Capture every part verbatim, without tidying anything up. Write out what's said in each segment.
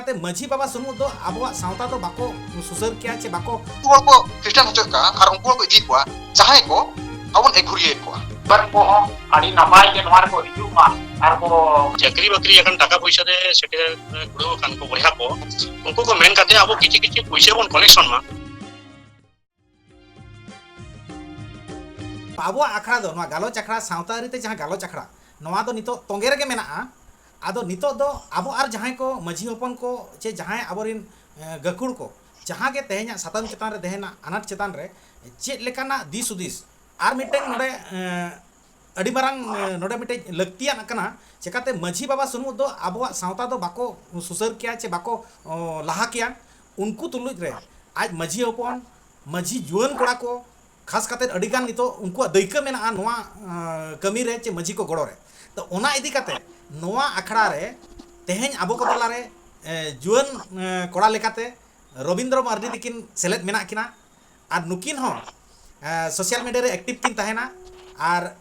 ᱛᱮ ᱢᱟᱹᱡᱷᱤ ᱵᱟᱵᱟ ᱥᱩᱢᱩᱝ ᱫᱚ ᱟᱵᱚᱣᱟᱜ ᱥᱟᱶᱛᱟ ᱫᱚ ᱵᱟᱠᱚ ᱥᱩᱥᱟᱹᱨ ᱠᱮᱭᱟ ᱪᱮ ᱵᱟᱠᱚ ᱩᱱᱠᱩ ᱦᱚᱲ ᱠᱚ ᱠᱷᱨᱤᱥᱴᱟᱱ ᱦᱚᱪᱚᱭᱮᱫ ᱠᱚᱣᱟ ᱟᱨ ᱩᱱᱠᱩ ᱦᱚᱲ ᱠᱚ ᱤᱫᱤᱭᱮᱫ ᱠᱚᱣᱟ, ᱡᱟᱦᱟᱸᱭ ᱠᱚ ᱟᱵᱚ ᱵᱚᱱ ᱮᱜᱷᱩᱨᱤᱭᱮᱫ ᱠᱚᱣᱟ᱾ ᱵᱟᱨ ᱠᱚᱦᱚᱸ ᱟᱹᱰᱤ ᱱᱟᱯᱟᱭ ᱜᱮ ᱱᱚᱣᱟ ᱨᱮᱠᱚ ᱦᱤᱡᱩᱜ ᱢᱟ ᱟᱨ ᱠᱚ ᱪᱟᱹᱠᱨᱤ ᱵᱟᱹᱠᱨᱤ ᱟᱠᱟᱱ, ᱴᱟᱠᱟ ᱯᱚᱭᱥᱟ ᱨᱮ ᱥᱮᱴᱮᱨ ᱠᱩᱲᱟᱹᱣ ᱟᱠᱟᱱ ᱠᱚ ᱵᱚᱭᱦᱟ ᱠᱚ, ᱩᱱᱠᱩ ᱠᱚ ᱢᱮᱱ ᱠᱟᱛᱮ ᱟᱵᱚ ᱠᱤᱪᱷᱤ ᱠᱤᱪᱷᱤ ᱯᱩᱭᱥᱟᱹ ᱵᱚᱱ ᱠᱚᱞᱮᱠᱥᱚᱱ ᱢᱟ᱾ ᱟᱵᱚᱣᱟᱜ ᱟᱠᱷᱲᱟ ᱫᱚ, ᱱᱚᱣᱟ ᱜᱟᱞᱚᱪ ᱟᱠᱷᱲᱟ, ᱥᱟᱶᱛᱟ ᱟᱹᱨᱤ ᱛᱮ ᱡᱟᱦᱟᱸ ᱜᱟᱞᱚᱪ ᱟᱠᱷᱲᱟ, ᱱᱚᱣᱟ ᱫᱚ ᱱᱤᱛᱚᱜ ᱛᱚᱸᱜᱮ ᱨᱮᱜᱮ ᱢᱮᱱᱟᱜᱼᱟ᱾ ᱟᱫᱚ ᱱᱤᱛᱚᱜ ᱫᱚ ᱟᱵᱚ ᱟᱨ ᱡᱟᱦᱟᱸᱭ ᱠᱚ ᱢᱟᱹᱡᱷᱤ ᱦᱚᱯᱚᱱ ᱠᱚ ᱪᱮ ᱡᱟᱦᱟᱸᱭ ᱟᱵᱚᱨᱮᱱ, ᱮ, ᱜᱟᱹᱠᱷᱩᱲ ᱠᱚ, ᱡᱟᱦᱟᱸ ᱜᱮ ᱛᱮᱦᱮᱧᱟᱜ ᱥᱟᱛᱟᱢ ᱪᱮᱛᱟᱱ ᱨᱮ, ᱛᱮᱦᱮᱧᱟᱜ ᱟᱱᱟᱴ ᱪᱮᱛᱟᱱ ᱨᱮ ᱪᱮᱫ ᱞᱮᱠᱟᱱᱟᱜ ᱫᱤᱥ ᱦᱩᱫᱤᱥ, ᱟᱨ ᱢᱤᱫᱴᱮᱱ ᱱᱚᱰᱮ, ᱮ, ᱟᱹᱰᱤ ᱢᱟᱨᱟᱝ, ᱮ, ᱱᱚᱰᱮ ᱢᱤᱫᱴᱮᱡ ᱞᱟᱹᱠᱛᱤᱭᱟᱱ ᱠᱟᱱᱟ᱾ ᱪᱮᱠᱟᱛᱮ ᱢᱟᱹᱡᱷᱤ ᱵᱟᱵᱟ ᱥᱩᱢᱩᱝ ᱫᱚ ᱟᱵᱚᱣᱟᱜ ᱥᱟᱶᱛᱟ ᱫᱚ ᱵᱟᱠᱚ ᱥᱩᱥᱟᱹᱨ ᱠᱮᱭᱟ ᱪᱮ ᱵᱟᱠᱚ, ᱚ, ᱞᱟᱦᱟ ᱠᱮᱭᱟ᱾ ᱩᱱᱠᱩ ᱛᱩᱞᱩᱡ ᱨᱮ ᱟᱡ ᱢᱟᱹᱡᱷᱤ ᱦᱚᱯᱚᱱ, ᱢᱟᱹᱡᱷᱤ ᱡᱩᱣᱟᱹᱱ ᱠᱚᱲᱟ ᱠᱚ, ᱠᱷᱟᱥ ᱠᱟᱛᱮ ᱟᱹᱰᱤ ᱜᱟᱱ ᱱᱤᱛᱚᱜ ᱩᱱᱠᱩᱣᱟᱜ ᱫᱟᱹᱭᱠᱟᱹ ᱢᱮᱱᱟᱜᱼᱟ ᱱᱚᱣᱟ, ᱮ, ᱠᱟᱹᱢᱤ ᱨᱮ ᱪᱮ ᱢᱟᱹᱡᱷᱤ ᱠᱚ ᱜᱚᱲᱚ ᱨᱮ᱾ ᱛᱚ ᱚᱱᱟ ᱤᱫᱤ ᱠᱟᱛᱮ ᱱᱚᱣᱟ ᱟᱠᱷᱲᱟ ᱨᱮ ᱛᱮᱦᱮᱧ ᱟᱵᱚ ᱠᱚ ᱛᱟᱞᱟᱨᱮ, ᱮ, ᱡᱩᱣᱟᱹᱱ, ᱮ, ᱠᱚᱲᱟ ᱞᱮᱠᱟᱛᱮ ᱨᱚᱵᱤᱱᱫᱨᱚ ᱢᱟᱨᱰᱤ ᱛᱟᱹᱠᱤᱱ ᱥᱮᱞᱮᱫ ᱢᱮᱱᱟᱜ ᱠᱤᱱᱟ᱾ ᱟᱨ ᱱᱩᱠᱤᱱ ᱦᱚᱸ, ᱮ, social media ᱨᱮ active ᱠᱤᱱ ᱛᱟᱦᱮᱱᱟ᱾ ᱟᱨ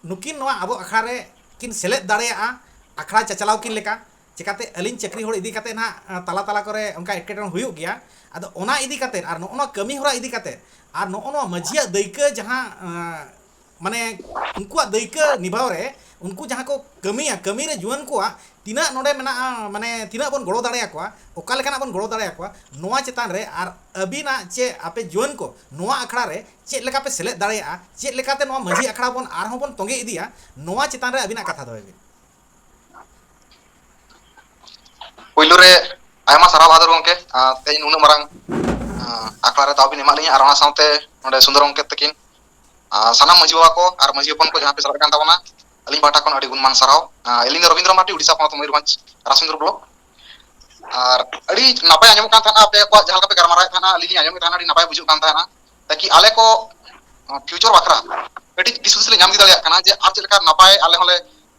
ᱱᱩᱠᱤᱱ ᱱᱚᱣᱟ ᱟᱵᱚ ᱟᱠᱷᱲᱟ ᱨᱮ ᱠᱤᱱ ᱥᱮᱞᱮᱫ ᱫᱟᱲᱮᱭᱟᱜᱼᱟ, ᱟᱠᱷᱲᱟ ᱪᱟᱪᱞᱟᱣ ᱠᱤᱱ ᱞᱮᱠᱟ᱾ ᱪᱮᱠᱟᱛᱮ ᱟᱹᱞᱤᱧ ᱪᱟᱹᱠᱨᱤ ᱦᱚᱲ ᱤᱫᱤ ᱠᱟᱛᱮ ᱱᱟᱦᱟᱜ, ᱮ, ᱛᱟᱞᱟ ᱛᱟᱞᱟ ᱠᱚᱨᱮ ᱚᱱᱠᱟ ᱮᱴᱠᱮᱴᱚᱬᱮ ᱦᱩᱭᱩᱜ ᱜᱮᱭᱟ᱾ ᱟᱫᱚ ᱚᱱᱟ ᱤᱫᱤ ᱠᱟᱛᱮ ᱟᱨ ᱱᱚᱜᱼᱚ ᱱᱚᱣᱟ ᱠᱟᱹᱢᱤ ᱦᱚᱨᱟ ᱤᱫᱤ ᱠᱟᱛᱮ ᱟᱨ ᱱᱚᱜᱼᱚ ᱱᱚᱣᱟ ᱢᱟᱹᱡᱷᱤᱭᱟᱜ ᱫᱟᱹᱭᱠᱟᱹ ᱡᱟᱦᱟᱸ, ᱮ, ᱢᱟᱱᱮ ᱩᱱᱠᱩᱣᱟᱜ ᱫᱟᱹᱭᱠᱟᱹ ᱱᱤᱵᱷᱟᱣ ᱨᱮ ᱩᱱᱠᱩ ᱡᱟᱦᱟᱸ ᱠᱚ ᱠᱟᱹᱢᱤᱭᱟ, ᱠᱟᱹᱢᱤ ᱨᱮ ᱡᱩᱣᱟᱹᱱ ᱠᱚᱣᱟᱜ ᱛᱤᱱᱟᱹᱜ ᱱᱚᱰᱮ ᱢᱮᱱᱟᱜᱼᱟ, ᱢᱟᱱᱮ ᱛᱤᱱᱟᱹᱜ ᱵᱚᱱ ᱜᱚᱲᱚ ᱫᱟᱲᱮᱭᱟᱠᱚᱣᱟ, ᱚᱠᱟ ᱞᱮᱠᱟᱱᱟᱜ ᱵᱚᱱ ᱜᱚᱲᱚ ᱫᱟᱲᱮᱭᱟᱠᱚᱣᱟ, ᱱᱚᱣᱟ ᱪᱮᱛᱟᱱ ᱨᱮ ᱟᱨ ᱟᱹᱵᱤᱱᱟᱜ ᱪᱮ ᱟᱯᱮ ᱡᱩᱣᱟᱹᱱ ᱠᱚ ᱱᱚᱣᱟ ᱟᱠᱷᱲᱟ ᱨᱮ ᱪᱮᱫ ᱞᱮᱠᱟ ᱯᱮ ᱥᱮᱞᱮᱫ ᱫᱟᱲᱮᱭᱟᱜᱼᱟ, ᱪᱮᱫ ᱞᱮᱠᱟᱛᱮ ᱱᱚᱣᱟ ᱢᱟᱹᱡᱷᱤ ᱟᱠᱷᱲᱟ ᱵᱚᱱ ᱟᱨᱦᱚᱸ ᱵᱚᱱ ᱛᱚᱸᱜᱮ ᱤᱫᱤᱭᱟ, ᱱᱚᱣᱟ ᱪᱮᱛᱟᱱ ᱨᱮ ᱟᱹᱵᱤᱱᱟᱜ ᱠᱟᱛᱷᱟ ᱫᱚᱦᱚᱭ ᱵᱤᱱ᱾ ᱯᱳᱭᱞᱳ ᱨᱮ ᱟᱭᱢᱟ ᱥᱟᱨᱦᱟᱣ ᱵᱷᱟᱫᱚᱨ ᱜᱚᱢᱠᱮ, ᱟᱨ ᱛᱮᱦᱮᱧ ᱱᱩᱱᱟᱹᱜ ᱢᱟᱨᱟᱝ, ᱟᱨ, ᱟᱠᱷᱲᱟ ᱨᱮ ᱫᱟᱣ ᱵᱤᱱ ᱮᱢᱟᱜ ᱞᱤᱧᱟ, ᱟᱨ ᱚᱱᱟ ᱥᱟᱶᱛᱮ ᱱᱚᱰᱮ ᱥᱩᱱᱫᱚᱨ ᱜᱚᱢᱠᱮ ᱛᱟᱹᱠᱤᱱ, ᱟᱨ ᱥᱟᱱᱟᱢ ᱢᱟᱹᱡᱷᱤ ᱵᱟᱵᱟ ᱠᱚ ᱟᱨ ᱢᱟᱹᱡᱷᱤ ᱦᱚᱯᱚᱱ ᱠᱚ ᱡᱟᱦᱟᱸ ᱯᱮ ᱥᱮᱞᱮᱫ ᱟᱠᱟᱱ ᱛᱟᱵᱚᱱᱟ, ᱟᱹᱞᱤᱧ ᱯᱟᱦᱴᱟ ᱠᱷᱚᱱ ᱟᱹᱰᱤ ᱜᱩᱱᱢᱟᱱ ᱥᱟᱨᱦᱟᱣ᱾ ᱟᱨ ᱟᱹᱞᱤᱧ ᱫᱚ ᱨᱚᱵᱤᱱᱫᱨᱚ ᱢᱟᱨᱰᱤ, ᱩᱰᱤᱥᱟ ᱯᱚᱱᱚᱛ ᱢᱚᱭᱩᱨᱵᱷᱚᱸᱡᱽ ᱨᱟᱥᱤᱱᱫᱨᱚ ᱵᱞᱚᱠ᱾ ᱟᱨ ᱟᱹᱰᱤ ᱱᱟᱯᱟᱭ ᱟᱸᱡᱚᱢᱚᱜ ᱠᱟᱱ ᱛᱟᱦᱮᱱᱟ, ᱟᱯᱮ ᱠᱚᱣᱟᱜ ᱡᱟᱦᱟᱸ ᱞᱮᱠᱟ ᱯᱮ ᱜᱟᱞᱢᱟᱨᱟᱣᱮᱫ ᱛᱟᱦᱮᱱᱟ, ᱟᱹᱞᱤᱧ ᱞᱤᱧ ᱟᱸᱡᱚᱢᱮᱫ ᱛᱟᱦᱮᱱᱟ, ᱟᱹᱰᱤ ᱱᱟᱯᱟᱭ ᱵᱩᱡᱷᱟᱹᱜ ᱠᱟᱱ ᱛᱟᱦᱮᱱᱟ᱾ ᱛᱟᱠᱤ ᱟᱞᱮ ᱠᱚ, ᱟᱸ, future ᱵᱟᱠᱷᱨᱟ ᱠᱟᱹᱴᱤᱡ ᱫᱤᱥ ᱦᱩᱫᱤᱥ ᱞᱮ ᱧᱟᱢ ᱤᱫᱤ ᱫᱟᱲᱮᱭᱟᱜ ᱠᱟᱱᱟ ᱡᱮ ᱟᱨ ᱪᱮᱫ ᱞᱮᱠᱟ ᱱᱟᱯᱟᱭ ᱟᱞᱮ ᱦᱚᱸᱞᱮ,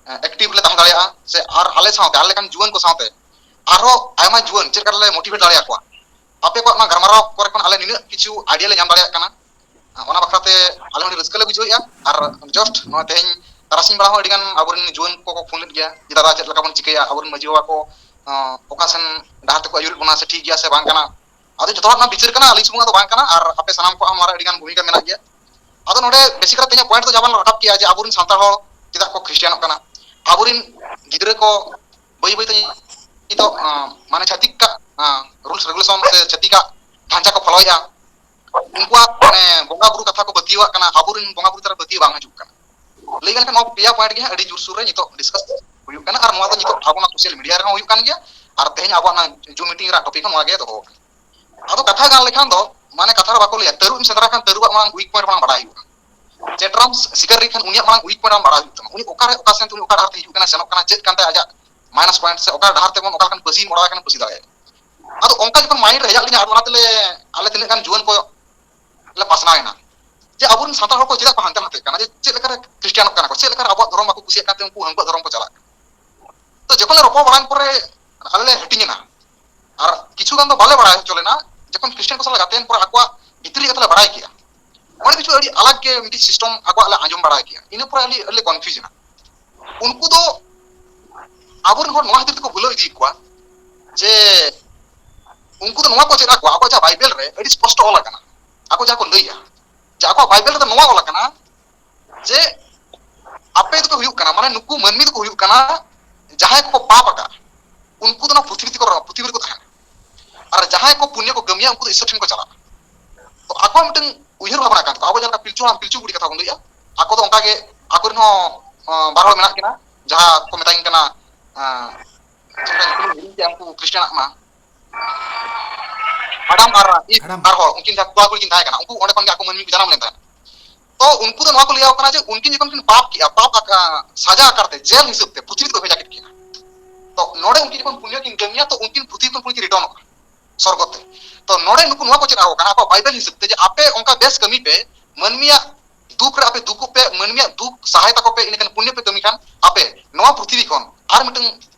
ᱟᱸ, active ᱞᱮ ᱛᱟᱦᱮᱸ ᱫᱟᱲᱮᱭᱟᱜᱼᱟ, ᱥᱮ ᱟᱨ ᱟᱞᱮ ᱥᱟᱶᱛᱮ, ᱟᱞᱮ ᱞᱮᱠᱟᱱ ᱡᱩᱣᱟᱹᱱ ᱠᱚ ᱥᱟᱶᱛᱮ ᱟᱨᱦᱚᱸ ᱟᱭᱢᱟ ᱡᱩᱣᱟᱹᱱ ᱪᱮᱫ ᱞᱮᱠᱟ ᱞᱮ motivate ᱫᱟᱲᱮᱭᱟᱠᱚᱣᱟ᱾ ᱟᱯᱮ ᱠᱚᱣᱟᱜ ᱱᱚᱣᱟ ᱜᱟᱞᱢᱟᱨᱟᱣ ᱠᱚᱨᱮ ᱠᱷᱚᱱ ᱟᱞᱮ ᱱᱤᱱᱟᱹᱜ ᱠᱤᱪᱷᱩ idea ᱞᱮ ᱧᱟᱢ ᱫᱟᱲᱮᱭᱟᱜ ᱠᱟᱱᱟ᱾ ᱟᱸ, ᱚᱱᱟ ᱵᱟᱠᱷᱨᱟ ᱛᱮ ᱟᱞᱮ ᱦᱚᱸ ᱟᱹᱰᱤ ᱨᱟᱹᱥᱠᱟᱹ ᱞᱮ ᱵᱩᱡᱷᱟᱹᱣᱮᱫᱼᱟ᱾ ᱟᱨ just ᱱᱚᱣᱟ ᱛᱮᱦᱮᱧ ᱛᱟᱨᱟᱥᱤᱧ ᱵᱮᱲᱟ ᱦᱚᱸ ᱟᱹᱰᱤ ᱜᱟᱱ ᱟᱵᱚᱨᱮᱱ ᱡᱩᱣᱟᱹᱱ ᱠᱚᱠᱚ ᱯᱷᱳᱱ ᱞᱮᱫ ᱜᱮᱭᱟ ᱡᱮ, "ᱫᱟᱫᱟ, ᱪᱮᱫ ᱞᱮᱠᱟ ᱵᱚᱱ ᱪᱤᱠᱟᱹᱭᱟ?" ᱟᱵᱚᱨᱮᱱ ᱢᱟᱹᱡᱷᱤ ᱵᱟᱵᱟ ᱠᱚ ᱚᱠᱟ ᱥᱮᱱ ᱰᱟᱦᱟᱨ ᱛᱮᱠᱚ ᱟᱹᱭᱩᱨᱮᱫ ᱵᱚᱱᱟ, ᱥᱮ ᱴᱷᱤᱠ ᱜᱮᱭᱟ ᱥᱮ ᱵᱟᱝ ᱠᱟᱱᱟ, ᱟᱫᱚ ᱡᱚᱛᱚ ᱦᱚᱲᱟᱜ ᱵᱤᱪᱟᱹᱨ ᱠᱟᱱᱟ, ᱟᱹᱞᱤᱧ ᱥᱩᱢᱩᱝ ᱫᱚ ᱵᱟᱝ ᱠᱟᱱᱟ, ᱟᱨ ᱟᱯᱮ ᱥᱟᱱᱟᱢ ᱠᱚᱣᱟᱜ ᱦᱚᱸ ᱱᱚᱣᱟ ᱨᱮ ᱟᱹᱰᱤ ᱜᱟᱱ ᱵᱷᱩᱢᱤᱠᱟ ᱢᱮᱱᱟᱜ ᱜᱮᱭᱟ᱾ ᱟᱫᱚ ᱱᱚᱰᱮ ᱵᱮᱥᱤ ᱠᱟᱨᱛᱮ ᱤᱧᱟᱹᱜ ᱯᱚᱭᱮᱱᱴ ᱫᱚ ᱡᱟᱦᱟᱸ ᱵᱚᱱ ᱨᱟᱠᱟᱵ ᱠᱮᱜᱼᱟ ᱡᱮ ᱟᱵᱚᱨᱮᱱ ᱥᱟᱱᱛᱟᱲ ᱦᱚᱲ ᱪᱮᱫᱟᱜ ᱠᱚ ᱠᱷᱨᱤᱥᱴᱤᱭᱟᱱᱚᱜ ᱠᱟᱱᱟ, ᱟᱵᱚᱨᱮᱱ ᱜᱤᱫᱽᱨᱟᱹ ᱠᱚ ᱵᱟᱹᱭ ᱵᱟᱹᱭᱛᱮ ᱱᱤᱛᱚᱜ ᱢᱟᱱᱮ ᱪᱷᱟᱹᱛᱤᱠᱟᱜ ᱨᱩᱞᱥ ᱨᱮᱜᱩᱞᱮᱥᱚᱱ ᱥᱮ ᱪᱷᱟᱹᱛᱤᱠᱟᱜ ᱰᱷᱟᱧᱪᱟ ᱠᱚ ᱯᱷᱚᱞᱚᱭᱮᱫᱼᱟ, ᱩᱱᱠᱩᱣᱟᱜ ᱢᱟᱱᱮ ᱵᱚᱸᱜᱟ ᱵᱩᱨᱩ ᱠᱟᱛᱷᱟ ᱠᱚ ᱯᱟᱹᱛᱭᱟᱹᱣᱟᱜ ᱠᱟᱱᱟ, ᱟᱵᱚᱨᱮᱱ ᱵᱚᱸᱜᱟ ᱵᱩᱨᱩ ᱪᱮᱛᱟᱱ ᱯᱟᱹᱛᱭᱟᱹᱣ ᱵᱟᱝ ᱦᱤᱡᱩᱜ ᱠᱟᱱᱟ᱾ ᱞᱟᱹᱭ ᱜᱟᱱᱚᱜ ᱠᱷᱟᱱ ᱱᱚᱣᱟ ᱯᱮᱭᱟ ᱯᱚᱭᱮᱱᱴ ᱜᱮ ᱦᱟᱸᱜ ᱟᱹᱰᱤ ᱡᱳᱨᱥᱳᱨ ᱨᱮ ᱱᱤᱛᱚᱜ ᱰᱤᱥᱠᱟᱥ ᱦᱩᱭᱩᱜ ᱠᱟᱱᱟ, ᱟᱨ ᱱᱚᱣᱟ ᱫᱚ ᱱᱤᱛᱚᱜ ᱟᱵᱚ ᱱᱚᱣᱟ ᱥᱳᱥᱟᱞ ᱢᱤᱰᱤᱭᱟ ᱨᱮᱦᱚᱸ ᱦᱩᱭᱩᱜ ᱠᱟᱱ ᱜᱮᱭᱟ, ᱟᱨ ᱛᱮᱦᱮᱧ ᱟᱵᱚᱣᱟᱜ ᱱᱚᱣᱟ ᱡᱩᱢ ᱢᱤᱴᱤᱝ ᱨᱮᱭᱟᱜ ᱴᱚᱯᱤᱠ ᱦᱚᱸ ᱱᱚᱣᱟ ᱜᱮ ᱫᱚᱦᱚ ᱟᱠᱟᱱᱟ᱾ ᱟᱫᱚ ᱠᱟᱛᱷᱟ ᱜᱟᱱ ᱞᱮᱠᱷᱟᱱ ᱫᱚ ᱢᱟᱱᱮ ᱠᱟᱛᱷᱟ ᱨᱮ ᱵᱟᱠᱚ ᱞᱟᱹᱭᱟ, ᱛᱟᱹᱨᱩᱵ ᱮᱢ ᱥᱮᱸᱫᱽᱨᱟ ᱠᱷᱟᱱ ᱛᱟᱹᱨᱩᱵᱟᱜ ᱢᱟᱲᱟᱝ ᱩᱭᱤᱠ ᱯᱚᱭᱮᱱᱴ ᱢᱟᱲᱟᱝ ᱵᱟᱲᱟᱭ ᱦᱩᱭᱩᱜᱼᱟ᱾ ᱪᱮᱴᱨᱟᱢ ᱥᱤᱠᱟᱨᱤ ᱠᱷᱟᱱ ᱩᱱᱤᱭᱟᱜ ᱢᱟᱲᱟᱝ ᱩᱭᱤᱠ ᱯᱚᱭᱮᱱᱴ ᱟᱢ ᱵᱟᱲᱟᱭ ᱦᱩᱭᱩᱜ ᱛᱟᱢᱟ, ᱩᱱᱤ ᱚᱠᱟᱨᱮ ᱚᱠᱟ ᱥᱮᱱ ᱛᱮ ᱩᱱᱤ ᱚᱠᱟ ᱰᱟᱦᱟᱨ ᱛᱮ ᱦᱤᱡᱩᱜ ᱠᱟᱱᱟ, ᱥᱮᱱᱚᱜ ᱠᱟᱱᱟ, ᱪᱮᱫ ᱠᱟᱱ ᱛᱟᱭᱟ ᱟᱡᱟᱜ ᱢᱟᱭᱱᱟᱥ ᱯᱚᱭᱮᱱᱴ, ᱥᱮ ᱚᱠᱟ ᱰᱟᱦᱟᱨ ᱛᱮᱵᱚᱱ ᱚᱠᱟ ᱞᱮᱠᱟᱱ ᱯᱟᱹᱥᱤ ᱢᱚᱲᱟ ᱟᱠᱟᱱᱟ ᱯᱟᱹᱥᱤ ᱫᱟᱲᱮᱭᱟᱜᱼᱟ᱾ ᱟᱫᱚ ᱚᱱᱠᱟ ᱡᱚᱠᱷᱚᱱ ᱢᱟᱭᱤᱱᱰ ᱨᱮ ᱦᱮᱡ ᱟᱫ ᱞᱤᱧᱟ, ᱟᱨ ᱚᱱᱟ ᱛᱮᱞᱮ ᱟᱞᱮ ᱛᱤᱱᱟᱹᱜ ᱜᱟᱱ ᱡᱩᱣᱟᱹᱱ ᱠᱚ ᱞᱮ ᱯᱟᱥᱱᱟᱣ ᱮᱱᱟ ᱡᱮ ᱟᱵᱚᱨᱮᱱ ᱥᱟᱱᱛᱟᱲ ᱦᱚᱲ ᱠᱚ ᱪᱮᱫᱟᱜ ᱠᱚ ᱦᱟᱱᱛᱮ ᱱᱟᱛᱮᱜ ᱠᱟᱱᱟ, ᱡᱮ ᱪᱮᱫ ᱞᱮᱠᱟᱨᱮ ᱠᱷᱨᱤᱥᱴᱤᱭᱟᱱᱚᱜ ᱠᱟᱱᱟ ᱠᱚ, ᱪᱮᱫ ᱞᱮᱠᱟᱨᱮ ᱟᱵᱚᱣᱟᱜ ᱫᱷᱚᱨᱚᱢ ᱵᱟᱠᱚ ᱠᱩᱥᱤᱭᱟᱜ ᱠᱟᱱᱛᱮ ᱩᱱᱠᱩ ᱦᱟᱹᱱᱠᱩᱣᱟᱜ ᱫᱷᱚᱨᱚᱢ ᱠᱚ ᱪᱟᱞᱟᱜ ᱠᱟᱱᱟ᱾ ᱛᱚ ᱡᱚᱠᱷᱚᱱ ᱞᱮ ᱨᱚᱯᱚᱲ ᱵᱟᱲᱟᱭᱮᱱ ᱯᱚᱨᱮ ᱟᱞᱮ ᱞᱮ ᱦᱟᱹᱴᱤᱧ ᱮᱱᱟ, ᱟᱨ ᱠᱤᱪᱷᱩ ᱜᱟᱱ ᱫᱚ ᱵᱟᱞᱮ ᱵᱟᱲᱟᱭ ᱦᱚᱪᱚ ᱞᱮᱱᱟ᱾ ᱡᱚᱠᱷᱚᱱ ᱠᱷᱨᱤᱥᱴᱤᱭᱟᱱ ᱠᱚ ᱥᱟᱞᱟᱜ ᱜᱟᱛᱮᱭᱮᱱ ᱯᱚᱨᱮ ᱟᱠᱚᱣᱟᱜ ᱵᱷᱤᱛᱨᱤ ᱠᱟᱛᱷᱟ ᱞᱮ ᱵᱟᱲᱟᱭ ᱠᱮᱜᱼᱟ, ᱚᱸᱰᱮ ᱠᱤᱪᱷᱩ ᱟᱹᱰᱤ ᱟᱞᱟᱜᱽ ᱜᱮ ᱢᱤᱫᱴᱤᱡ ᱥᱤᱥᱴᱮᱢ ᱟᱠᱚᱣᱟᱜ ᱞᱮ ᱟᱸᱡᱚᱢ ᱵᱟᱲᱟᱭ ᱠᱮᱜᱼᱟ᱾ ᱤᱱᱟᱹ ᱯᱚᱨᱮ ᱟᱹᱰᱤ ᱟᱹᱰᱤ ᱞᱮ ᱠᱚᱱᱯᱷᱤᱭᱩᱡᱽ ᱮᱱᱟ᱾ ᱩᱱᱠᱩ ᱫᱚ ᱟᱵᱚᱨᱮᱱ ᱦᱚᱲ ᱱᱚᱣᱟ ᱠᱷᱟᱹᱛᱤᱨ ᱛᱮᱠᱚ ᱵᱩᱞᱟᱹᱣ ᱤᱫᱤᱭᱮᱫ ᱠᱚᱣᱟ ᱡᱮ ᱩᱱᱠᱩ ᱫᱚ ᱱᱚᱣᱟ ᱠᱚ ᱪᱮᱫ ᱟᱠᱚᱣᱟ, ᱟᱵᱚᱣᱟᱜ ᱡᱟᱦᱟᱸ ᱵᱟᱭᱵᱮᱞ ᱨᱮ ᱟᱹᱰᱤ ᱥᱯᱚᱥᱴᱚ ᱚᱞ ᱟᱠᱟᱱᱟ, ᱟᱠᱚ ᱡᱟᱦᱟᱸ ᱠᱚ ᱞᱟᱹᱭᱟ ᱡᱮ ᱟᱠᱚᱣᱟᱜ ᱵᱟᱭᱵᱮᱞ ᱨᱮᱫᱚ ᱱᱚᱣᱟ ᱚᱞ ᱟᱠᱟᱱᱟ ᱡᱮ ᱟᱯᱮ ᱫᱚᱯᱮ ᱦᱩᱭᱩᱜ ᱠᱟᱱᱟ, ᱢᱟᱱᱮ ᱱᱩᱠᱩ ᱢᱟᱹᱱᱢᱤ ᱫᱚᱠᱚ ᱦᱩᱭᱩᱜ ᱠᱟᱱᱟ ᱡᱟᱦᱟᱸᱭ ᱠᱚᱠᱚ ᱯᱟᱯ ᱟᱠᱟᱫ, ᱩᱱᱠᱩ ᱫᱚ ᱱᱚᱣᱟ ᱯᱨᱤᱛᱷᱤᱵᱤ ᱨᱮᱠᱚ ᱯᱨᱤᱛᱷᱤᱵᱤ ᱨᱮᱠᱚ ᱛᱟᱦᱮᱱᱟ, ᱟᱨ ᱡᱟᱦᱟᱸᱭ ᱠᱚ ᱯᱩᱱᱭᱚ ᱠᱚ ᱠᱟᱹᱢᱤᱭᱟ ᱩᱱᱠᱩ ᱫᱚ ᱤᱥᱥᱚᱨ ᱴᱷᱮᱱ ᱠᱚ ᱪᱟᱞᱟᱜᱼᱟ᱾ ᱛᱚ ᱟᱠᱚᱣᱟᱜ ᱢᱤᱫᱴᱟᱝ ᱩᱭᱦᱟᱹᱨ ᱵᱷᱟᱵᱽᱱᱟ ᱠᱟᱱ ᱛᱟᱠᱚᱣᱟ, ᱟᱵᱚ ᱡᱟᱦᱟᱸ ᱞᱮᱠᱟ ᱯᱤᱞᱪᱩ ᱦᱟᱲᱟᱢ ᱯᱤᱞᱪᱩ ᱵᱩᱲᱦᱤ ᱠᱟᱛᱷᱟ ᱵᱚᱱ ᱞᱟᱹᱭᱟ, ᱟᱠᱚ ᱫᱚ ᱚᱱᱠᱟᱜᱮ ᱟᱠᱚᱨᱮᱱ ᱦᱚᱸ ᱵᱟᱨ ᱦᱚᱲ ᱢᱮᱱᱟᱜ ᱠᱤᱱᱟ, ᱡᱟᱦᱟᱸ ᱠᱚ ᱢᱮᱛᱟ ᱠᱤᱱ ᱠᱟᱱᱟ ᱪᱮᱫ ᱞᱮᱠᱟ ᱧᱩᱛᱩᱢ ᱤᱧ ᱦᱤᱲᱤᱧ ᱠᱮᱜᱼᱟ ᱩᱱᱠᱩ ᱠᱷᱨᱤᱥᱴᱟᱱᱟᱜ ᱢᱟ, ᱟᱰᱟᱢ ᱟᱨ ᱤᱵᱷ ᱟᱰᱟᱢ᱾ ᱵᱟᱨ ᱦᱚᱲ, ᱩᱱᱠᱤᱱ ᱡᱟᱦᱟᱸ ᱠᱚᱲᱟ ᱠᱩᱲᱤ ᱠᱤᱱ ᱛᱟᱦᱮᱸ ᱠᱟᱱᱟ, ᱩᱱᱠᱩ ᱚᱸᱰᱮ ᱠᱷᱚᱱ ᱜᱮ ᱟᱠᱚ ᱢᱟᱹᱱᱢᱤ ᱠᱚ ᱡᱟᱱᱟᱢ ᱞᱮᱱ ᱛᱟᱦᱮᱸᱫ᱾ ᱛᱚ ᱩᱱᱠᱩ ᱫᱚ ᱱᱚᱣᱟ ᱠᱚ ᱞᱟᱹᱭ ᱟᱠᱚ ᱠᱟᱱᱟ ᱡᱮ ᱩᱱᱠᱤᱱ ᱡᱚᱠᱷᱚᱱ ᱠᱤᱱ ᱯᱟᱯ ᱠᱮᱜᱼᱟ, ᱯᱟᱯ ᱟᱠᱟ ᱥᱟᱡᱟ ᱟᱠᱟᱨ ᱛᱮ ᱡᱮᱞ ᱦᱤᱥᱟᱹᱵ ᱛᱮ ᱯᱨᱤᱛᱷᱤᱵᱤ ᱛᱮᱠᱚ ᱵᱷᱮᱡᱟ ᱠᱮᱫ ᱠᱤᱱᱟ᱾ ᱛᱚ ᱱᱚᱰᱮ ᱩᱱᱠᱤᱱ ᱡᱚᱠᱷᱚᱱ ᱯᱩᱱᱭᱚ ᱠᱤᱱ ᱠᱟᱹᱢᱤᱭᱟ, ᱛᱚ ᱩᱱᱠᱤᱱ ᱯᱨᱤᱛᱷᱤᱵᱤ ᱠᱷᱚᱱ ᱯᱩᱱᱭᱚ ᱠᱤᱱ ᱨᱤᱴᱟᱨᱱᱚᱜᱼᱟ ᱥᱚᱨᱜᱚ ᱛᱮ᱾ ᱛᱚ ᱱᱚᱰᱮ ᱱᱩᱠᱩ ᱱᱚᱣᱟ ᱠᱚ ᱪᱮᱫ ᱟᱠᱚ ᱠᱟᱱᱟ, ᱟᱠᱚ ᱵᱟᱭᱵᱮᱞ ᱦᱤᱥᱟᱹᱵ ᱛᱮ, ᱡᱮ ᱟᱯᱮ ᱚᱱᱠᱟ ᱵᱮᱥ ᱠᱟᱹᱢᱤ ᱯᱮ, ᱢᱟᱹᱱᱢᱤᱭᱟᱜ ᱫᱩᱠ ᱨᱮ ᱟᱯᱮ ᱫᱩᱠᱩᱜ ᱯᱮ, ᱢᱟᱹᱱᱢᱤᱭᱟᱜ ᱫᱩᱠ ᱥᱟᱦᱟᱭ ᱛᱟᱠᱚ ᱯᱮ, ᱤᱱᱟᱹᱠᱷᱟᱱ ᱯᱩᱱᱭᱚ ᱯᱮ ᱠᱟᱹᱢᱤ ᱠᱷᱟᱱ ᱟᱯᱮ ᱱᱚᱣᱟ ᱯᱨᱤᱛᱷᱤᱵᱤ ᱠᱷᱚᱱ ᱟᱨ ᱢᱤᱫᱴᱟᱝ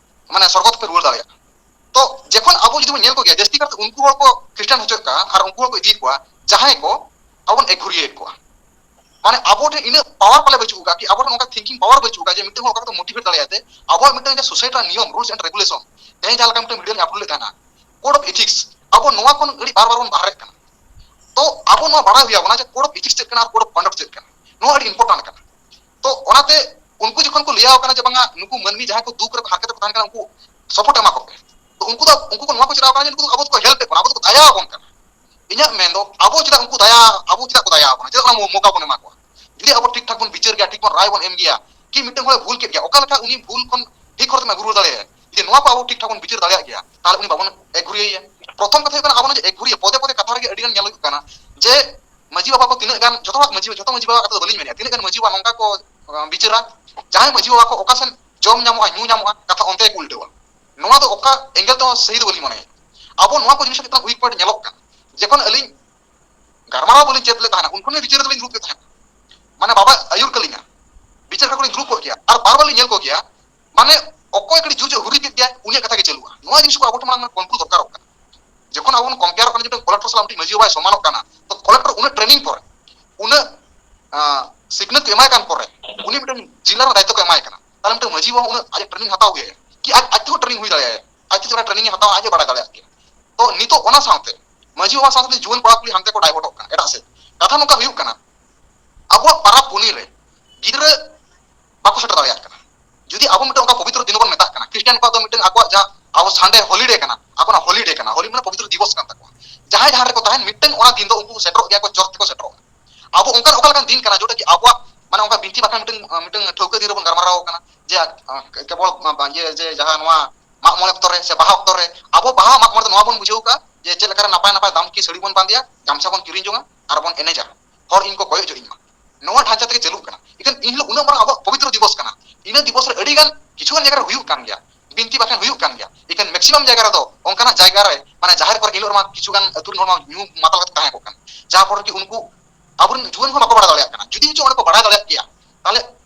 ᱢᱟᱱᱮ ᱥᱚᱨᱜᱚ ᱛᱮᱯᱮ ᱨᱩᱣᱟᱹᱲ ᱫᱟᱲᱮᱭᱟᱜᱼᱟ᱾ ᱛᱚ ᱡᱚᱠᱷᱚᱱ ᱟᱵᱚ ᱡᱩᱫᱤ ᱵᱚᱱ ᱧᱮᱞ ᱠᱚᱜᱮᱭᱟ, ᱡᱟᱹᱥᱛᱤ ᱠᱟᱨᱛᱮ ᱩᱱᱠᱩ ᱦᱚᱲ ᱠᱚ ᱠᱷᱨᱤᱥᱴᱟᱱ ᱦᱚᱪᱚᱭᱮᱫ ᱠᱚᱣᱟ ᱟᱨ ᱩᱱᱠᱩ ᱦᱚᱲ ᱠᱚ ᱤᱫᱤᱭᱮᱫ ᱠᱚᱣᱟ, ᱡᱟᱦᱟᱸᱭ ᱠᱚ ᱟᱵᱚ ᱵᱚᱱ ᱮᱠᱜᱷᱩᱨᱤᱭᱮᱫ ᱠᱚᱣᱟ᱾ ᱢᱟᱱᱮ ᱟᱵᱚ ᱴᱷᱮᱱ ᱤᱱᱟᱹᱜ ᱯᱟᱣᱟᱨ ᱯᱟᱞᱮ ᱵᱟᱹᱪᱩᱜ ᱟᱠᱟᱫ ᱠᱤ ᱟᱵᱚ ᱴᱷᱮᱱ ᱚᱱᱠᱟ ᱛᱷᱤᱝᱠᱤᱝ ᱯᱟᱣᱟᱨ ᱵᱟᱹᱪᱩᱜ ᱟᱠᱟᱫ ᱡᱮ ᱢᱤᱫᱴᱮᱱ ᱦᱚᱲ ᱚᱠᱟ ᱠᱟᱛᱮ ᱢᱳᱴᱤᱵᱷᱮᱴ ᱫᱟᱲᱮᱭᱟᱛᱮ ᱟᱵᱚᱣᱟᱜ ᱢᱤᱫᱴᱟᱝ ᱡᱟᱦᱟᱸ ᱥᱳᱥᱟᱭᱴᱤ ᱨᱮᱱᱟᱜ ᱱᱤᱭᱚᱢ, ᱨᱩᱞᱥ ᱮᱱᱰ ᱨᱮᱜᱩᱞᱮᱥᱚᱱ, ᱛᱮᱦᱮᱧ ᱡᱟᱦᱟᱸ ᱞᱮᱠᱟ ᱢᱤᱫᱴᱟᱝ ᱵᱷᱤᱰᱤᱭᱳ ᱞᱤᱧ ᱟᱯᱞᱳᱰ ᱞᱮᱫ ᱛᱟᱦᱮᱱᱟ, ᱠᱳᱰ ᱚᱯᱷ ᱮᱛᱷᱤᱠᱥ, ᱟᱵᱚ ᱱᱚᱣᱟ ᱠᱷᱚᱱ ᱟᱹᱰᱤ ᱵᱟᱨ ᱵᱟᱨ ᱵᱚᱱ ᱵᱟᱦᱨᱮᱜ ᱠᱟᱱᱟ᱾ ᱛᱚ ᱟᱵᱚ ᱱᱚᱣᱟ ᱵᱟᱲᱟᱭ ᱦᱩᱭ ᱟᱵᱚᱱᱟ ᱡᱮ ᱠᱳᱰ ᱚᱯᱷ ᱮᱛᱷᱤᱠᱥ ᱪᱮᱫ ᱠᱟᱱᱟ ᱟᱨ ᱠᱳᱰ ᱚᱯᱷ ᱠᱚᱱᱰᱟᱠᱴ ᱪᱮᱫ ᱠᱟᱱᱟ, ᱱᱚᱣᱟ ᱟᱹᱰᱤ ᱤᱢᱯᱚᱨᱴᱮᱱᱴ ᱠᱟᱱᱟ᱾ ᱛᱚ ᱚᱱᱟᱛᱮ ᱩᱱᱠᱩ ᱡᱚᱠᱷᱚᱱ ᱠᱚ ᱞᱟᱹᱭᱟᱣ ᱠᱟᱱᱟ ᱡᱮ ᱵᱟᱝᱟ ᱱᱩᱠᱩ ᱢᱟᱹᱱᱢᱤ ᱡᱟᱦᱟᱸᱭ ᱠᱚ ᱫᱩᱠ ᱨᱮᱠᱚ ᱦᱟᱨᱠᱮᱛ ᱨᱮᱠᱚ ᱛᱟᱦᱮᱱ ᱠᱟᱱᱟ ᱩᱱᱠᱩ ᱥᱟᱯᱳᱨᱴ ᱮᱢᱟ ᱠᱚᱯᱮ, ᱛᱚ ᱩᱱᱠᱩ ᱫᱚ, ᱩᱱᱠᱩ ᱠᱚ ᱱᱚᱣᱟ ᱠᱚ ᱪᱮᱫ ᱟᱠᱚ ᱠᱟᱱᱟ ᱡᱮ ᱱᱩᱠᱩ ᱫᱚ ᱟᱵᱚ ᱫᱚᱠᱚ ᱦᱮᱞᱯ ᱮᱫ ᱵᱚᱱᱟ, ᱟᱵᱚ ᱫᱚᱠᱚ ᱫᱟᱭᱟ ᱟᱵᱚᱱ ᱠᱟᱱᱟ᱾ ᱤᱧᱟᱹᱜ ᱢᱮᱱ ᱫᱚ ᱟᱵᱚ ᱪᱮᱫᱟᱜ ᱩᱱᱠᱩ ᱫᱟᱭᱟ, ᱟᱵᱚ ᱪᱮᱫᱟᱜ ᱠᱚ ᱫᱟᱭᱟ ᱟᱵᱚᱱᱟ, ᱪᱮᱫᱟᱜ ᱚᱱᱟ ᱢᱚ-, ᱢᱚᱠᱟ ᱵᱚᱱ ᱮᱢᱟ ᱠᱚᱣᱟ? ᱡᱩᱫᱤ ᱟᱵᱚ ᱴᱷᱤᱠ ᱴᱷᱟᱠ ᱵᱚᱱ ᱵᱤᱪᱟᱹᱨ ᱜᱮᱭᱟ, ᱴᱷᱤᱠ ᱵᱚᱱ ᱨᱟᱭ ᱵᱚᱱ ᱮᱢ ᱜᱮᱭᱟ, ᱠᱤ ᱢᱤᱫᱴᱟᱝ ᱦᱚᱲᱮ ᱵᱷᱩᱞ ᱠᱮᱫ ᱜᱮᱭᱟ, ᱚᱠᱟ ᱞᱮᱠᱟ ᱩᱱᱤ ᱵᱷᱩᱞ ᱠᱷᱚᱱ ᱴᱷᱤᱠ ᱦᱚᱨ ᱛᱮᱢ ᱟᱹᱜᱩ ᱨᱩᱣᱟᱹᱲ ᱫᱟᱲᱮᱭᱟᱭᱟ? ᱡᱩᱫᱤ ᱱᱚᱣᱟ ᱠᱚ ᱟᱵᱚ ᱴᱷᱤᱠ ᱴᱷᱟᱠ ᱵᱚᱱ ᱵᱤᱪᱟᱹᱨ ᱫᱟᱲᱮᱭᱟᱜ ᱜᱮᱭᱟ, ᱛᱟᱦᱚᱞᱮ ᱩᱱᱤ ᱵᱟᱵᱚᱱ ᱮᱜᱷᱩᱨᱤᱭᱟᱹᱭᱟ᱾ ᱯᱨᱚᱛᱷᱚᱢ ᱠᱟᱛᱷᱟ ᱦᱩᱭᱩᱜ ᱠᱟᱱᱟ, ᱟᱵᱚ ᱱᱚᱜᱼᱚᱭ ᱡᱮ ᱮᱜᱷᱩᱨᱤᱭᱟᱹ, ᱯᱚᱫᱮ ᱯᱚᱫᱮ ᱠᱟᱛᱷᱟ ᱨᱮᱜᱮ ᱟᱹᱰᱤ ᱜᱟᱱ ᱧᱮᱞ ᱦᱩᱭᱩᱜ ᱠᱟᱱᱟ ᱡᱮ ᱢᱟᱹᱡᱷᱤ ᱵᱟᱵᱟ ᱠᱚ ᱛᱤᱱᱟᱹᱜ ᱜᱟᱱ, ᱡᱚᱛᱚ ᱦᱚᱲᱟᱜ ᱢᱟᱹᱡᱷᱤ, ᱡᱚᱛᱚ ᱢᱟᱹᱡᱷᱤ ᱵᱟᱵᱟ ᱠᱟᱛᱷᱟ ᱫᱚ ᱵᱟᱹᱞᱤᱧ ᱢᱮᱱᱮᱫᱼᱟ, ᱛᱤᱱᱟᱹᱜ ᱜᱟᱱ ᱢᱟᱹᱡᱷᱤ ᱵᱟᱵᱟ ᱱᱚᱝᱠᱟ ᱠᱚ, ᱟᱸ, ᱵᱤᱪᱟᱹᱨᱟ, ᱡᱟᱦᱟᱸᱭ ᱢᱟᱹᱡᱷᱤ ᱵᱟᱵᱟ ᱠᱚ ᱚᱠᱟ ᱥᱮᱱ ᱡᱚᱢ ᱧᱟᱢᱚᱜᱼᱟ, ᱧᱩ ᱧᱟᱢᱚᱜᱼᱟ, ᱠᱟᱛᱷᱟ ᱚᱱᱛᱮ ᱜᱮᱠᱚ ᱩᱞᱴᱟᱹᱣᱟ᱾ ᱱᱚᱣᱟ ᱫᱚ ᱚᱠᱟ ᱮᱝᱜᱮᱞ ᱛᱮᱦᱚᱸ ᱥᱟᱹᱦᱤ ᱫᱚ ᱵᱟᱹᱞᱤᱧ ᱢᱚᱱᱮᱭᱟ᱾ ᱟᱵᱚ ᱱᱚᱣᱟ ᱠᱚ ᱡᱤᱱᱤᱥ ᱢᱤᱫᱴᱟᱝ ᱩᱭᱤᱠ ᱯᱚᱭᱮᱱᱴ ᱧᱮᱞᱚᱜ ᱠᱟᱱᱟ᱾ ᱡᱚᱠᱷᱚᱱ ᱟᱹᱞᱤᱧ ᱜᱟᱞᱢᱟᱨᱟᱣ ᱵᱟᱹᱞᱤᱧ ᱪᱮᱫ ᱞᱮᱫ ᱛᱟᱦᱮᱱᱟ, ᱩᱱ ᱠᱷᱚᱱ ᱜᱮ ᱵᱤᱪᱟᱹᱨ ᱫᱚᱞᱤᱧ ᱫᱩᱲᱩᱵ ᱠᱮᱫ ᱛᱟᱦᱮᱸᱫ᱾ ᱢᱟᱱᱮ ᱵᱟᱵᱟ ᱟᱹᱭᱩᱨ ᱠᱟᱹᱞᱤᱧᱟ, ᱵᱤᱪᱟᱹᱨ ᱠᱚᱞᱤᱧ ᱫᱩᱲᱩᱵ ᱠᱚᱜ ᱜᱮᱭᱟ᱾ ᱟᱨ ᱵᱟᱨ ᱵᱟᱨ ᱞᱤᱧ ᱧᱮᱞ ᱠᱚᱜᱮᱭᱟ, ᱢᱟᱱᱮ ᱚᱠᱚᱭ ᱠᱟᱹᱴᱤᱡ ᱡᱳᱨ ᱡᱳᱨ ᱦᱩᱨᱤ ᱠᱮᱫ ᱜᱮᱭᱟᱭ, ᱩᱱᱤᱭᱟᱜ ᱠᱟᱛᱷᱟ ᱜᱮ ᱪᱟᱹᱞᱩᱜᱼᱟ᱾ ᱱᱚᱣᱟ ᱡᱤᱱᱤᱥ ᱠᱚ ᱟᱵᱚ ᱴᱷᱮᱱ ᱢᱟᱲᱟᱝ ᱠᱚᱱᱴᱨᱳᱞ ᱫᱚᱨᱠᱟᱨᱚᱜ ᱠᱟᱱᱟ᱾ ᱡᱚᱠᱷᱚᱱ ᱟᱵᱚ ᱵᱚᱱ ᱠᱚᱢᱯᱮᱭᱟᱨᱚᱜ ᱠᱟᱱᱟ, ᱡᱮ ᱢᱤᱫᱴᱟᱝ ᱠᱚᱞᱮᱠᱴᱚᱨ ᱥᱟᱞᱟᱜ ᱢᱤᱫᱴᱤᱡ ᱢᱟᱹᱡᱷᱤ ᱵᱟᱵᱟᱭ ᱥᱚᱢᱟᱱᱚᱜ ᱠᱟᱱᱟ, ᱛᱚ ᱠᱚᱞᱮᱠᱴᱚᱨ ᱩᱱᱟᱹᱜ ᱴᱨᱮᱱᱤᱝ ᱯᱚᱨᱮ, ᱩᱱᱟᱹᱜ, ᱟᱸ, ᱥᱤᱠᱷᱱᱟᱹᱛ ᱠᱚ ᱮᱢᱟᱭ ᱠᱟᱱ ᱯᱚᱨᱮ, ᱩᱱᱤ ᱢᱤᱫᱴᱟᱝ ᱡᱤᱞᱟ ᱨᱮᱱᱟᱜ ᱫᱟᱭᱤᱛᱛᱚ ᱠᱚ ᱮᱢᱟᱭ ᱠᱟᱱᱟ, ᱛᱟᱦᱞᱮ ᱢᱤᱫᱴᱟᱝ ᱢᱟᱹᱡᱷᱤ ᱵᱟᱵᱟ ᱩᱱᱟᱹᱜ ᱟᱡ ᱴᱨᱮᱱᱤᱝ ᱦᱟᱛᱟᱣ ᱜᱮᱭᱟ ᱠᱤ? ᱟᱡ, ᱟᱡ ᱛᱮᱦᱚᱸ ᱴᱨᱮᱱᱤᱝ ᱦᱩᱭ ᱫᱟᱲᱮᱭᱟᱜᱼᱟ, ᱟᱡ ᱛᱮ ᱪᱮᱫ ᱞᱮᱠᱟ ᱴᱨᱮᱱᱤᱝ ᱮ ᱦᱟᱛᱟᱣᱟ, ᱟᱡ ᱮ ᱵᱟᱲᱟᱭ ᱫᱟᱲᱮᱭᱟᱜ ᱜᱮᱭᱟ᱾ ᱛᱚ ᱱᱤᱛᱚᱜ ᱚᱱᱟ ᱥᱟᱶᱛᱮ ᱢᱟᱹᱡᱷᱤ ᱵᱟᱵᱟ ᱥᱟᱶᱛᱮ ᱡᱩᱣᱟᱹᱱ ᱠᱚᱲᱟ ᱠᱩᱲᱤ ᱦᱟᱱᱛᱮ ᱠᱚ ᱰᱟᱭᱵᱷᱟᱨᱴᱚᱜ ᱠᱟᱱᱟ ᱮᱴᱟᱜ ᱥᱮᱫ᱾ ᱠᱟᱛᱷᱟ ᱱᱚᱝᱠᱟ ᱦᱩᱭᱩᱜ ᱠᱟᱱᱟ, ᱟᱵᱚᱣᱟᱜ ᱯᱟᱨᱟᱵᱽ ᱯᱩᱱᱟᱹᱭ ᱨᱮ ᱜᱤᱫᱽᱨᱟᱹ ᱵᱟᱠᱚ ᱥᱮᱴᱮᱨ ᱫᱟᱲᱮᱭᱟᱜ ᱠᱟᱱᱟ᱾ ᱡᱩᱫᱤ ᱟᱵᱚ ᱢᱤᱫᱴᱟᱝ ᱚᱱᱠᱟ ᱯᱚᱵᱤᱛᱨᱚ ᱫᱤᱱ ᱵᱚᱱ ᱢᱮᱛᱟᱜ ᱠᱟᱱᱟ, ᱠᱷᱨᱤᱥᱴᱤᱭᱟᱱ ᱠᱚᱣᱟᱜ ᱫᱚ ᱢᱤᱫᱴᱟᱝ ᱟᱠᱚᱣᱟᱜ ᱡᱟᱦᱟᱸ ᱟᱵᱚ ᱥᱟᱱᱰᱮ ᱦᱚᱞᱤᱰᱮ ᱠᱟᱱᱟ, ᱟᱠᱚᱱᱟᱜ ᱦᱚᱞᱤᱰᱮ ᱠᱟᱱᱟ, ᱦᱚᱞᱤ ᱢᱟᱱᱮ ᱯᱚᱵᱤᱛᱨᱚ ᱫᱤᱵᱚᱥ ᱠᱟᱱ ᱛᱟᱠᱚᱣᱟ᱾ ᱡᱟᱦᱟᱸᱭ ᱡᱟᱦᱟᱸ ᱨᱮᱠᱚ ᱛᱟᱦᱮᱱ, ᱢᱤᱫᱴᱟᱝ ᱚᱱᱟ ᱫᱤᱱ ᱫᱚ ᱩᱱᱠᱩ ᱠᱚ ᱥᱮᱴᱮᱨᱚᱜ ᱜᱮᱭᱟ ᱠᱚ, ᱪᱚᱨᱪ ᱛᱮᱠᱚ ᱥᱮᱴᱮᱨᱚᱜᱼᱟ᱾ ᱟᱵᱚ ᱚᱱᱠᱟᱱ ᱚᱠᱟ ᱞᱮᱠᱟᱱ ᱫᱤᱱ ᱠᱟᱱᱟ ᱡᱚᱴᱟ ᱠᱤ ᱟᱵᱚᱣᱟᱜ ᱢᱟᱱᱮ ᱚᱱᱠᱟ ᱵᱤᱱᱛᱤ ᱵᱟᱠᱷᱮᱬ ᱢᱤᱫᱴᱟᱝ, ᱢᱤᱫᱴᱟᱝ ᱴᱷᱟᱹᱣᱠᱟᱹ ᱫᱤᱱ ᱨᱮᱵᱚᱱ ᱜᱟᱞᱢᱟᱨᱟᱣ ᱠᱟᱱᱟ ᱡᱮ, ᱟᱸ, ᱠᱮᱵᱚᱞ, ᱟᱸ, ᱤᱭᱟᱹ ᱡᱮ ᱡᱟᱦᱟᱸ ᱱᱚᱣᱟ ᱢᱟᱜ ᱢᱚᱬᱮ ᱚᱠᱛᱚ ᱨᱮ ᱥᱮ ᱵᱟᱦᱟ ᱚᱠᱛᱚ ᱨᱮ ᱟᱵᱚ ᱵᱟᱦᱟ ᱢᱟᱜ ᱢᱚᱬᱮ ᱫᱚ ᱱᱚᱣᱟ ᱵᱚᱱ ᱵᱩᱡᱷᱟᱹᱣ ᱠᱟᱜᱼᱟ ᱡᱮ ᱪᱮᱫ ᱞᱮᱠᱟ ᱨᱮ ᱱᱟᱯᱟᱭ ᱱᱟᱯᱟᱭ ᱫᱟᱢᱠᱤ ᱥᱟᱹᱲᱤ ᱵᱚᱱ ᱵᱟᱸᱫᱮᱭᱟ, ᱜᱟᱢᱪᱷᱟ ᱵᱚᱱ ᱠᱤᱨᱤᱧ ᱡᱚᱝᱟ ᱟᱨ ᱵᱚᱱ ᱮᱱᱮᱡᱟ, ᱦᱚᱲ ᱤᱧ ᱠᱚ ᱠᱚᱭᱚᱜ ᱡᱚᱜ ᱤᱧ ᱢᱟ᱾ ᱱᱚᱣᱟ ᱰᱷᱟᱧᱪᱟ ᱛᱮᱜᱮ ᱪᱟᱹᱞᱩᱜ ᱠᱟᱱᱟ᱾ ᱤᱠᱷᱟᱹᱱ ᱤᱱ ᱦᱤᱞᱳᱜ ᱩᱱᱟᱹᱜ ᱢᱟᱨᱟᱝ ᱟᱵᱚᱣᱟᱜ ᱯᱚᱵᱤᱛᱨᱚ ᱫᱤᱵᱚᱥ ᱠᱟᱱᱟ, ᱤᱱᱟᱹ ᱫᱤᱵᱚᱥ ᱨᱮ ᱟᱹᱰᱤ ᱜᱟᱱ ᱠᱤᱪᱷᱩ ᱜᱟᱱ ᱡᱟᱭᱜᱟ ᱨᱮ ᱦᱩᱭᱩᱜ ᱠᱟᱱ ᱜᱮᱭᱟ, ᱵᱤᱱᱛᱤ ᱵᱟᱠᱷᱮᱬ ᱦᱩᱭᱩᱜ ᱠᱟᱱ ᱜᱮᱭᱟ, ᱤᱠᱷᱟᱹᱱ ᱢᱮᱠᱥᱤᱢᱟᱢ ᱡᱟᱭᱜᱟ ᱨᱮᱫᱚ ᱚᱱᱠᱟᱱᱟᱜ ᱡᱟᱭᱜᱟ ᱨᱮ ᱢᱟᱱᱮ ᱡᱟᱦᱮᱨ ᱠᱚᱨᱮ ᱤᱱ ᱦᱤᱞᱳᱜ ᱨᱮᱢᱟ ᱠᱤᱪᱷᱩ ᱜᱟᱱ ᱟᱹᱛᱩ ᱨᱮᱱ ᱦᱚᱲ ᱢᱟ ᱧᱩ ᱢᱟᱛᱟᱞ ᱠᱟᱛᱮ ᱛᱟᱦᱮᱸ ᱠᱚᱜ ᱠᱟᱱᱟ, ᱡᱟᱦᱟᱸ ᱯᱚᱨᱮ ᱠᱤ ᱩᱱᱠᱩ ᱟᱵᱚᱨᱮᱱ ᱡᱩᱣᱟᱹᱱ ᱦᱚᱸ ᱵᱟᱠᱚ ᱵᱟᱲᱟᱭ ᱫᱟᱲᱮᱭᱟᱜ ᱠᱟᱱᱟ᱾ ᱡᱩᱫᱤ ᱦᱚᱪᱚ ᱚᱸᱰᱮ ᱠᱚ ᱵᱟᱲᱟᱭ ᱫᱟᱲᱮᱭᱟᱜ ᱠᱮᱭᱟ, ᱛᱟᱦᱞᱮ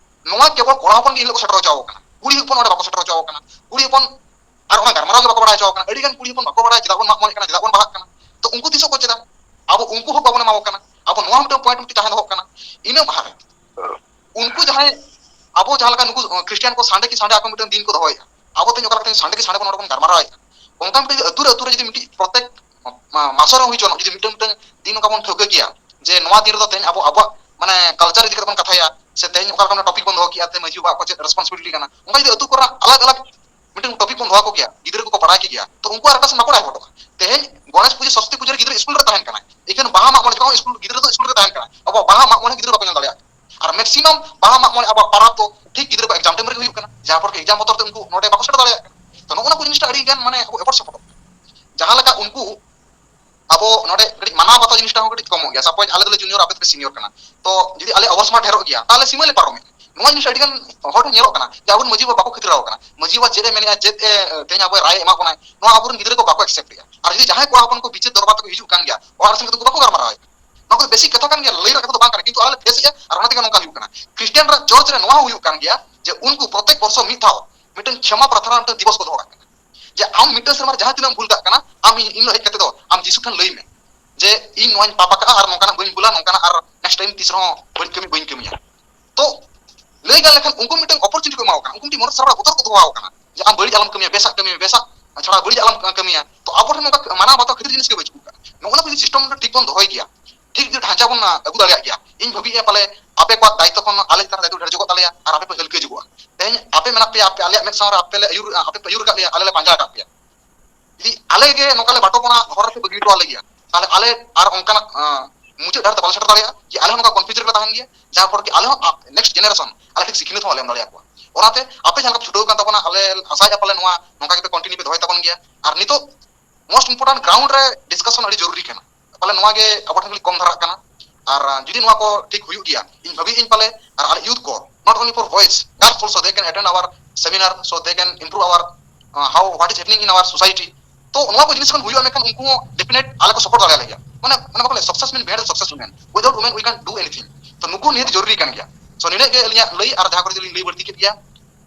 ᱱᱚᱣᱟ ᱠᱮᱵᱚᱞ ᱠᱚᱲᱟ ᱦᱚᱯᱚᱱ ᱜᱮ ᱤᱱ ᱦᱤᱞᱳᱜ ᱠᱚ ᱥᱮᱴᱮᱨ ᱦᱚᱪᱚ ᱟᱠᱚ ᱠᱟᱱᱟ, ᱠᱩᱲᱤ ᱦᱚᱯᱚᱱ ᱚᱸᱰᱮ ᱵᱟᱠᱚ ᱥᱮᱴᱮᱨ ᱦᱚᱪᱚ ᱟᱠᱚ ᱠᱟᱱᱟ᱾ ᱠᱩᱲᱤ ᱦᱚᱯᱚᱱ ᱟᱨ ᱚᱱᱟ ᱜᱟᱞᱢᱟᱨᱟᱣ ᱜᱮ ᱵᱟᱠᱚ ᱵᱟᱲᱟᱭ ᱦᱚᱪᱚ ᱟᱠᱚ ᱠᱟᱱᱟ᱾ ᱟᱹᱰᱤ ᱜᱟᱱ ᱠᱩᱲᱤ ᱦᱚᱯᱚᱱ ᱵᱟᱠᱚ ᱵᱟᱲᱟᱭᱟ ᱪᱮᱫᱟᱜ ᱵᱚᱱ ᱢᱟᱜ ᱢᱚᱬᱮᱜ ᱠᱟᱱᱟ, ᱪᱮᱫᱟᱜ ᱵᱚᱱ ᱵᱟᱦᱟᱜ ᱠᱟᱱᱟ᱾ ᱛᱚ ᱩᱱᱠᱩ ᱛᱤᱥᱚᱜ ᱠᱚ ᱪᱮᱫᱟ? ᱟᱵᱚ ᱩᱱᱠᱩ ᱦᱚᱸ ᱵᱟᱵᱚᱱ ᱮᱢᱟ ᱠᱚ ᱠᱟᱱᱟ᱾ ᱟᱵᱚ ᱱᱚᱣᱟ ᱢᱤᱫᱴᱟᱝ ᱯᱚᱭᱮᱱᱴ ᱢᱤᱫᱴᱤᱡ ᱛᱟᱦᱮᱸ ᱫᱚᱦᱚᱜ ᱠᱟᱱᱟ᱾ ᱤᱱᱟᱹ ᱢᱟᱦᱟ ᱨᱮ ᱩᱱᱠᱩ ᱡᱟᱦᱟᱸᱭ ᱟᱵᱚ ᱡᱟᱦᱟᱸ ᱞᱮᱠᱟ ᱱᱩᱠᱩ, ᱟᱸ, ᱠᱷᱨᱤᱥᱴᱤᱭᱟᱱ ᱠᱚ ᱥᱟᱱᱰᱮ ᱠᱤ ᱥᱟᱱᱰᱮ ᱟᱠᱚ ᱢᱤᱫᱴᱟᱝ ᱫᱤᱱ ᱠᱚ ᱫᱚᱦᱚᱭᱮᱫᱼᱟ, ᱟᱵᱚ ᱛᱮᱦᱮᱧ ᱚᱠᱟ ᱞᱮᱠᱟᱛᱮ ᱥᱟᱸᱰᱮ ᱜᱮ ᱥᱟᱸᱰᱮ ᱵᱚᱱ ᱱᱚᱰᱮ ᱵᱚᱱ ᱜᱟᱞᱢᱟᱨᱟᱣᱮᱫ ᱠᱟᱱᱟ, ᱚᱱᱠᱟ ᱢᱤᱫᱴᱮᱱ ᱟᱹᱛᱩ ᱨᱮ, ᱟᱹᱛᱩ ᱨᱮ ᱡᱩᱫᱤ ᱢᱤᱫᱴᱤᱡ ᱯᱨᱚᱛᱮᱠ ᱢᱟ-, ᱢᱟᱥᱚ ᱨᱮ ᱦᱩᱭ ᱦᱚᱪᱚᱱᱚᱜ, ᱡᱩᱫᱤ ᱢᱤᱫᱴᱟᱝ, ᱢᱤᱫᱴᱟᱝ ᱫᱤᱱ ᱚᱱᱠᱟ ᱵᱚᱱ ᱴᱷᱟᱹᱣᱠᱟᱹ ᱠᱮᱭᱟ ᱡᱮ ᱱᱚᱣᱟ ᱫᱤᱱ ᱨᱮᱫᱚ ᱛᱮᱦᱮᱧ ᱟᱵᱚ ᱟᱵᱚᱣᱟᱜ ᱢᱟᱱᱮ culture ᱤᱫᱤ ᱠᱟᱛᱮ ᱵᱚᱱ ᱠᱟᱛᱷᱟᱭᱟ, ᱥᱮ ᱛᱮᱦᱮᱧ ᱚᱠᱟ ᱞᱮᱠᱟᱱ topic ᱵᱚᱱ ᱫᱚᱦᱚ ᱠᱮᱭᱟ, ᱛᱮ ᱢᱟᱹᱡᱷᱤ ᱵᱟᱵᱟ ᱠᱚ ᱪᱮᱫ responsibility ᱠᱟᱱᱟ, ᱚᱱᱠᱟ ᱡᱩᱫᱤ ᱟᱹᱛᱩ ᱠᱚᱨᱮᱱᱟᱜ ᱟᱞᱟᱜᱽ ᱟᱞᱟᱜᱽ ᱢᱤᱫᱴᱟᱝ topic ᱵᱚᱱ ᱫᱚᱦᱚ ᱠᱚ ᱠᱮᱭᱟ, ᱜᱤᱫᱽᱨᱟᱹ ᱠᱚᱠᱚ ᱵᱟᱲᱟᱭ ᱠᱮ ᱜᱮᱭᱟ, ᱛᱚ ᱩᱱᱠᱩ ᱟᱨ ᱚᱠᱟ ᱥᱮᱫ ᱵᱟᱠᱚ ᱰᱟᱭᱵᱷᱟᱨᱴᱚᱜᱼᱟ᱾ ᱛᱮᱦᱮᱧ ᱜᱚᱬᱮᱥ ᱯᱩᱡᱟᱹ, ᱥᱚᱨᱚᱥᱚᱛᱤ ᱯᱩᱡᱟᱹ ᱨᱮ ᱜᱤᱫᱽᱨᱟᱹ ᱥᱠᱩᱞ ᱨᱮ ᱛᱟᱦᱮᱱ ᱠᱟᱱᱟᱭ, ᱮᱠᱷᱮᱱ ᱵᱟᱦᱟ ᱢᱟᱜ ᱢᱚᱬᱮ ᱡᱚᱠᱷᱚᱱ ᱥᱠᱩᱞ ᱜᱤᱫᱽᱨᱟᱹ ᱫᱚ ᱥᱠᱩᱞ ᱨᱮ ᱛᱟᱦᱮᱱ ᱠᱟᱱᱟ, ᱟᱵᱚᱣᱟᱜ ᱵᱟᱦᱟ ᱢᱟᱜ ᱢᱚᱬᱮ ᱜᱤᱫᱽᱨᱟᱹ ᱵᱟᱠᱚ ᱧᱮᱞ ᱫᱟᱲᱮᱭᱟᱜ ᱠᱟᱱᱟ᱾ ᱟᱨ maximum ᱵᱟᱦᱟ ᱢᱟᱜ ᱢᱚᱬᱮ ᱟᱵᱚᱣᱟᱜ ᱯᱟᱨᱟᱵᱽ ᱫᱚ ᱴᱷᱤᱠ ᱜᱤᱫᱽᱨᱟᱹ ᱠᱚ exam time ᱨᱮᱜᱮ ᱦᱩᱭᱩᱜ ᱠᱟᱱᱟ, ᱡᱟᱦᱟᱸ ᱯᱚᱨ ᱠᱤ exam ᱵᱚᱛᱚᱨ ᱛᱮ ᱩᱱᱠᱩ ᱱᱚᱰᱮ ᱵᱟᱠᱚ ᱥᱮᱴᱮᱨ ᱫᱟᱲᱮᱭᱟᱜ ᱠᱟᱱᱟ᱾ ᱛᱚ ᱱᱚᱜᱼᱚ ᱱᱚᱣᱟ ᱠᱚ ᱡᱤᱱᱤᱥᱴᱟ ᱟᱹᱰᱤ ᱜᱟᱱ ᱢᱟᱱᱮ ᱟᱵᱚ ᱮᱯᱚᱨ ᱥᱮᱯᱚᱨᱚᱜ ᱠᱟᱱᱟ᱾ ᱡᱟᱦᱟᱸ ᱞᱮᱠᱟ ᱩᱱᱠᱩ ᱟᱵᱚ ᱱᱚᱰᱮ ᱠᱟᱹᱴᱤᱡ ᱢᱟᱱᱟᱣ ᱵᱟᱛᱟᱣ ᱡᱤᱱᱤᱥᱴᱟ ᱦᱚᱸ ᱠᱟᱹᱴᱤᱡ ᱠᱚᱢᱚᱜ ᱜᱮᱭᱟ᱾ Suppose ᱟᱞᱮ ᱫᱚᱞᱮ junior, ᱟᱯᱮ ᱫᱚᱯᱮ senior ᱠᱟᱱᱟ, ᱛᱚ ᱡᱩᱫᱤ ᱟᱞᱮ over smart ᱰᱷᱮᱨᱚᱜ ᱜᱮᱭᱟ, ᱛᱟᱦᱚᱞᱮ ᱥᱤᱢᱟᱹ ᱞᱮ ᱯᱟᱨᱚᱢᱮᱫ᱾ ᱱᱚᱣᱟ ᱡᱤᱱᱤᱥ ᱟᱹᱰᱤ ᱜᱟᱱ ᱦᱚᱲ ᱧᱮᱞᱚᱜ ᱠᱟᱱᱟ ᱡᱮ ᱟᱵᱚᱨᱮᱱ ᱢᱟᱹᱡᱷᱤ ᱵᱟᱵᱟ ᱵᱟᱠᱚ ᱠᱷᱟᱹᱛᱤᱨᱟᱣ ᱠᱟᱱᱟ, ᱢᱟᱹᱡᱷᱤ ᱵᱟᱵᱟ ᱪᱮᱫ ᱮ ᱢᱮᱱᱮᱫᱼᱟ, ᱪᱮᱫ ᱮ, ᱛᱮᱦᱮᱧ ᱟᱵᱚᱭ ᱨᱟᱭ ᱮ ᱮᱢᱟ ᱵᱚᱱᱟᱭ, ᱱᱚᱣᱟ ᱟᱵᱚᱨᱮᱱ ᱜᱤᱫᱽᱨᱟᱹ ᱠᱚ ᱵᱟᱠᱚ accept ᱮᱫᱼᱟ᱾ ᱟᱨ ᱡᱩᱫᱤ ᱡᱟᱦᱟᱸᱭ ᱠᱚᱲᱟ ᱦᱚᱯᱚᱱ ᱠᱚ ᱵᱤᱪᱟᱹᱨ ᱫᱚᱨᱵᱟᱨ ᱛᱮᱠᱚ ᱦᱤᱡᱩᱜ ᱠᱟᱱ ᱜᱮᱭᱟ, ᱚᱲᱟᱜ ᱦᱚᱲ ᱥᱚᱸᱜᱮ ᱫᱚ ᱩᱱᱠᱩ ᱵᱟᱠᱚ ᱜᱟᱞᱢᱟᱨᱟᱣ ᱮᱫ᱾ ᱱᱚᱣᱟ ᱠᱚᱫᱚ basic ᱠᱟᱛᱷᱟ ᱠᱟᱱ ᱜᱮᱭᱟ, ᱞᱟᱹᱞᱟᱹᱭ ᱨᱮᱱᱟᱜ ᱠᱟᱛᱷᱟ ᱫᱚ ᱵᱟᱝ ᱠᱟᱱᱟ, ᱠᱤᱱᱛᱩ ᱟᱞᱮ ᱞᱮ face ᱮᱫᱼᱟ᱾ ᱟᱨ ᱚᱱᱟ ᱛᱮᱜᱮ ᱱᱚᱝᱠᱟ ᱦᱩᱭᱩᱜ ᱠᱟᱱᱟ᱾ ᱠᱷᱨᱤᱥᱴᱤᱭᱟᱱ ᱨᱮᱱᱟᱜ ᱪᱟᱨᱪ ᱨᱮ ᱱᱚᱣᱟ ᱦᱚᱸ ᱦᱩᱭᱩᱜ ᱠᱟᱱ ᱜᱮᱭᱟ ᱡᱮ ᱩᱱᱠᱩ ᱯᱨᱚᱛᱮᱠ ᱵᱚᱨᱥᱚ ᱢᱤᱫ ᱫᱷᱟᱣ ᱢᱤᱫᱴᱟᱝ ᱠᱷᱮᱢᱟ ᱯᱨᱟᱨᱛᱷᱚᱱᱟ ᱨᱮᱱᱟᱜ ᱢᱤᱫᱴᱟᱝ ᱫᱤᱵᱚᱥ ᱠᱚ ᱫᱚᱦᱚ ᱠᱟᱜ ᱠᱟᱱᱟ, ᱡᱮ ᱟᱢ ᱢᱤᱫᱴᱟᱝ ᱥᱮᱨᱢᱟ ᱨᱮ ᱡᱟᱦᱟᱸ ᱛᱤᱱᱟᱹᱜ ᱮᱢ ᱵᱷᱩᱞ ᱠᱟᱜ ᱠᱟᱱᱟ, ᱟᱢ ᱤᱧ ᱤᱧ ᱦᱮᱡ ᱠᱟᱛᱮ ᱫᱚ ᱟᱢ ᱡᱤᱥᱩ ᱴᱷᱮᱱ ᱞᱟᱹᱭ ᱢᱮ ᱡᱮ ᱤᱧ ᱱᱚᱣᱟᱧ ᱯᱟᱯ ᱟᱠᱟᱫᱼᱟ ᱟᱨ ᱱᱚᱝᱠᱟᱱᱟᱜ ᱵᱟᱹᱧ ᱵᱷᱩᱞᱟ, ᱱᱚᱝᱠᱟᱱᱟᱜ ᱟᱨ next time ᱛᱤᱥ ᱨᱮᱦᱚᱸ ᱵᱟᱹᱧ ᱠᱟᱹᱢᱤ, ᱵᱟᱹᱧ ᱠᱟᱹᱢᱤᱭᱟ᱾ ᱛᱚ ᱞᱟᱹᱭ ᱜᱟᱱ ᱞᱮᱠᱷᱟᱱ ᱩᱱᱠᱩ ᱢᱤᱫᱴᱟᱝ opportunity ᱠᱚ ᱮᱢᱟ ᱠᱚ ᱠᱟᱱᱟ, ᱩᱱᱠᱩ ᱢᱤᱫᱴᱤᱡ ᱢᱚᱱᱮ ᱥᱟᱨᱵᱷᱟ ᱵᱚᱛᱚᱨ ᱠᱚ ᱫᱚᱦᱚ ᱟᱠᱚ ᱠᱟᱱᱟ ᱡᱮ ᱟᱢ ᱵᱟᱹᱲᱤᱡ ᱟᱞᱚᱢ ᱠᱟᱹᱢᱤᱭᱟ, ᱵᱮᱥᱟᱜ ᱠᱟᱹᱢᱤ ᱢᱮ, ᱵᱮᱥᱟᱜ ᱪᱷᱟᱲᱟ ᱵᱟᱹᱲᱤᱡ ᱟᱞᱚᱢ ᱠᱟᱹᱢᱤᱭᱟ᱾ ᱛᱚ ᱟᱵᱚ ᱴᱷᱮᱱ ᱱᱚᱝᱠᱟ ᱢᱟᱱᱟᱣ ᱵᱟᱛᱟᱣ ᱠᱷᱟᱹᱛᱤᱨ ᱡᱤᱱᱤᱥ ᱜᱮ ᱵᱟᱹᱪᱩᱜ ᱠᱟᱜᱼᱟ᱾ ᱱᱚᱜᱼᱚ ᱱᱚᱣᱟ ᱠᱚ ᱡᱩᱫᱤ system ᱴᱷᱤᱠ ᱵᱚᱱ ᱫᱚᱦᱚᱭ ᱜᱮᱭᱟ, ᱴᱷᱤᱠ ᱡᱩᱫᱤ ᱰᱷᱟᱸᱪᱟ ᱵᱚᱱ ᱟᱹᱜᱩ ᱫᱟᱲᱮᱭᱟᱜ ᱜᱮᱭᱟ, ᱤᱧ ᱵᱷᱟᱹᱵᱤᱭᱮᱫᱼᱟ ᱯᱟᱞᱮ ᱟᱯᱮ ᱠᱚᱣᱟᱜ ᱫᱟᱭᱤᱛᱛᱚ ᱠᱷᱚᱱ ᱟᱞᱮ ᱪᱮᱛᱟᱱ ᱨᱮ ᱫᱟᱭᱤᱛᱛᱚ ᱰᱷᱮᱨ ᱡᱚᱜᱚᱜ ᱛᱟᱞᱮᱭᱟ ᱟᱨ ᱟᱯᱮ ᱯᱮ ᱦᱟᱹᱞᱠᱟᱹ ᱡᱚᱜᱚᱜᱼᱟ᱾ ᱛᱮᱦᱮᱧ ᱟᱯᱮ ᱢᱮᱱᱟᱜ ᱯᱮᱭᱟ, ᱟᱯᱮ ᱟᱞᱮᱭᱟᱜ ᱢᱮᱫ ᱥᱟᱢᱟᱝ ᱨᱮ ᱟᱯᱮ ᱞᱮ ᱟᱹᱭᱩᱨ, ᱟᱯᱮ ᱯᱮ ᱟᱹᱭᱩᱨ ᱟᱠᱟᱫ ᱞᱮᱭᱟ, ᱟᱞᱮ ᱞᱮ ᱯᱟᱸᱡᱟ ᱟᱠᱟᱫ ᱯᱮᱭᱟ᱾ ᱡᱩᱫᱤ ᱟᱞᱮ ᱜᱮ ᱱᱚᱝᱠᱟ ᱞᱮ ᱵᱟᱴᱚ ᱯᱚᱱᱟ ᱦᱚᱨ ᱨᱮᱯᱮ ᱵᱟᱹᱜᱤ ᱦᱚᱴᱚ ᱟᱞᱮ ᱜᱮᱭᱟ, ᱛᱟᱦᱞᱮ ᱟᱞᱮ ᱟᱨ ᱚᱱᱠᱟᱱᱟᱜ, ᱟᱸ, ᱢᱩᱪᱟᱹᱫ ᱰᱟᱦᱟᱨ ᱛᱮ ᱵᱟᱞᱮ ᱥᱮᱴᱮᱨ ᱫᱟᱲᱮᱭᱟᱜᱼᱟ, ᱡᱮ ᱟᱞᱮ ᱦᱚᱸ ᱱᱚᱝᱠᱟ confusion ᱨᱮᱞᱮ ᱛᱟᱦᱮᱱ ᱜᱮᱭᱟ, ᱡᱟᱦᱟᱸ ᱯᱚᱨ ᱠᱤ ᱟᱞᱮ ᱦᱚᱸ, ᱟ, next generation ᱟᱞᱮ ᱴᱷᱤᱠ ᱥᱤᱠᱷᱱᱟᱹᱛ ᱦᱚᱸ ᱵᱟᱞᱮ ᱮᱢ ᱫᱟᱲᱮᱭᱟᱠᱚᱣᱟ᱾ ᱚᱱᱟᱛᱮ ᱟᱯᱮ ᱡᱟᱦᱟᱸ ᱞᱮᱠᱟ ᱯᱮ ᱪᱷᱩᱴᱟᱹᱣ ᱠᱟᱱ ᱛᱟᱵᱚᱱᱟ, ᱟᱞᱮ ᱟᱥᱟᱭᱮᱫᱼᱟ ᱯᱟᱞᱮ ᱱᱚᱣᱟ ᱱᱚᱝᱠᱟ ᱜᱮᱯᱮ continue ᱯᱮ ᱫᱚᱦᱚᱭ ᱛᱟᱵᱚᱱ ᱜᱮᱭᱟ᱾ ᱟᱨ ᱱᱤᱛᱚᱜ most important ground ᱨᱮ discussion ᱟᱹᱰᱤ ᱡᱚᱨᱩᱨᱤ ᱠᱟᱱᱟ, ᱯᱟᱞᱮ ᱱᱚᱣᱟ ᱜᱮ ᱟᱵᱚ ᱴᱷᱮᱱ ᱠᱷᱚᱱ ᱠᱚᱢ ᱫᱷᱟᱨᱟᱜ ᱠᱟᱱᱟ᱾ ᱟᱨ, ᱟᱸ, ᱡᱩᱫᱤ ᱱᱚᱣᱟ ᱠᱚ ᱴᱷᱤᱠ ᱦᱩᱭᱩᱜ ᱜᱮᱭᱟ, ᱤᱧ ᱵᱷᱟᱹᱵᱤᱭᱮᱫ ᱟᱹᱧ ᱯᱟᱞᱮ ᱟᱨ ᱟᱞᱮ youth ᱠᱚ, not only for boys, girls also, they can attend our seminar, so they can improve our, uh, how, what is happening in our society. ᱛᱚ ᱱᱚᱣᱟ ᱠᱚ ᱡᱤᱱᱤᱥ ᱠᱷᱚᱱ ᱦᱩᱭᱩᱜᱼᱟ, ᱢᱮᱱᱠᱷᱟᱱ ᱩᱱᱠᱩ ᱦᱚᱸ definite ᱟᱞᱮ ᱠᱚ support ᱫᱟᱲᱮᱭᱟᱞᱮ ᱜᱮᱭᱟ᱾ ᱢᱟᱱᱮ, ᱢᱟᱱᱮ ᱵᱟᱠᱚ ᱞᱟᱹᱭᱟ, success mean behind the success women, without women we can't do anything. ᱛᱚ ᱱᱩᱠᱩ ᱱᱤᱦᱟᱹᱛ ᱡᱚᱨᱩᱨᱤ ᱠᱟᱱ ᱜᱮᱭᱟ᱾ ᱛᱚ ᱱᱤᱱᱟᱹᱜ ᱜᱮ ᱟᱹᱞᱤᱧᱟᱜ ᱞᱟᱹᱭ, ᱟᱨ ᱡᱟᱦᱟᱸ ᱠᱚᱨᱮ ᱡᱩᱫᱤ ᱞᱤᱧ ᱞᱟᱹᱭ ᱵᱟᱹᱲᱛᱤ ᱠᱮᱫ ᱜᱮᱭᱟ,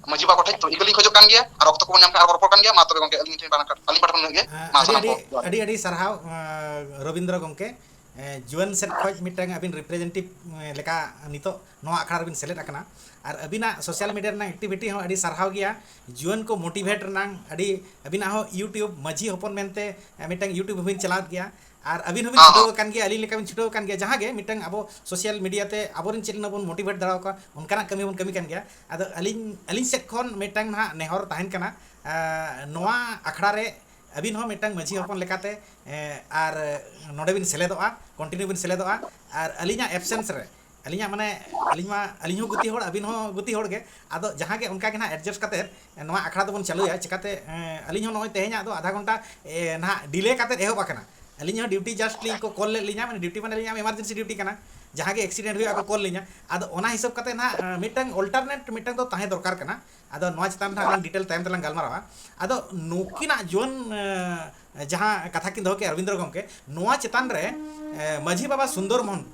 ᱢᱟᱹᱡᱷᱤ ᱵᱟᱵᱟ ᱠᱚᱴᱷᱮᱱ ᱛᱚ ᱤᱠᱟᱹ ᱞᱤᱧ ᱠᱷᱚᱡᱚᱜ ᱠᱟᱱ ᱜᱮᱭᱟ, ᱟᱨ ᱚᱠᱛᱚ ᱠᱚᱵᱚᱱ ᱧᱟᱢ ᱠᱷᱟᱱ ᱟᱨᱚ ᱨᱚᱯᱚᱲ ᱠᱟᱱ ᱜᱮᱭᱟ᱾ ᱢᱟ ᱛᱚᱵᱮ ᱜᱚᱝᱠᱮ, ᱟᱹᱞᱤᱧ ᱴᱷᱮᱱ ᱯᱟᱦᱴᱟ ᱠᱷᱚᱱ, ᱟᱹᱞᱤᱧ ᱯᱟᱦᱴᱟ ᱠᱷᱚᱱ ᱱᱤᱱᱟᱹᱜ ᱜᱮ᱾ ᱢᱟ ᱟᱹᱰᱤ, ᱥᱟᱱᱟᱢ ᱟᱹᱰᱤ, ᱠᱚ ᱡᱚᱦᱟᱨ᱾ ᱟᱹᱰᱤ, ᱟᱹᱰᱤ ᱥᱟᱨᱦᱟᱣ, ᱟᱸ, ᱨᱚᱵᱤᱱᱫᱨᱚ ᱜᱚᱝᱠᱮ᱾ ᱡᱩᱣᱟᱹᱱ ᱥᱮᱫ ᱠᱷᱚᱱ ᱢᱤᱫᱴᱟᱝ ᱟᱹᱵᱤᱱ ᱨᱤᱯᱨᱮᱡᱮᱱᱴᱮᱴᱤᱵᱷ ᱞᱮᱠᱟ ᱱᱤᱛᱚᱜ ᱱᱚᱣᱟ ᱟᱠᱷᱲᱟ ᱨᱮᱵᱤᱱ ᱥᱮᱞᱮᱫ ᱟᱠᱟᱱᱟ᱾ ᱟᱨ ᱟᱹᱵᱤᱱᱟᱜ ᱥᱳᱥᱟᱞ ᱢᱤᱰᱤᱭᱟ ᱨᱮᱱᱟᱜ ᱮᱠᱴᱤᱵᱷᱤᱴᱤ ᱦᱚᱸ ᱟᱹᱰᱤ ᱥᱟᱨᱦᱟᱣ ᱜᱮᱭᱟ᱾ ᱡᱩᱣᱟᱹᱱ ᱠᱚ ᱢᱳᱴᱤᱵᱷᱮᱴ ᱨᱮᱱᱟᱜ ᱟᱹᱰᱤ, ᱟᱹᱵᱤᱱᱟᱜ ᱦᱚᱸ ᱤᱭᱩᱴᱤᱭᱩᱵᱽ ᱢᱟᱹᱡᱷᱤ ᱦᱚᱯᱚᱱ ᱢᱮᱱᱛᱮ ᱢᱤᱫᱴᱟᱝ ᱤᱭᱩᱴᱤᱭᱩᱵᱽ ᱦᱚᱸᱵᱤᱱ ᱪᱟᱞᱟᱣᱮᱫ ᱜᱮᱭᱟ᱾ ᱟᱨ ᱟᱹᱵᱤᱱ ᱦᱚᱸᱵᱤᱱ ᱦᱚᱸ, ᱪᱷᱩᱴᱟᱹᱣ ᱦᱚᱸ᱾ ᱟᱠᱟᱱ ᱜᱮᱭᱟ, ᱟᱹᱞᱤᱧ ᱞᱮᱠᱟ ᱵᱤᱱ ᱪᱷᱩᱴᱟᱹᱣ ᱟᱠᱟᱱ ᱜᱮᱭᱟ᱾ ᱡᱟᱦᱟᱸ ᱜᱮ ᱢᱤᱫᱴᱟᱝ ᱟᱵᱚ ᱥᱳᱥᱟᱞ ᱢᱤᱰᱤᱭᱟ ᱛᱮ ᱟᱵᱚᱨᱮᱱ ᱪᱮᱫ ᱞᱮᱠᱟ ᱵᱚᱱ ᱢᱳᱴᱤᱵᱷᱮᱴ ᱫᱟᱲᱮᱭᱟᱠᱚᱣᱟ, ᱚᱱᱠᱟᱱᱟᱜ ᱠᱟᱹᱢᱤ ᱵᱚᱱ ᱠᱟᱹᱢᱤ ᱠᱟᱱ ᱜᱮᱭᱟ᱾ ᱟᱫᱚ ᱟᱹᱞᱤᱧ, ᱟᱹᱞᱤᱧ ᱥᱮᱫ ᱠᱷᱚᱱ ᱢᱤᱫᱴᱟᱝ ᱱᱟᱦᱟᱜ ᱱᱮᱦᱚᱨ ᱛᱟᱦᱮᱱ ᱠᱟᱱᱟ, ᱟᱸ, ᱱᱚᱣᱟ ᱟᱠᱷᱲᱟ ᱨᱮ ᱟᱹᱵᱤᱱ ᱦᱚᱸ ᱢᱤᱫᱴᱟᱝ ᱢᱟᱹᱡᱷᱤ ᱦᱚᱯᱚᱱ ᱞᱮᱠᱟᱛᱮ, ᱮᱸ, ᱟᱨ ᱱᱚᱰᱮ ᱵᱤᱱ ᱥᱮᱞᱮᱫᱚᱜᱼᱟ, ᱠᱚᱱᱴᱤᱱᱤᱭᱩ ᱵᱤᱱ ᱥᱮᱞᱮᱫᱚᱜᱼᱟ᱾ ᱟᱨ ᱟᱹᱞᱤᱧᱟᱜ ᱮᱵᱥᱮᱱᱥ ᱨᱮ, ᱟᱹᱞᱤᱧᱟᱜ ᱢᱟᱱᱮ, ᱟᱹᱞᱤᱧ ᱢᱟ, ᱟᱹᱞᱤᱧ ᱦᱚᱸ ᱜᱩᱛᱤ ᱦᱚᱲ, ᱟᱹᱵᱤᱱ ᱦᱚᱸ ᱜᱩᱛᱤ ᱦᱚᱲ ᱜᱮ᱾ ᱟᱫᱚ ᱡᱟᱦᱟᱸ ᱜᱮ ᱚᱱᱠᱟ ᱜᱮ ᱱᱟᱦᱟᱜ ᱮᱰᱡᱟᱥᱴ ᱠᱟᱛᱮ ᱱᱚᱣᱟ ᱟᱠᱷᱲᱟ ᱫᱚᱵᱚᱱ ᱪᱟᱹᱞᱩᱭᱟ᱾ ᱪᱤᱠᱟᱛᱮ, ᱮᱸ, ᱟᱹᱞᱤᱧ ᱦᱚᱸ ᱱᱚᱜᱼᱚᱭ ᱛᱮᱦᱮᱧᱟᱜ ᱫᱚ ᱟᱫᱷᱟ ᱜᱷᱚᱱᱴᱟ, ᱮ, ᱱᱟᱦᱟᱜ ᱰᱤᱞᱮ ᱠᱟᱛᱮ ᱮᱦᱚᱵ ᱟᱠᱟᱱᱟ᱾ ᱟᱹᱞᱤᱧ ᱦᱚᱸ ᱰᱤᱭᱩᱴᱤ ᱡᱟᱥᱴ ᱞᱤᱧ ᱠᱚ ᱠᱚᱞ ᱞᱮᱫ ᱞᱤᱧᱟ, ᱢᱟᱱᱮ ᱰᱤᱭᱩᱴᱤ ᱢᱟᱱᱮ ᱟᱹᱞᱤᱧᱟᱜ ᱮᱢᱟᱨᱡᱮᱱᱥᱤ ᱰᱤᱭᱩᱴᱤ ᱠᱟᱱᱟ, ᱡᱟᱦᱟᱸ ᱜᱮ ᱮᱠᱥᱤᱰᱮᱱᱴ ᱦᱩᱭᱩᱜᱼᱟ ᱠᱚ ᱠᱚᱞ ᱞᱤᱧᱟ᱾ ᱟᱫᱚ ᱚᱱᱟ ᱦᱤᱥᱟᱹᱵ ᱠᱟᱛᱮ ᱱᱟᱦᱟᱜ, ᱮᱸ, ᱢᱤᱫᱴᱟᱝ ᱚᱞᱴᱟᱨᱱᱮᱴ ᱢᱤᱫᱴᱟᱝ ᱫᱚ ᱛᱟᱦᱮᱸ ᱫᱚᱨᱠᱟᱨ ᱠᱟᱱᱟ᱾ ᱟᱫᱚ ᱱᱚᱣᱟ ᱪᱮᱛᱟᱱ ᱨᱮ ᱱᱟᱦᱟᱜ ᱞᱟᱝ ᱰᱤᱴᱮᱞ ᱛᱟᱭᱚᱢ ᱛᱮᱞᱟᱝ ᱜᱟᱞᱢᱟᱨᱟᱣᱟ᱾ ᱟᱫᱚ ᱱᱩᱠᱤᱱᱟᱜ ᱡᱩᱣᱟᱹᱱ, ᱮᱸ, ᱡᱟᱦᱟᱸ ᱠᱟᱛᱷᱟ ᱠᱤᱱ ᱫᱚᱦᱚ ᱠᱮᱫᱼᱟ ᱨᱚᱵᱤᱱᱫᱨᱚ ᱜᱚᱢᱠᱮ, ᱱᱚᱣᱟ ᱪᱮᱛᱟᱱ ᱨᱮ, ᱮᱸ, ᱢᱟᱹᱡᱷᱤ ᱵᱟᱵᱟ ᱥᱩᱱᱫᱚᱨ ᱢᱳᱦᱚᱱ,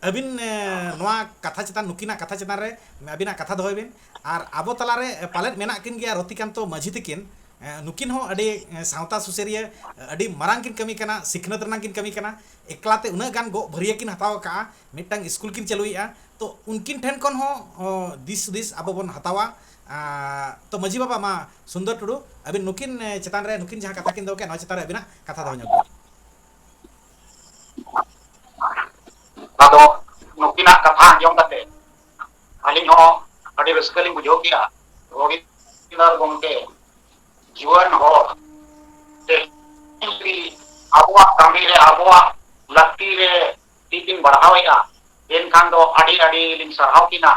ᱟᱹᱵᱤᱱ, ᱮᱸ, ᱱᱚᱣᱟ ᱠᱟᱛᱷᱟ ᱪᱮᱛᱟᱱ, ᱱᱩᱠᱤᱱᱟᱜ ᱠᱟᱛᱷᱟ ᱪᱮᱛᱟᱱ ᱨᱮ ᱟᱹᱵᱤᱱᱟᱜ ᱠᱟᱛᱷᱟ ᱫᱚᱦᱚᱭ ᱵᱤᱱ᱾ ᱟᱨ ᱟᱵᱚ ᱛᱟᱞᱟᱨᱮ, ᱮ, ᱯᱟᱞᱮᱫ ᱢᱮᱱᱟᱜ ᱠᱤᱱ ᱜᱮᱭᱟ ᱨᱚᱛᱤᱠᱟᱱᱛᱚ ᱢᱟᱹᱡᱷᱤ ᱛᱤᱠᱤᱱ, ᱮ, ᱱᱩᱠᱤᱱ ᱦᱚᱸ ᱟᱹᱰᱤ, ᱮ, ᱥᱟᱶᱛᱟ ᱥᱩᱥᱟᱹᱨᱤᱭᱟᱹ, ᱟᱹᱰᱤ ᱢᱟᱨᱟᱝ ᱠᱤᱱ ᱠᱟᱹᱢᱤ ᱠᱟᱱᱟ, ᱥᱤᱠᱷᱱᱟᱹᱛ ᱨᱮᱱᱟᱜ ᱠᱤᱱ ᱠᱟᱹᱢᱤ ᱠᱟᱱᱟ᱾ ᱮᱠᱞᱟ ᱛᱮ ᱩᱱᱟᱹᱜ ᱜᱟᱱ ᱜᱚᱜ ᱵᱷᱟᱹᱨᱭᱟᱹ ᱠᱤᱱ ᱦᱟᱛᱟᱣ ᱟᱠᱟᱫᱼᱟ, ᱢᱤᱫᱴᱟᱝ ᱥᱠᱩᱞ ᱠᱤᱱ ᱪᱟᱹᱞᱩᱭᱮᱫᱼᱟ᱾ ᱛᱚ ᱩᱱᱠᱤᱱ ᱴᱷᱮᱱ ᱠᱷᱚᱱ ᱦᱚᱸ, ᱚ, ᱫᱤᱥ ᱦᱩᱫᱤᱥ ᱟᱵᱚ ᱵᱚᱱ ᱦᱟᱛᱟᱣᱟ᱾ ᱟ, ᱛᱚ ᱢᱟᱹᱡᱷᱤ ᱵᱟᱵᱟ, ᱢᱟ ᱥᱩᱱᱫᱚᱨ ᱴᱩᱰᱩ, ᱟᱹᱵᱤᱱ ᱱᱩᱠᱤᱱ, ᱮ, ᱪᱮᱛᱟᱱ ᱨᱮ, ᱱᱩᱠᱤᱱ ᱡᱟᱦᱟᱸ ᱠᱟᱛᱷᱟ ᱠᱤᱱ ᱫᱚᱦᱚ ᱠᱮᱫ, ᱱᱚᱣᱟ ᱪᱮᱛᱟᱱ ᱨᱮ ᱟᱹᱵᱤᱱᱟᱜ ᱠᱟᱛᱷᱟ ᱫᱚᱦᱚ ᱧᱚᱜ ᱵᱤᱱ᱾ ᱟᱫᱚ ᱱᱩᱠᱤᱱᱟᱜ ᱠᱟᱛᱷᱟ ᱟᱸᱡᱚᱢ ᱠᱟᱛᱮ ᱟᱹᱞᱤᱧ ᱦᱚᱸ ᱟᱹᱰᱤ ᱨᱟᱹᱥᱠᱟᱹ ᱞᱤᱧ ᱵᱩᱡᱷᱟᱹᱣ ᱠᱮᱜᱼᱟ᱾ ᱨᱚᱵᱤᱱᱫᱨᱚ ᱜᱚᱢᱠᱮ ᱡᱩᱣᱟᱹᱱ ᱦᱚᱲ ᱛᱮᱦᱮᱧ ᱡᱩᱫᱤ ᱟᱵᱚᱣᱟᱜ ᱠᱟᱹᱢᱤ ᱨᱮ, ᱟᱵᱚᱣᱟᱜ ᱞᱟᱹᱠᱛᱤ ᱨᱮ ᱛᱤ ᱠᱤᱱ ᱵᱟᱲᱦᱟᱣᱮᱫᱼᱟ, ᱮᱱᱠᱷᱟᱱ ᱫᱚ ᱟᱹᱰᱤ ᱟᱹᱰᱤ ᱞᱤᱧ ᱥᱟᱨᱦᱟᱣ ᱠᱤᱱᱟ᱾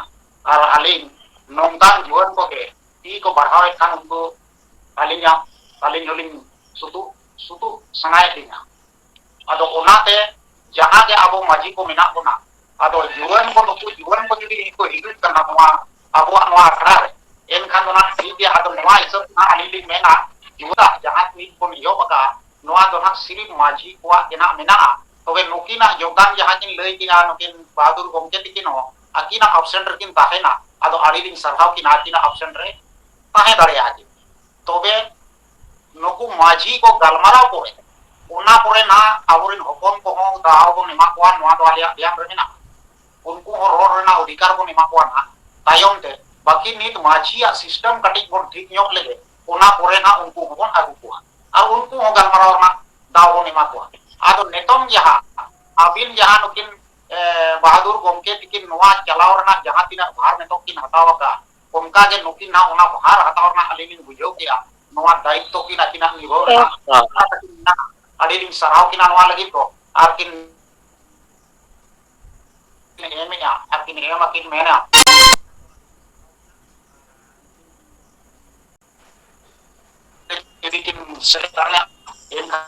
ᱟᱨ ᱟᱹᱞᱤᱧ ᱱᱚᱝᱠᱟᱱ ᱡᱩᱣᱟᱹᱱ ᱠᱚᱜᱮ ᱛᱤ ᱠᱚ ᱵᱟᱲᱦᱟᱣᱮᱫ ᱠᱷᱟᱱ ᱩᱱᱠᱩ ᱟᱹᱞᱤᱧᱟᱜ, ᱟᱹᱞᱤᱧ ᱦᱚᱸᱞᱤᱧ ᱥᱩᱛᱩᱜ, ᱥᱩᱛᱩᱜ ᱥᱟᱱᱟᱭᱮᱫ ᱞᱤᱧᱟ᱾ ᱟᱫᱚ ᱚᱱᱟᱛᱮ ᱡᱟᱦᱟᱸ ᱜᱮ ᱟᱵᱚ ᱢᱟᱹᱡᱷᱤ ᱠᱚ ᱢᱮᱱᱟᱜ ᱵᱚᱱᱟ, ᱟᱫᱚ ᱡᱩᱣᱟᱹᱱ ᱠᱚ, ᱱᱩᱠᱩ ᱡᱩᱣᱟᱹᱱ ᱠᱚ ᱡᱩᱫᱤ ᱠᱚ ᱦᱤᱡᱩᱜ ᱠᱟᱱᱟ ᱱᱚᱣᱟ ᱟᱵᱚᱣᱟᱜ ᱱᱚᱣᱟ ᱟᱠᱷᱲᱟ ᱨᱮ, ᱮᱱᱠᱷᱟᱱ ᱫᱚ ᱱᱟᱜ ᱴᱷᱤᱠ ᱜᱮᱭᱟ᱾ ᱟᱫᱚ ᱱᱚᱣᱟ ᱦᱤᱥᱟᱹᱵ ᱛᱮ ᱱᱟᱜ ᱟᱹᱞᱤᱧ ᱞᱤᱧ ᱢᱮᱱᱟ, ᱡᱩᱣᱟᱹᱱᱟᱜ ᱡᱟᱦᱟᱸ ᱱᱤᱛ ᱵᱚᱱ ᱮᱦᱚᱵ ᱟᱠᱟᱫᱼᱟ, ᱱᱚᱣᱟ ᱫᱚ ᱱᱟᱜ ᱥᱤᱨᱤᱯ ᱢᱟᱹᱡᱷᱤ ᱠᱚᱣᱟᱜ ᱜᱮ ᱱᱟᱜ ᱢᱮᱱᱟᱜᱼᱟ᱾ ᱛᱚᱵᱮ ᱱᱩᱠᱤᱱᱟᱜ ᱡᱳᱜᱽᱫᱟᱱ ᱡᱟᱦᱟᱸ ᱠᱤᱱ ᱞᱟᱹᱭ ᱠᱮᱫᱼᱟ, ᱱᱩᱠᱤᱱ ᱵᱟᱦᱟᱫᱩᱨ ᱜᱚᱢᱠᱮ ᱛᱤᱠᱤᱱ ᱦᱚᱸ ᱟᱹᱠᱤᱱᱟᱜ ᱚᱯᱥᱮᱱ ᱨᱮᱠᱤᱱ ᱛᱟᱦᱮᱱᱟ᱾ ᱟᱫᱚ ᱟᱹᱰᱤ ᱞᱤᱧ ᱥᱟᱨᱦᱟᱣ ᱠᱤᱱᱟ ᱟᱹᱠᱤᱱᱟᱜ ᱚᱯᱥᱮᱱ ᱨᱮ ᱛᱟᱦᱮᱸ ᱫᱟᱲᱮᱭᱟᱜᱼᱟ ᱠᱤᱱ᱾ ᱛᱚᱵᱮ ᱱᱩᱠᱩ ᱢᱟᱹᱡᱷᱤ ᱠᱚ ᱜᱟᱞᱢᱟᱨᱟᱣ ᱯᱚᱨᱮ ᱚᱱᱟ ᱯᱚᱨᱮ ᱱᱟᱦᱟᱜ ᱟᱵᱚᱨᱮᱱ ᱦᱚᱯᱚᱱ ᱠᱚᱦᱚᱸ ᱫᱟᱣ ᱵᱚᱱ ᱮᱢᱟ ᱠᱚᱣᱟ, ᱱᱚᱣᱟ ᱫᱚ ᱟᱞᱮᱭᱟᱜ ᱫᱷᱮᱭᱟᱱ ᱨᱮ ᱢᱮᱱᱟᱜᱼᱟ᱾ ᱩᱱᱠᱩ ᱦᱚᱸ ᱨᱚᱲ ᱨᱮᱱᱟᱜ ᱚᱫᱷᱤᱠᱟᱨ ᱵᱚᱱ ᱮᱢᱟ ᱠᱚᱣᱟ ᱱᱟᱦᱟᱜ ᱛᱟᱭᱚᱢ ᱛᱮ᱾ ᱵᱟᱹᱠᱤ ᱱᱤᱛ ᱢᱟᱹᱡᱷᱤᱭᱟᱜ system ᱠᱟᱹᱴᱤᱡ ᱵᱚᱱ ᱴᱷᱤᱠ ᱧᱚᱜ ᱞᱮᱜᱮ, ᱚᱱᱟ ᱯᱚᱨᱮ ᱱᱟᱦᱟᱜ ᱩᱱᱠᱩ ᱦᱚᱸᱵᱚᱱ ᱟᱹᱜᱩ ᱠᱚᱣᱟ ᱟᱨ ᱩᱱᱠᱩ ᱦᱚᱸ ᱜᱟᱞᱢᱟᱨᱟᱣ ᱨᱮᱱᱟᱜ ᱫᱟᱣ ᱵᱚᱱ ᱮᱢᱟ ᱠᱚᱣᱟ᱾ ᱟᱫᱚ ᱱᱤᱛᱚᱝ ᱡᱟᱦᱟᱸ ᱟᱹᱵᱤᱱ ᱡᱟᱦᱟᱸ ᱱᱩᱠᱤᱱ, ᱮ, ᱵᱟᱦᱟᱫᱩᱨ ᱜᱚᱢᱠᱮ ᱛᱤᱠᱤᱱ ᱱᱚᱣᱟ ᱪᱟᱞᱟᱣ ᱨᱮᱱᱟᱜ ᱡᱟᱦᱟᱸ ᱛᱤᱱᱟᱹᱜ ᱵᱷᱟᱨ ᱱᱤᱛᱚᱜ ᱠᱤᱱ ᱦᱟᱛᱟᱣ ᱟᱠᱟᱫ, ᱚᱱᱠᱟ ᱜᱮ ᱱᱩᱠᱤᱱ ᱦᱟᱸᱜ ᱚᱱᱟ ᱵᱷᱟᱨ ᱦᱟᱛᱟᱣ ᱨᱮᱱᱟᱜ ᱟᱹᱞᱤᱧ ᱞᱤᱧ ᱵᱩᱡᱷᱟᱹᱣ ᱠᱮᱜᱼᱟ᱾ ᱱᱚᱣᱟ ᱫᱟᱭᱤᱛᱛᱚ ᱠᱤᱱ ᱟᱹᱠᱤᱱᱟᱜ ᱱᱤᱵᱷᱟᱹᱣ ᱨᱮᱱᱟᱜ ᱦᱮᱸ᱾ ᱟᱥᱟ ᱛᱟᱹᱠᱤᱱ ᱢᱮᱱᱟᱜᱼᱟ᱾ ᱟᱹᱰᱤ ᱞᱤᱧ ᱥᱟᱨᱦᱟᱣ ᱠᱤᱱᱟ ᱱᱚᱣᱟ ᱞᱟᱹᱜᱤᱫ ᱫᱚ᱾ ᱟᱨ ᱠᱤᱱ ᱮᱢᱮᱜᱼᱟ, ᱟᱨ ᱠᱤᱱ ᱮᱢ ᱟᱹᱠᱤᱱ ᱢᱮᱱᱟ᱾ ᱡᱩᱫᱤ ᱠᱤᱱ ᱥᱮᱞᱮᱫ ᱫᱟᱲᱮᱭᱟᱜ, ᱮᱱᱠᱷᱟᱱ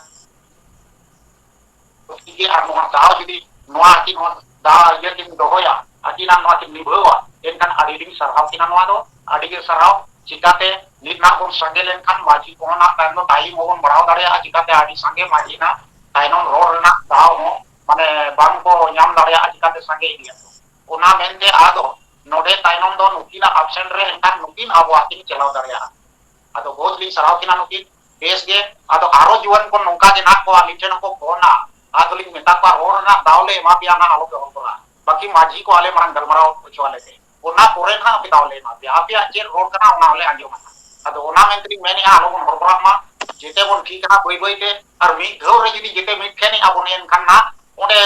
ᱴᱷᱤᱠ ᱜᱮᱭᱟ᱾ ᱟᱨ ᱱᱚᱣᱟ ᱫᱟᱣ ᱡᱩᱫᱤ ᱱᱚᱣᱟ ᱟᱹᱠᱤᱱ ᱦᱚᱸ ᱫᱟᱣ ᱤᱭᱟᱹ ᱠᱤᱱ ᱫᱚᱦᱚᱭᱟ, ᱟᱹᱠᱤᱱᱟᱜ ᱱᱚᱣᱟ ᱠᱤᱱ ᱱᱤᱵᱷᱟᱹᱣᱟ, ᱮᱱᱠᱷᱟᱱ ᱟᱹᱰᱤ ᱞᱤᱧ ᱥᱟᱨᱦᱟᱣ ᱠᱤᱱᱟ ᱱᱚᱣᱟ ᱫᱚ, ᱟᱹᱰᱤ ᱜᱮ ᱥᱟᱨᱦᱟᱣ᱾ ᱪᱤᱠᱟᱛᱮ ᱱᱤᱛ ᱱᱟᱜ ᱵᱚᱱ ᱥᱟᱸᱜᱮ ᱞᱮᱱᱠᱷᱟᱱ ᱢᱟᱹᱡᱷᱤ ᱠᱚᱦᱚᱸ ᱱᱟᱜ ᱛᱟᱭᱚᱢ ᱫᱚ time ᱦᱚᱸᱵᱚᱱ ᱵᱟᱲᱦᱟᱣ ᱫᱟᱲᱮᱭᱟᱜᱼᱟ, ᱪᱤᱠᱟᱛᱮ ᱟᱹᱰᱤ ᱥᱟᱸᱜᱮ ᱢᱟᱹᱡᱷᱤ ᱱᱟᱜ ᱛᱟᱭᱱᱚᱢ ᱨᱚᱲ ᱨᱮᱱᱟᱜ ᱫᱟᱣ ᱦᱚᱸ ᱢᱟᱱᱮ ᱵᱟᱝ ᱠᱚ ᱧᱟᱢ ᱫᱟᱲᱮᱭᱟᱜᱼᱟ, ᱪᱤᱠᱟᱛᱮ ᱥᱟᱸᱜᱮ ᱤᱫᱤᱭᱟ ᱠᱚ᱾ ᱚᱱᱟ ᱢᱮᱱᱛᱮ ᱟᱫᱚ ᱱᱚᱰᱮ ᱛᱟᱭᱱᱚᱢ ᱫᱚ ᱱᱩᱠᱤᱱᱟᱜ absent ᱨᱮ ᱮᱱᱠᱷᱟᱱ ᱱᱩᱠᱤᱱ ᱟᱵᱚᱣᱟᱜ ᱠᱤᱱ ᱪᱟᱞᱟᱣ ᱫᱟᱲᱮᱭᱟᱜᱼᱟ᱾ ᱟᱫᱚ ᱵᱚᱦᱩᱛ ᱞᱤᱧ ᱥᱟᱨᱦᱟᱣ ᱠᱤᱱᱟ ᱱᱩᱠᱤᱱ᱾ ᱵᱮᱥ ᱜᱮ᱾ ᱟᱫᱚ ᱟᱨᱚ ᱡᱩᱣᱟᱹᱱ ᱠᱚ ᱱᱚᱝᱠᱟ ᱜᱮ ᱱᱟᱦᱟᱜ ᱠᱚ ᱟᱹᱞᱤᱧ ᱴᱷᱮᱱ ᱦᱚᱸᱠᱚ ᱯᱷᱳᱱᱟ᱾ ᱟᱫᱚᱞᱤᱧ ᱢᱮᱛᱟ ᱠᱚᱣᱟ, "ᱨᱚᱲ ᱨᱮᱱᱟᱜ ᱫᱟᱣ ᱞᱮ ᱮᱢᱟ ᱯᱮᱭᱟ ᱱᱟᱦᱟᱜ, ᱟᱞᱚᱯᱮ ᱦᱚᱨᱵᱚᱨᱟᱜᱼᱟ᱾ ᱵᱟᱹᱠᱤ ᱢᱟᱹᱡᱷᱤ ᱠᱚ ᱟᱞᱮ ᱢᱟᱲᱟᱝ ᱜᱟᱞᱢᱟᱨᱟᱣ ᱦᱚᱪᱚ ᱟᱞᱮ ᱯᱮ᱾ ᱚᱱᱟ ᱯᱚᱨᱮ ᱱᱟᱦᱟᱜ ᱟᱯᱮ ᱫᱟᱣ ᱞᱮ ᱮᱢᱟ ᱯᱮᱭᱟ᱾ ᱟᱯᱮᱭᱟᱜ ᱪᱮᱫ ᱨᱚᱲ ᱠᱟᱱᱟ ᱚᱱᱟ ᱦᱚᱸᱞᱮ ᱟᱸᱡᱚᱢᱟ ᱱᱟᱦᱟᱜ᱾" ᱟᱫᱚ ᱚᱱᱟ ᱢᱮᱱᱛᱮᱞᱤᱧ ᱢᱮᱱᱮᱫᱼᱟ, ᱟᱞᱚᱵᱚᱱ ᱦᱚᱨᱵᱚᱨᱟᱜ ᱢᱟ᱾ ᱡᱮᱛᱮ ᱵᱚᱱ ᱴᱷᱤᱠᱟ ᱱᱟᱦᱟᱜ ᱵᱟᱹᱭ ᱵᱟᱹᱭ ᱛᱮ᱾ ᱟᱨ ᱢᱤᱫ ᱫᱷᱟᱣ ᱨᱮ ᱡᱩᱫᱤ ᱡᱮᱛᱮ ᱢᱤᱫ ᱴᱷᱮᱱ ᱟᱵᱚᱱ ᱮᱱᱠᱷᱟᱱ ᱱᱟᱦᱟᱜ ᱚᱸᱰᱮ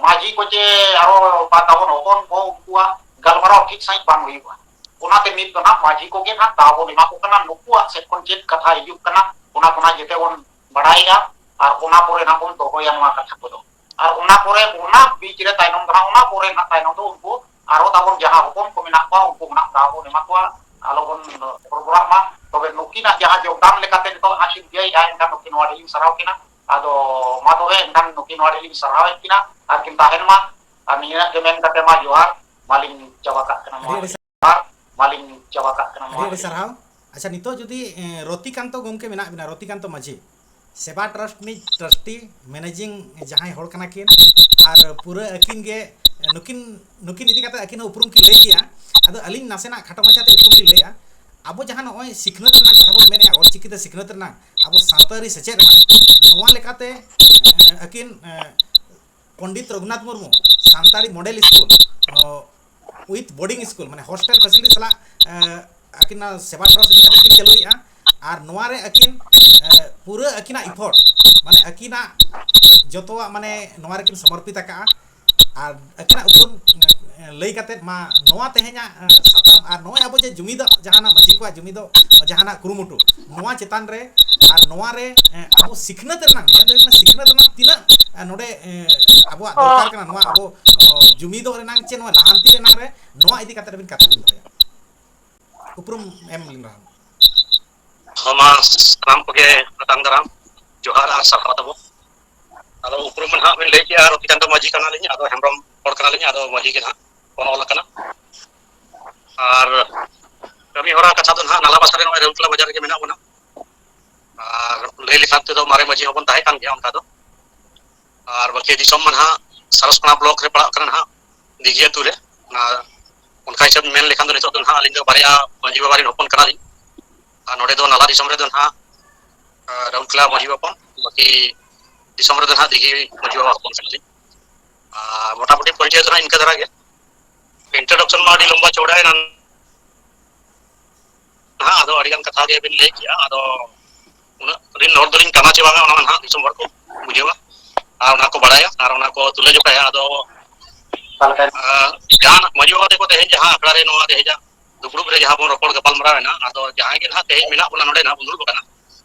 ᱢᱟᱹᱡᱷᱤ ᱠᱚ ᱪᱮ ᱟᱨᱚ ᱛᱟᱵᱚᱱ ᱦᱚᱯᱚᱱ ᱠᱚ ᱩᱱᱠᱩᱣᱟᱜ ᱜᱟᱞᱢᱟᱨᱟᱣ ᱴᱷᱤᱠ ᱥᱟᱺᱦᱤᱡ ᱵᱟᱝ ᱦᱩᱭᱩᱜᱼᱟ᱾ ᱚᱱᱟᱛᱮ ᱱᱤᱛ ᱫᱚ ᱱᱟᱦᱟᱜ ᱢᱟᱹᱡᱷᱤ ᱠᱚᱜᱮ ᱱᱟᱦᱟᱜ ᱫᱟᱣ ᱵᱚᱱ ᱮᱢᱟ ᱠᱚ ᱠᱟᱱᱟ, ᱱᱩᱠᱩᱣᱟᱜ ᱥᱮᱫ ᱠᱷᱚᱱ ᱪᱮᱫ ᱠᱟᱛᱷᱟ ᱦᱤᱡᱩᱜ ᱠᱟᱱᱟ, ᱚᱱᱟ ᱠᱚ ᱱᱟᱦᱟᱜ ᱡᱮᱛᱮ ᱵᱚᱱ ᱵᱟᱲᱟᱭᱮᱜᱼᱟ ᱟᱨ ᱚᱱᱟ ᱯᱚᱨᱮ ᱱᱟᱦᱟᱜ ᱵᱚᱱ ᱫᱚᱦᱚᱭᱟ ᱱᱚᱣᱟ ᱠᱟᱛᱷᱟ ᱠᱚᱫᱚ᱾ ᱟᱨ ᱚᱱᱟ ᱯᱚᱨᱮ ᱚᱱᱟ ᱵᱤᱪ ᱨᱮ ᱛᱟᱭᱱᱚᱢ ᱫᱚ ᱱᱟᱦᱟᱜ, ᱚᱱᱟ ᱯᱚᱨᱮ ᱱᱟᱦᱟᱜ ᱛᱟᱭᱱᱚᱢ ᱫᱚ ᱩᱱᱠᱩ ᱟᱨᱚ ᱛᱟᱵᱚᱱ ᱡᱟᱦᱟᱸ ᱦᱚᱯᱚᱱ ᱠᱚ ᱢᱮᱱᱟᱜ ᱠᱚᱣᱟ, ᱩᱱᱠᱩ ᱱᱟᱦᱟᱜ ᱫᱟᱣ ᱵᱚᱱ ᱮᱢᱟ ᱠᱚᱣᱟ, ᱟᱞᱚ ᱵᱚᱱ ᱦᱚᱨᱚᱵᱚᱨᱟᱜ ᱢᱟ᱾ ᱛᱚᱵᱮ ᱱᱩᱠᱤᱱᱟᱜ ᱡᱟᱦᱟᱸ ᱡᱳᱜᱽᱫᱟᱱ ᱞᱮᱠᱟᱛᱮ ᱱᱤᱛᱚᱜ ᱱᱟᱦᱟᱜ ᱠᱤᱱ ᱤᱭᱟᱹᱭᱮᱜᱼᱟ, ᱮᱱᱠᱷᱟᱱ ᱱᱩᱠᱤᱱ ᱦᱚᱸ ᱟᱹᱰᱤ ᱞᱤᱧ ᱥᱟᱨᱦᱟᱣ ᱠᱤᱱᱟ᱾ ᱟᱫᱚ ᱢᱟ ᱛᱚᱵᱮ ᱮᱱᱠᱷᱟᱱ ᱱᱩᱠᱤᱱ ᱦᱚᱸ ᱟᱹᱰᱤ ᱞᱤᱧ ᱥᱟᱨᱦᱟᱣᱮᱫ ᱠᱤᱱᱟ ᱟᱨ ᱠᱤᱱ ᱛᱟᱦᱮᱱ ᱢᱟ᱾ ᱟᱨ ᱱᱤᱭᱟᱹ ᱜᱮ ᱢᱮᱱ ᱠᱟᱛᱮ ᱢᱟ ᱡᱚᱦᱟᱨ, ᱢᱟᱞᱤᱧ ᱪᱟᱵᱟ ᱠᱟᱜ ᱠᱟᱱᱟ ᱟᱹᱰᱤ ᱱᱚᱣᱟ ᱟᱹᱰᱤ ᱜᱮ᱾ ᱥᱟᱨᱦᱟᱣ᱾ ᱟᱨ ᱢᱟᱞᱤᱧ ᱪᱟᱵᱟ ᱠᱟᱜ ᱠᱟᱱᱟ ᱟᱹᱰᱤ ᱱᱚᱣᱟ ᱟᱹᱰᱤ ᱜᱮ᱾ ᱥᱟᱨᱦᱟᱣ᱾ ᱟᱪᱪᱷᱟ, ᱱᱤᱛᱚᱜ ᱡᱩᱫᱤ, ᱮ, ᱨᱚᱛᱤᱠᱟᱱᱛᱚ ᱜᱚᱢᱠᱮ ᱢᱮᱱᱟᱜ ᱵᱤᱱᱟ, ᱨᱚᱛᱤᱠᱟᱱᱛᱚ ᱢᱟᱹᱡᱷᱤ, ᱥᱮᱵᱟ ᱴᱨᱟᱥᱴ ᱨᱤᱱᱤᱡ trustee, managing ᱡᱟᱦᱟᱸᱭ ᱦᱚᱲ ᱠᱟᱱᱟ ᱠᱤᱱ, ᱟᱨ ᱯᱩᱨᱟᱹ ᱟᱹᱠᱤᱱ ᱜᱮ, ᱱᱩᱠᱤᱱ, ᱱᱩᱠᱤᱱ ᱤᱫᱤ ᱠᱟᱛᱮ ᱟᱹᱠᱤᱱ ᱦᱚᱸ ᱩᱯᱨᱩᱢ ᱠᱤᱱ ᱞᱟᱹᱭ ᱜᱮᱭᱟ᱾ ᱟᱫᱚ ᱟᱹᱞᱤᱧ ᱱᱟᱥᱮᱱᱟᱜ ᱠᱷᱟᱴᱚ ᱢᱟᱪᱷᱟᱛᱮ ᱩᱯᱨᱩᱢ ᱞᱤᱧ ᱞᱟᱹᱭᱟ᱾ ᱟᱵᱚ ᱡᱟᱦᱟᱸ ᱱᱚᱜᱼᱚᱭ ᱥᱤᱠᱷᱱᱟᱹᱛ ᱨᱮᱱᱟᱜ ᱠᱟᱛᱷᱟ ᱵᱚᱱ ᱢᱮᱱᱮᱫᱼᱟ, ᱚᱞᱪᱤᱠᱤ ᱛᱮ ᱥᱤᱠᱷᱱᱟᱹᱛ ᱨᱮᱱᱟᱜ, ᱟᱵᱚ ᱥᱟᱶᱛᱟ ᱟᱹᱨᱤ ᱥᱮᱪᱮᱫ ᱨᱮᱱᱟᱜ, ᱱᱚᱣᱟ ᱞᱮᱠᱟᱛᱮ, ᱮ, ᱟᱹᱠᱤᱱ, ᱮ, ᱯᱚᱱᱰᱤᱛ ᱨᱚᱜᱷᱩᱱᱟᱛᱷ ᱢᱩᱨᱢᱩ ᱥᱟᱱᱛᱟᱲᱤ ᱢᱚᱰᱮᱞ ᱥᱠᱩᱞ, ᱚ, with boarding school, ᱢᱟᱱᱮ ᱦᱳᱥᱴᱮᱞ ᱯᱷᱮᱥᱤᱞᱤᱴᱤ ᱥᱟᱞᱟᱜ, ᱮ, ᱟᱹᱠᱤᱱᱟᱜ ᱥᱮᱵᱟ ᱴᱨᱟᱥᱴ ᱤᱫᱤ ᱠᱟᱛᱮ ᱠᱤᱱ ᱪᱟᱹᱞᱩᱭᱮᱫᱼᱟ᱾ ᱟᱨ ᱱᱚᱣᱟ ᱨᱮ ᱟᱹᱠᱤᱱ, ᱮ, ᱯᱩᱨᱟᱹ ᱟᱹᱠᱤᱱᱟᱜ ᱤᱯᱷᱚᱨᱴ, ᱢᱟᱱᱮ ᱟᱹᱠᱤᱱᱟᱜ ᱡᱚᱛᱚᱣᱟᱜ, ᱢᱟᱱᱮ ᱱᱚᱣᱟ ᱨᱮᱠᱤᱱ ᱥᱚᱢᱚᱨᱯᱤᱛ ᱟᱠᱟᱫᱼᱟ᱾ ᱟᱨ ᱟᱹᱠᱤᱱᱟᱜ ᱩᱯᱨᱩᱢ, ᱮ, ᱞᱟᱹᱭ ᱠᱟᱛᱮ ᱢᱟ ᱱᱚᱣᱟ ᱛᱮᱦᱮᱧᱟᱜ, ᱮ, ᱥᱟᱛᱟᱢ ᱟᱨ ᱱᱚᱜᱼᱚᱭ ᱟᱵᱚ ᱡᱮ ᱡᱩᱢᱤᱫᱚᱜ ᱡᱟᱦᱟᱱᱟᱜ ᱢᱟᱹᱡᱷᱤ ᱠᱚᱣᱟᱜ ᱡᱩᱢᱤᱫᱚᱜ ᱡᱟᱦᱟᱱᱟᱜ ᱠᱩᱨᱩᱢᱩᱴᱩ, ᱱᱚᱣᱟ ᱪᱮᱛᱟᱱ ᱨᱮ ᱟᱨ ᱱᱚᱣᱟ ᱨᱮ, ᱮ, ᱟᱵᱚ ᱥᱤᱠᱷᱱᱟᱹᱛ ᱨᱮᱱᱟᱜ, ᱢᱮᱱ ᱫᱚ ᱦᱩᱭᱩᱜ ᱠᱟᱱᱟ ᱥᱤᱠᱷᱱᱟᱹᱛ ᱨᱮᱱᱟᱜ ᱛᱤᱱᱟᱹᱜ, ᱮ, ᱱᱚᱰᱮ, ᱮ, ᱟᱵᱚᱣᱟᱜ ᱫᱚᱨᱠᱟᱨ ᱠᱟᱱᱟ, ᱱᱚᱣᱟ ᱟᱵᱚ, ᱚ, ᱡᱩᱢᱤᱫᱚᱜ ᱨᱮᱱᱟᱜ ᱪᱮ ᱱᱚᱣᱟ ᱞᱟᱦᱟᱱᱛᱤ ᱨᱮᱱᱟᱜ ᱨᱮ, ᱱᱚᱣᱟ ᱤᱫᱤ ᱠᱟᱛᱮ ᱟᱹᱵᱤᱱ ᱠᱟᱛᱷᱟ ᱵᱤᱱ ᱫᱚᱦᱚᱭᱟ᱾ ᱩᱯᱨᱩᱢ ᱮᱢ ᱞᱤᱧ ᱨᱮᱦᱚᱸ᱾ ᱦᱚᱸ, ᱢᱟ ᱥᱟᱱᱟᱢ ᱠᱚᱜᱮ ᱢᱟᱨᱟᱝ ᱫᱟᱨᱟᱢ ᱡᱚᱦᱟᱨ ᱟᱨ ᱥᱟᱨᱦᱟᱣ ᱛᱟᱵᱚ᱾ ᱟᱫᱚ ᱩᱯᱨᱩᱢ ᱢᱟ ᱱᱟᱦᱟᱜ ᱵᱤᱱ ᱞᱟᱹᱭ ᱠᱮᱜᱼᱟ, ᱨᱚᱛᱤ ᱪᱟᱸᱫᱚ ᱢᱟᱹᱡᱷᱤ ᱠᱟᱱᱟᱞᱤᱧ, ᱟᱫᱚ ᱦᱮᱢᱵᱨᱚᱢ ᱦᱚᱲ ᱠᱟᱱᱟᱞᱤᱧ, ᱟᱫᱚ ᱢᱟᱹᱡᱷᱤ ᱜᱮ ᱱᱟᱦᱟᱜ ᱵᱚᱱ ᱚᱞ ᱟᱠᱟᱱᱟ᱾ ᱟᱨ ᱠᱟᱹᱢᱤ ᱦᱚᱨᱟ ᱠᱟᱛᱷᱟ ᱫᱚ ᱱᱟᱦᱟᱜ ᱱᱟᱞᱟ ᱵᱟᱥᱟ ᱨᱮ ᱱᱚᱜᱼᱚᱭ ᱨᱟᱹᱣᱩᱞᱠᱮᱞᱟ ᱵᱟᱡᱟᱨ ᱨᱮᱜᱮ ᱢᱮᱱᱟᱜ ᱵᱚᱱᱟ᱾ ᱟᱨ ᱞᱟᱹᱭ ᱞᱮᱠᱷᱟᱱ ᱛᱮᱫᱚ ᱢᱟᱨᱮ ᱢᱟᱹᱡᱷᱤ ᱦᱚᱸᱵᱚᱱ ᱛᱟᱦᱮᱸ ᱠᱟᱱ ᱜᱮᱭᱟ ᱚᱱᱠᱟ ᱫᱚ᱾ ᱟᱨ ᱵᱟᱹᱠᱤ ᱫᱤᱥᱚᱢ ᱢᱟ ᱱᱟᱦᱟᱜ ᱥᱟᱨᱚᱥᱠᱟᱱᱟ ᱵᱞᱚᱠ ᱨᱮ ᱯᱟᱲᱟᱜ ᱠᱟᱱᱟ ᱱᱟᱦᱟᱜ, ᱫᱤᱜᱷᱤ ᱟᱹᱛᱩ ᱨᱮ᱾ ᱚᱱᱟ, ᱚᱱᱠᱟ ᱦᱤᱥᱟᱹᱵ ᱢᱮᱱ ᱞᱮᱠᱷᱟᱱ ᱫᱚ ᱱᱤᱛᱚᱜ ᱫᱚ ᱱᱟᱦᱟᱜ ᱟᱹᱞᱤᱧ ᱫᱚ ᱵᱟᱨᱭᱟ ᱢᱟᱹᱡᱷᱤ ᱵᱟᱵᱟ ᱨᱮᱱ ᱦᱚᱯᱚᱱ ᱠᱟᱱᱟᱞᱤᱧ᱾ ᱟᱨ ᱱᱚᱰᱮ ᱫᱚ ᱱᱟᱞᱟ ᱫᱤᱥᱚᱢ ᱨᱮᱫᱚ ᱱᱟᱦᱟᱜ, ᱟᱨ ᱨᱟᱹᱣᱩᱞᱠᱮᱞᱟ ᱢᱟᱹᱡᱷᱤ ᱵᱟᱵᱟ, ᱵᱟᱹᱠᱤ ᱫᱤᱥᱚᱢ ᱨᱮᱫᱚ ᱱᱟᱦᱟᱜ ᱫᱤᱜᱷᱤ ᱢᱟᱹᱡᱷᱤ ᱵᱟᱵᱟ ᱦᱚᱯᱚᱱ ᱠᱟᱱᱟᱞᱤᱧ᱾ ᱟᱨ ᱢᱚᱴᱟᱢᱩᱴᱤ ᱯᱚᱨᱤᱪᱚᱭ ᱫᱚ ᱱᱟᱦᱟᱜ ᱤᱱᱠᱟᱹ ᱫᱷᱟᱨᱟ ᱜᱮ᱾ Introduction ᱢᱟ ᱟᱹᱰᱤ ᱞᱚᱢᱵᱟ ᱪᱚᱣᱲᱟᱭᱮᱱᱟ᱾ ᱱᱟᱦᱟᱜ ᱟᱫᱚ ᱟᱹᱰᱤ ᱜᱟᱱ ᱠᱟᱛᱷᱟ ᱜᱮ ᱵᱤᱱ ᱞᱟᱹᱭ ᱠᱮᱜᱼᱟ᱾ ᱟᱫᱚ ᱩᱱᱟᱹᱜ ᱨᱤᱱ ᱦᱚᱲ ᱫᱚᱞᱤᱧ ᱠᱟᱱᱟ ᱪᱮ ᱵᱟᱝᱟ, ᱚᱱᱟ ᱢᱟ ᱱᱟᱦᱟᱜ ᱫᱤᱥᱚᱢ ᱦᱚᱲ ᱠᱚ ᱵᱩᱡᱷᱟᱹᱣᱟ ᱟᱨ ᱚᱱᱟ ᱠᱚ ᱵᱟᱲᱟᱭᱟ ᱟᱨ ᱚᱱᱟ ᱠᱚ ᱛᱩᱞᱟᱹ ᱡᱚᱠᱷᱟᱭᱟ᱾ ᱟᱫᱚ, ᱚᱠᱟ ᱞᱮᱠᱟ? ᱟᱸ, ᱡᱟᱦᱟᱸ ᱢᱟᱹᱡᱷᱤ ᱵᱟᱵᱟ ᱛᱟᱠᱚ ᱛᱮᱦᱮᱧ ᱡᱟᱦᱟᱸ ᱟᱠᱷᱲᱟ ᱨᱮ ᱱᱚᱣᱟ ᱛᱮᱦᱮᱧᱟᱜ ᱫᱩᱯᱲᱩᱵ ᱨᱮ ᱡᱟᱦᱟᱸ ᱵᱚᱱ ᱨᱚᱯᱚᱲ ᱜᱟᱯᱟᱞ ᱢᱟᱨᱟᱣ ᱮᱱᱟ, ᱟᱫᱚ ᱡᱟᱦᱟᱸᱭ ᱜᱮ ᱱᱟᱦᱟᱜ ᱛᱮᱦᱮᱧ ᱢᱮᱱᱟᱜ ᱵᱚᱱᱟ ᱱᱚᱰᱮ ᱱᱟᱦᱟᱜ ᱵᱚᱱ ᱫᱩᱲᱩᱵ ᱟᱠᱟᱱᱟ,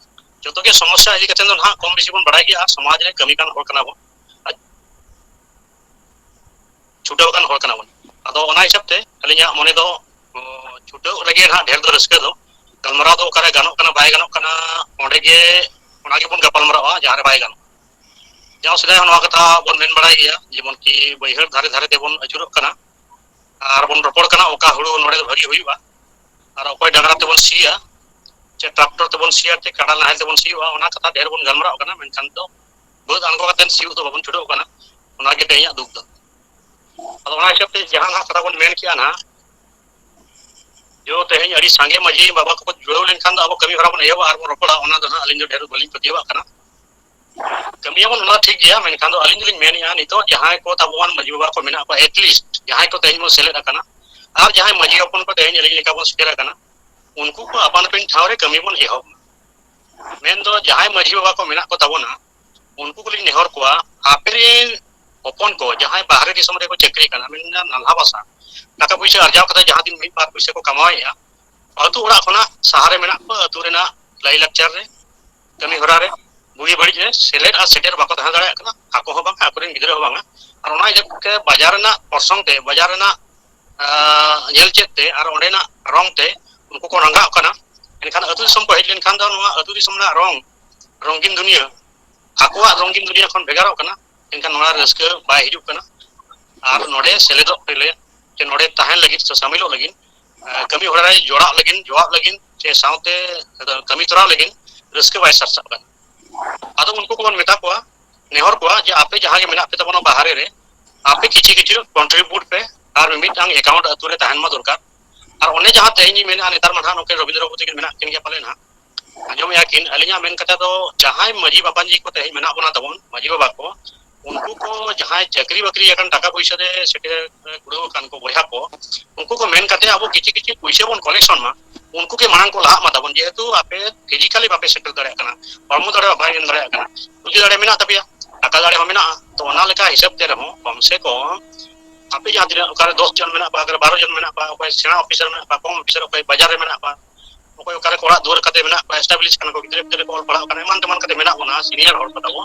ᱡᱚᱛᱚ ᱜᱮ ᱥᱚᱢᱚᱥᱥᱟ ᱤᱫᱤ ᱠᱟᱛᱮ ᱫᱚ ᱱᱟᱦᱟᱜ ᱠᱚᱢ ᱵᱮᱥᱤ ᱵᱚᱱ ᱵᱟᱲᱟᱭ ᱜᱮᱭᱟ ᱟᱨ ᱥᱚᱢᱟᱡᱽ ᱨᱮ ᱠᱟᱹᱢᱤ ᱠᱟᱱ ᱦᱚᱲ ᱠᱟᱱᱟ ᱵᱚᱱ᱾ ᱪᱷᱩᱴᱟᱹᱣ ᱟᱠᱟᱱ ᱦᱚᱲ ᱠᱟᱱᱟ ᱵᱚᱱ᱾ ᱟᱫᱚ ᱚᱱᱟ ᱦᱤᱥᱟᱹᱵ ᱛᱮ ᱟᱹᱞᱤᱧᱟᱜ ᱢᱚᱱᱮ ᱫᱚ, ᱚ, ᱪᱷᱩᱴᱟᱹᱣ ᱨᱮᱜᱮ ᱱᱟᱦᱟᱜ ᱰᱷᱮᱨ ᱫᱚ ᱨᱟᱹᱥᱠᱟᱹ ᱫᱚ᱾ ᱜᱟᱞᱢᱟᱨᱟᱣ ᱫᱚ ᱚᱠᱟᱨᱮ ᱜᱟᱱᱚᱜ ᱠᱟᱱᱟ, ᱵᱟᱭ ᱜᱟᱱᱚᱜ ᱠᱟᱱᱟ, ᱚᱸᱰᱮ ᱜᱮ, ᱚᱱᱟ ᱜᱮᱵᱚᱱ ᱜᱟᱯᱟᱞ ᱢᱟᱨᱟᱣᱟ ᱡᱟᱦᱟᱸ ᱨᱮ ᱵᱟᱭ ᱜᱟᱱᱚᱜ᱾ ᱡᱟᱣ ᱥᱮᱫᱟᱭ ᱦᱚᱸ ᱱᱚᱣᱟ ᱠᱟᱛᱷᱟ ᱵᱚᱱ ᱢᱮᱱ ᱵᱟᱲᱟᱭ ᱜᱮᱭᱟ, ᱡᱮᱢᱚᱱ ᱠᱤ ᱵᱟᱹᱭᱦᱟᱹᱲ ᱫᱷᱟᱨᱮ ᱫᱷᱟᱨᱮ ᱛᱮᱵᱚᱱ ᱟᱹᱪᱩᱨᱚᱜ ᱠᱟᱱᱟ ᱟᱨ ᱵᱚᱱ ᱨᱚᱯᱚᱲ ᱠᱟᱱᱟ ᱚᱠᱟ ᱦᱩᱲᱩ ᱱᱚᱰᱮ ᱫᱚ ᱵᱷᱟᱹᱜᱤ ᱦᱩᱭᱩᱜᱼᱟ ᱟᱨ ᱚᱠᱚᱭ ᱰᱟᱝᱨᱟ ᱛᱮᱵᱚᱱ ᱥᱤᱭᱟ, ᱪᱮ ᱴᱨᱟᱠᱴᱚᱨ ᱛᱮᱵᱚᱱ ᱥᱤᱭᱟ, ᱪᱮ ᱠᱟᱰᱟ ᱱᱟᱦᱮᱞ ᱛᱮᱵᱚᱱ ᱥᱤᱭᱳᱜᱼᱟ, ᱚᱱᱟ ᱠᱟᱛᱷᱟ ᱰᱷᱮᱨ ᱵᱚᱱ ᱜᱟᱞᱢᱟᱨᱟᱣ ᱠᱟᱱᱟ, ᱢᱮᱱᱠᱷᱟᱱ ᱫᱚ ᱵᱟᱹᱫᱽ ᱟᱬᱜᱚ ᱠᱟᱛᱮ ᱥᱤᱭᱳᱜ ᱫᱚ ᱵᱟᱵᱚᱱ ᱪᱷᱩᱴᱟᱹᱣ ᱠᱟᱱᱟ᱾ ᱚᱱᱟ ᱜᱮ ᱛᱮᱦᱮᱧᱟᱜ ᱫᱩᱠ ᱫᱚ᱾ ᱟᱫᱚ ᱚᱱᱟ ᱦᱤᱥᱟᱹᱵ ᱛᱮ ᱡᱟᱦᱟᱸ ᱱᱟᱦᱟᱜ ᱠᱟᱛᱷᱟ ᱵᱚᱱ ᱢᱮᱱ ᱠᱮᱜᱼᱟ ᱱᱟᱦᱟᱜ, ᱡᱚ ᱛᱮᱦᱮᱧ ᱟᱹᱰᱤ ᱥᱟᱸᱜᱮ ᱢᱟᱹᱡᱷᱤ ᱵᱟᱵᱟ ᱠᱚᱠᱚ ᱡᱩᱲᱟᱹᱣ ᱞᱮᱱᱠᱷᱟᱱ ᱫᱚ ᱟᱵᱚ ᱠᱟᱹᱢᱤ ᱦᱚᱨᱟ ᱵᱚᱱ ᱮᱦᱚᱵᱟ ᱟᱨ ᱵᱚᱱ ᱨᱚᱯᱚᱲᱟ, ᱚᱱᱟ ᱫᱚ ᱦᱟᱸᱜ ᱟᱹᱞᱤᱧ ᱫᱚ ᱰᱷᱮᱨ ᱵᱟᱹᱞᱤᱧ ᱯᱟᱹᱛᱭᱟᱹᱣᱟᱜ ᱠᱟᱱᱟ᱾ ᱠᱟᱹᱢᱤᱭᱟᱵᱚᱱ, ᱚᱱᱟ ᱴᱷᱤᱠ ᱜᱮᱭᱟ, ᱢᱮᱱᱠᱷᱟᱱ ᱫᱚ ᱟᱹᱞᱤᱧ ᱫᱚᱞᱤᱧ ᱢᱮᱱᱮᱫᱼᱟ, ᱱᱤᱛᱚᱜ ᱡᱟᱦᱟᱸᱭ ᱠᱚ ᱛᱟᱵᱚᱱ ᱢᱟᱹᱡᱷᱤ ᱵᱟᱵᱟ ᱠᱚ ᱢᱮᱱᱟᱜ ᱠᱚᱣᱟ, at least ᱡᱟᱦᱟᱸᱭ ᱠᱚ ᱛᱮᱦᱮᱧ ᱵᱚᱱ ᱥᱮᱞᱮᱫ ᱟᱠᱟᱱᱟ ᱟᱨ ᱡᱟᱦᱟᱸᱭ ᱢᱟᱹᱡᱷᱤ ᱦᱚᱯᱚᱱ ᱠᱚ ᱛᱮᱦᱮᱧ ᱟᱹᱞᱤᱧ ᱞᱮᱠᱟ ᱵᱚᱱ ᱥᱮᱴᱮᱨ ᱟᱠᱟᱱᱟ, ᱩᱱᱠᱩ ᱠᱚ ᱟᱯᱟᱱ ᱟᱹᱯᱤᱱ ᱴᱷᱟᱶ ᱨᱮ ᱠᱟᱹᱢᱤ ᱵᱚᱱ ᱮᱦᱚᱵ ᱢᱟ᱾ ᱢᱮᱱᱫᱚ ᱡᱟᱦᱟᱸᱭ ᱢᱟᱹᱡᱷᱤ ᱵᱟᱵᱟ ᱠᱚ ᱢᱮᱱᱟᱜ ᱠᱚ ᱛᱟᱵᱚᱱᱟ, ᱩᱱᱠᱩ ᱠᱚᱞᱤᱧ ᱱᱮᱦᱚᱨ ᱠᱚᱣᱟ, ᱟᱯᱮ ᱨᱮᱱ ᱦᱚᱯᱚᱱ ᱠᱚ ᱡᱟᱦᱟᱸᱭ ᱵᱟᱦᱨᱮ ᱫᱤᱥᱚᱢ ᱨᱮᱠᱚ ᱪᱟᱹᱠᱨᱤ ᱠᱟᱱᱟ, ᱢᱮᱱᱫᱚ ᱱᱟᱞᱦᱟ ᱵᱟᱥᱟ, ᱴᱟᱠᱟ ᱯᱩᱭᱥᱟᱹ ᱟᱨᱡᱟᱣ ᱠᱟᱛᱮ ᱡᱟᱦᱟᱸ ᱛᱤᱱ ᱢᱤᱫ ᱵᱟᱨ ᱯᱩᱭᱥᱟᱹ ᱠᱚ ᱠᱟᱢᱟᱣᱮᱫᱼᱟ, ᱟᱹᱛᱩ ᱚᱲᱟᱜ ᱠᱷᱚᱱᱟᱜ ᱥᱟᱦᱟ ᱨᱮ ᱢᱮᱱᱟᱜ ᱠᱚᱣᱟ, ᱟᱹᱛᱩ ᱨᱮᱱᱟᱜ ᱞᱟᱭᱼᱞᱟᱠᱪᱟᱨ ᱨᱮ, ᱠᱟᱹᱢᱤ ᱦᱚᱨᱟ ᱨᱮ, ᱵᱩᱜᱤ ᱵᱟᱹᱲᱤᱡ ᱨᱮ ᱥᱮᱞᱮᱫ ᱟᱨ ᱥᱮᱴᱮᱨ ᱵᱟᱠᱚ ᱛᱟᱦᱮᱸ ᱫᱟᱲᱮᱭᱟᱜ ᱠᱟᱱᱟ, ᱟᱠᱚ ᱦᱚᱸ ᱵᱟᱝᱟ, ᱟᱠᱚᱨᱮᱱ ᱜᱤᱫᱽᱨᱟᱹ ᱦᱚᱸ ᱵᱟᱝᱟ᱾ ᱟᱨ ᱚᱱᱟ ᱤᱫᱤ ᱠᱟᱛᱮ ᱵᱟᱡᱟᱨ ᱨᱮᱱᱟᱜ ᱚᱨᱥᱚᱝ ᱛᱮ, ᱵᱟᱡᱟᱨ ᱨᱮᱱᱟᱜ, ᱟᱸ, ᱧᱮᱞ ᱪᱮᱫ ᱛᱮ ᱟᱨ ᱚᱸᱰᱮᱱᱟᱜ ᱨᱚᱝ ᱛᱮ ᱩᱱᱠᱩ ᱠᱚ ᱨᱟᱸᱜᱟᱜ ᱠᱟᱱᱟ᱾ ᱮᱱᱠᱷᱟᱱ ᱟᱹᱛᱩ ᱫᱤᱥᱚᱢ ᱠᱚ ᱦᱮᱡ ᱞᱮᱱᱠᱷᱟᱱ ᱫᱚ ᱱᱚᱣᱟ ᱟᱹᱛᱩ ᱫᱤᱥᱚᱢ ᱨᱮᱱᱟᱜ ᱨᱚᱝ, ᱨᱚᱝᱜᱤᱱ ᱫᱩᱱᱤᱭᱟᱹ, ᱟᱠᱚᱣᱟᱜ ᱨᱚᱝᱜᱤᱱ ᱫᱩᱱᱤᱭᱟᱹ ᱠᱷᱚᱱ ᱵᱷᱮᱜᱟᱨᱚᱜ ᱠᱟᱱᱟ᱾ ᱮᱱᱠᱷᱟᱱ ᱱᱚᱣᱟ ᱨᱟᱹᱥᱠᱟᱹ ᱵᱟᱭ ᱦᱤᱡᱩᱜ ᱠᱟᱱᱟ᱾ ᱟᱨ ᱱᱚᱰᱮ ᱥᱮᱞᱮᱫᱚᱜ ᱞᱟᱹᱜᱤᱫ ᱥᱮ ᱱᱚᱰᱮ ᱛᱟᱦᱮᱱ ᱞᱟᱹᱜᱤᱫ ᱥᱮ ᱥᱟᱢᱤᱞᱚᱜ ᱞᱟᱹᱜᱤᱫ, ᱟᱸ, ᱠᱟᱹᱢᱤ ᱦᱚᱨᱟ ᱨᱮ ᱡᱚᱲᱟᱜ ᱞᱟᱹᱜᱤᱫ, ᱡᱚᱲᱟᱜ ᱞᱟᱹᱜᱤᱫ ᱥᱮ ᱥᱟᱶᱛᱮ ᱠᱟᱹᱢᱤ ᱛᱚᱨᱟᱣ ᱞᱟᱹᱜᱤᱫ ᱨᱟᱹᱥᱠᱟᱹ ᱵᱟᱭ ᱥᱟᱨᱥᱟᱜ ᱠᱟᱱᱟ᱾ ᱟᱫᱚ ᱩᱱᱠᱩ ᱠᱚᱵᱚᱱ ᱢᱮᱛᱟ ᱠᱚᱣᱟ, ᱱᱮᱦᱚᱨ ᱠᱚᱣᱟ ᱡᱮ ᱟᱯᱮ ᱡᱟᱦᱟᱸ ᱜᱮ ᱢᱮᱱᱟᱜ ᱯᱮ ᱛᱟᱵᱚᱱᱟ ᱵᱟᱦᱨᱮ ᱨᱮ, ᱟᱯᱮ ᱠᱤᱪᱷᱤ ᱠᱤᱪᱷᱤ contribute ᱯᱮ ᱟᱨ ᱢᱤᱫᱴᱟᱝ account ᱟᱹᱛᱩ ᱨᱮ ᱛᱟᱦᱮᱱ ᱢᱟ ᱫᱚᱨᱠᱟᱨ᱾ ᱟᱨ ᱚᱱᱮ ᱡᱟᱦᱟᱸ ᱛᱮᱦᱮᱧ ᱤᱧ ᱢᱮᱱᱟ, ᱱᱮᱛᱟᱨ ᱢᱟ ᱱᱟᱦᱟᱜ ᱱᱩᱠᱤᱱ ᱨᱚᱵᱤᱱᱫᱨᱚ ᱵᱟᱵᱩ ᱛᱟᱹᱠᱤᱱ ᱢᱮᱱᱟᱜ ᱠᱤᱱ ᱜᱮᱭᱟ ᱯᱟᱞᱮ ᱱᱟᱦᱟᱜ, ᱟᱸᱡᱚᱢᱮᱜᱼᱟ ᱠᱤᱱ, ᱟᱹᱞᱤᱧᱟᱜ ᱢᱮᱱ ᱠᱟᱛᱷᱟ ᱫᱚ ᱡᱟᱦᱟᱸᱭ ᱢᱟᱹᱡᱷᱤ ᱵᱟᱵᱟᱡᱷᱤ ᱠᱚ ᱛᱮᱦᱮᱧ ᱢᱮᱱᱟᱜ ᱵᱚᱱᱟ ᱛᱟᱵᱚᱱ, ᱢᱟᱹᱡᱷᱤ ᱵᱟᱵᱟ ᱠᱚ, ᱩᱱᱠᱩ ᱠᱚ ᱡᱟᱦᱟᱸᱭ ᱪᱟᱹᱠᱨᱤ ᱵᱟᱹᱠᱨᱤ ᱟᱠᱟᱱ ᱴᱟᱠᱟ ᱯᱩᱭᱥᱟᱹ ᱛᱮ ᱥᱮᱴᱮᱨ ᱠᱩᱲᱟᱹᱣ ᱟᱠᱟᱱ ᱠᱚ ᱵᱚᱭᱦᱟ ᱠᱚ, ᱩᱱᱠᱩ ᱠᱚ ᱢᱮᱱ ᱠᱟᱛᱮ ᱟᱵᱚ ᱠᱤᱪᱷᱤ ᱠᱤᱪᱷᱤ ᱯᱩᱭᱥᱟᱹ ᱵᱚᱱ collection ᱢᱟ, ᱩᱱᱠᱩ ᱜᱮ ᱢᱟᱲᱟᱝ ᱠᱚ ᱞᱟᱦᱟᱜ ᱢᱟ ᱛᱟᱵᱚᱱ, ᱡᱮᱦᱮᱛᱩ ᱟᱯᱮ physically ᱵᱟᱯᱮ ᱥᱮᱴᱮᱨ ᱫᱟᱲᱮᱭᱟᱜ ᱠᱟᱱᱟ, ᱦᱚᱲᱢᱚ ᱫᱟᱲᱮ ᱵᱟᱭ ᱮᱢ ᱫᱟᱲᱮᱭᱟᱜ ᱠᱟᱱᱟ, ᱵᱩᱫᱷᱤ ᱫᱟᱲᱮ ᱢᱮᱱᱟᱜ ᱛᱟᱯᱮᱭᱟ, ᱴᱟᱠᱟ ᱫᱟᱲᱮ ᱦᱚᱸ ᱢᱮᱱᱟᱜᱼᱟ, ᱛᱚ ᱚᱱᱟ ᱞᱮᱠᱟ ᱦᱤᱥᱟᱹᱵ ᱛᱮ ᱨᱮᱦᱚᱸ ᱠᱚᱢ ᱥᱮ ᱠᱚᱢ ᱟᱯᱮ ᱡᱟᱦᱟᱸ ᱛᱤᱱᱟᱹᱜ ᱚᱠᱟᱨᱮ ᱫᱚᱥ ᱡᱚᱱ ᱢᱮᱱᱟᱜ ᱠᱚᱣᱟ, ᱚᱠᱟᱨᱮ ᱵᱟᱨᱚ ᱡᱚᱱ ᱢᱮᱱᱟᱜ ᱠᱚᱣᱟ, ᱚᱠᱚᱭ ᱥᱮᱬᱟ ᱚᱯᱷᱤᱥᱟᱨ ᱢᱮᱱᱟᱜ ᱠᱚᱣᱟ, ᱠᱚᱢ ᱚᱯᱷᱤᱥᱟᱨ, ᱚᱠᱚᱭ ᱵᱟᱡᱟᱨ ᱨᱮ ᱢᱮᱱᱟᱜ ᱠᱚᱣᱟ, ᱚᱠᱚᱭ ᱚᱠᱟᱨᱮ ᱚᱲᱟᱜ ᱫᱩᱣᱟᱹᱨ ᱠᱟᱛᱮ ᱢᱮᱱᱟᱜ ᱠᱚᱣᱟ, establish ᱠᱟᱱᱟ ᱠᱚ, ᱜᱤᱫᱽᱨᱟᱹ ᱯᱤᱫᱽᱨᱟᱹ ᱠᱚ ᱚᱞ ᱯᱟᱲᱦᱟᱜ ᱠᱟᱱᱟ, ᱮᱢᱟᱱ ᱛᱮᱢᱟᱱ ᱠᱟᱛᱮ ᱢᱮᱱᱟᱜ ᱵᱚᱱᱟ, senior ᱦᱚᱲ ᱠᱚ ᱛᱟᱵᱚ,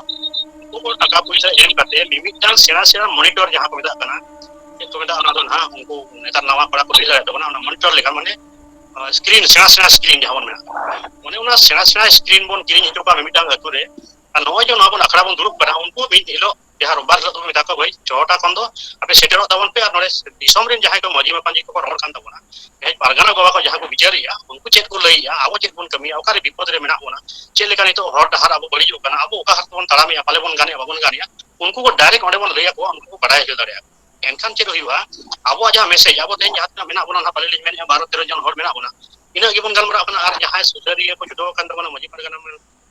ᱩᱱᱠᱩ ᱠᱚ ᱴᱟᱠᱟ ᱯᱚᱭᱥᱟ ᱮᱢ ᱠᱟᱛᱮ ᱢᱤᱢᱤᱫᱴᱟᱝ ᱥᱮᱬᱟ ᱥᱮᱬᱟ monitor ᱡᱟᱦᱟᱸ ᱠᱚ ᱢᱮᱛᱟᱜ ᱠᱟᱱᱟ, ᱪᱮᱫ ᱠᱚ ᱢᱮᱛᱟᱜᱼᱟ ᱚᱱᱟ ᱫᱚ ᱱᱟᱦᱟᱜ, ᱩᱱᱠᱩ ᱱᱮᱛᱟᱨ ᱱᱟᱣᱟ ᱠᱚᱲᱟ ᱠᱚ ᱞᱟᱹᱭ ᱫᱟᱲᱮᱭᱟᱜ ᱛᱟᱵᱚᱱᱟ, ᱚᱱᱟ monitor ᱞᱮᱠᱟ, ᱢᱟᱱᱮ, ᱟᱸ, screen, ᱥᱮᱬᱟ ᱥᱮᱬᱟ screen ᱡᱟᱦᱟᱸ ᱵᱚᱱ ᱢᱮᱱᱟ, ᱚᱱᱮ ᱚᱱᱟ ᱥᱮᱬᱟ ᱥᱮᱬᱟ screen ᱵᱚᱱ ᱠᱤᱨᱤᱧ ᱦᱚᱪᱚ ᱠᱚᱣᱟ ᱢᱤᱢᱤᱫᱴᱟᱝ ᱟᱹᱛᱩ ᱨᱮ᱾ ᱟᱨ ᱱᱚᱜᱼᱚᱭ ᱡᱮ ᱱᱚᱣᱟ ᱵᱚᱱ ᱟᱠᱷᱲᱟ ᱵᱚᱱ ᱫᱩᱲᱩᱵ ᱠᱟᱱᱟ, ᱩᱱᱠᱩ ᱢᱤᱫ ᱦᱤᱞᱳᱜ ᱡᱟᱦᱟᱸ ᱨᱳᱵᱵᱟᱨ ᱦᱤᱞᱳᱜ ᱫᱚ ᱢᱮᱛᱟ ᱠᱚᱣᱟ, ᱵᱷᱟᱹᱭ, ᱪᱷᱚᱴᱟ ᱠᱷᱚᱱ ᱫᱚ ᱟᱯᱮ ᱥᱮᱴᱮᱨᱚᱜ ᱛᱟᱵᱚᱱ ᱯᱮ ᱟᱨ ᱱᱚᱰᱮ ᱫᱤᱥᱚᱢ ᱨᱮᱱ ᱡᱟᱦᱟᱸᱭ ᱠᱚ ᱢᱟᱹᱡᱷᱤ ᱢᱟᱯᱟᱡᱷᱤ ᱠᱚᱠᱚ ᱨᱚᱲ ᱠᱟᱱ ᱛᱟᱵᱚᱱᱟ, ᱡᱟᱦᱟᱸᱭ ᱯᱟᱨᱜᱟᱱᱟ ᱵᱟᱵᱟ ᱠᱚ ᱡᱟᱦᱟᱸ ᱠᱚ ᱵᱤᱪᱟᱹᱨᱮᱜᱼᱟ, ᱩᱱᱠᱩ ᱪᱮᱫ ᱠᱚ ᱞᱟᱹᱭᱮᱜᱼᱟ, ᱟᱵᱚ ᱪᱮᱫ ᱵᱚᱱ ᱠᱟᱹᱢᱤᱭᱟ, ᱚᱠᱟᱨᱮ ᱵᱤᱯᱚᱫ ᱨᱮ ᱢᱮᱱᱟᱜ ᱵᱚᱱᱟ, ᱪᱮᱫ ᱞᱮᱠᱟ ᱱᱤᱛᱚᱜ ᱦᱚᱨ ᱰᱟᱦᱟᱨ ᱟᱵᱚ ᱵᱟᱹᱲᱤᱡᱚᱜ ᱠᱟᱱᱟ, ᱟᱵᱚ ᱚᱠᱟ ᱦᱚᱨ ᱛᱮᱵᱚᱱ ᱛᱟᱲᱟᱢᱮᱜᱼᱟ, ᱯᱟᱞᱮ ᱵᱚᱱ ᱜᱟᱱᱮᱜᱼᱟ, ᱵᱟᱵᱚᱱ ᱜᱟᱱᱮᱜᱼᱟ, ᱩᱱᱠᱩ ᱠᱚ direct ᱚᱸᱰᱮ ᱵᱚᱱ ᱞᱟᱹᱭ ᱟᱠᱚᱣᱟ, ᱩᱱᱠᱩ ᱠᱚ ᱵᱟᱲᱟᱭ ᱦᱚᱪᱚ ᱫᱟᱲᱮᱭᱟᱜᱼᱟ᱾ ᱮᱱᱠᱷᱟᱱ ᱪᱮᱫ ᱦᱩᱭᱩᱜᱼᱟ? ᱟᱵᱚᱣᱟᱜ ᱡᱟᱦᱟᱸ ᱢᱮᱥᱮᱡᱽ, ᱟᱵᱚ ᱛᱮᱦᱮᱧ ᱡᱟᱦᱟᱸ ᱛᱤᱱᱟᱹᱜ ᱢᱮᱱᱟᱜ ᱵᱚᱱᱟ ᱱᱟᱦᱟᱜ, ᱵᱟᱹᱞᱤᱧ ᱢᱮᱱᱮᱫᱼᱟ, ᱵᱟᱨᱚ ᱛᱮᱨᱚ ᱡᱚᱱ ᱦᱚᱲ ᱢᱮᱱᱟᱜ ᱵᱚᱱᱟ, ᱤᱱᱟᱹᱜ ᱜᱮᱵᱚᱱ ᱜᱟᱞᱢᱟᱨᱟᱜ ᱠᱟᱱᱟ᱾ ᱟᱨ ᱡᱟᱦᱟᱸᱭ ᱥᱩᱥᱟᱹᱨᱤᱭᱟᱹ ᱠᱚ ᱪᱷᱩᱴᱟᱹᱣ ᱟᱠᱟᱱ ᱛᱟᱵᱚᱱᱟ, ᱢᱟᱹᱡᱷᱤ ᱯᱟᱨᱜᱟᱱᱟ,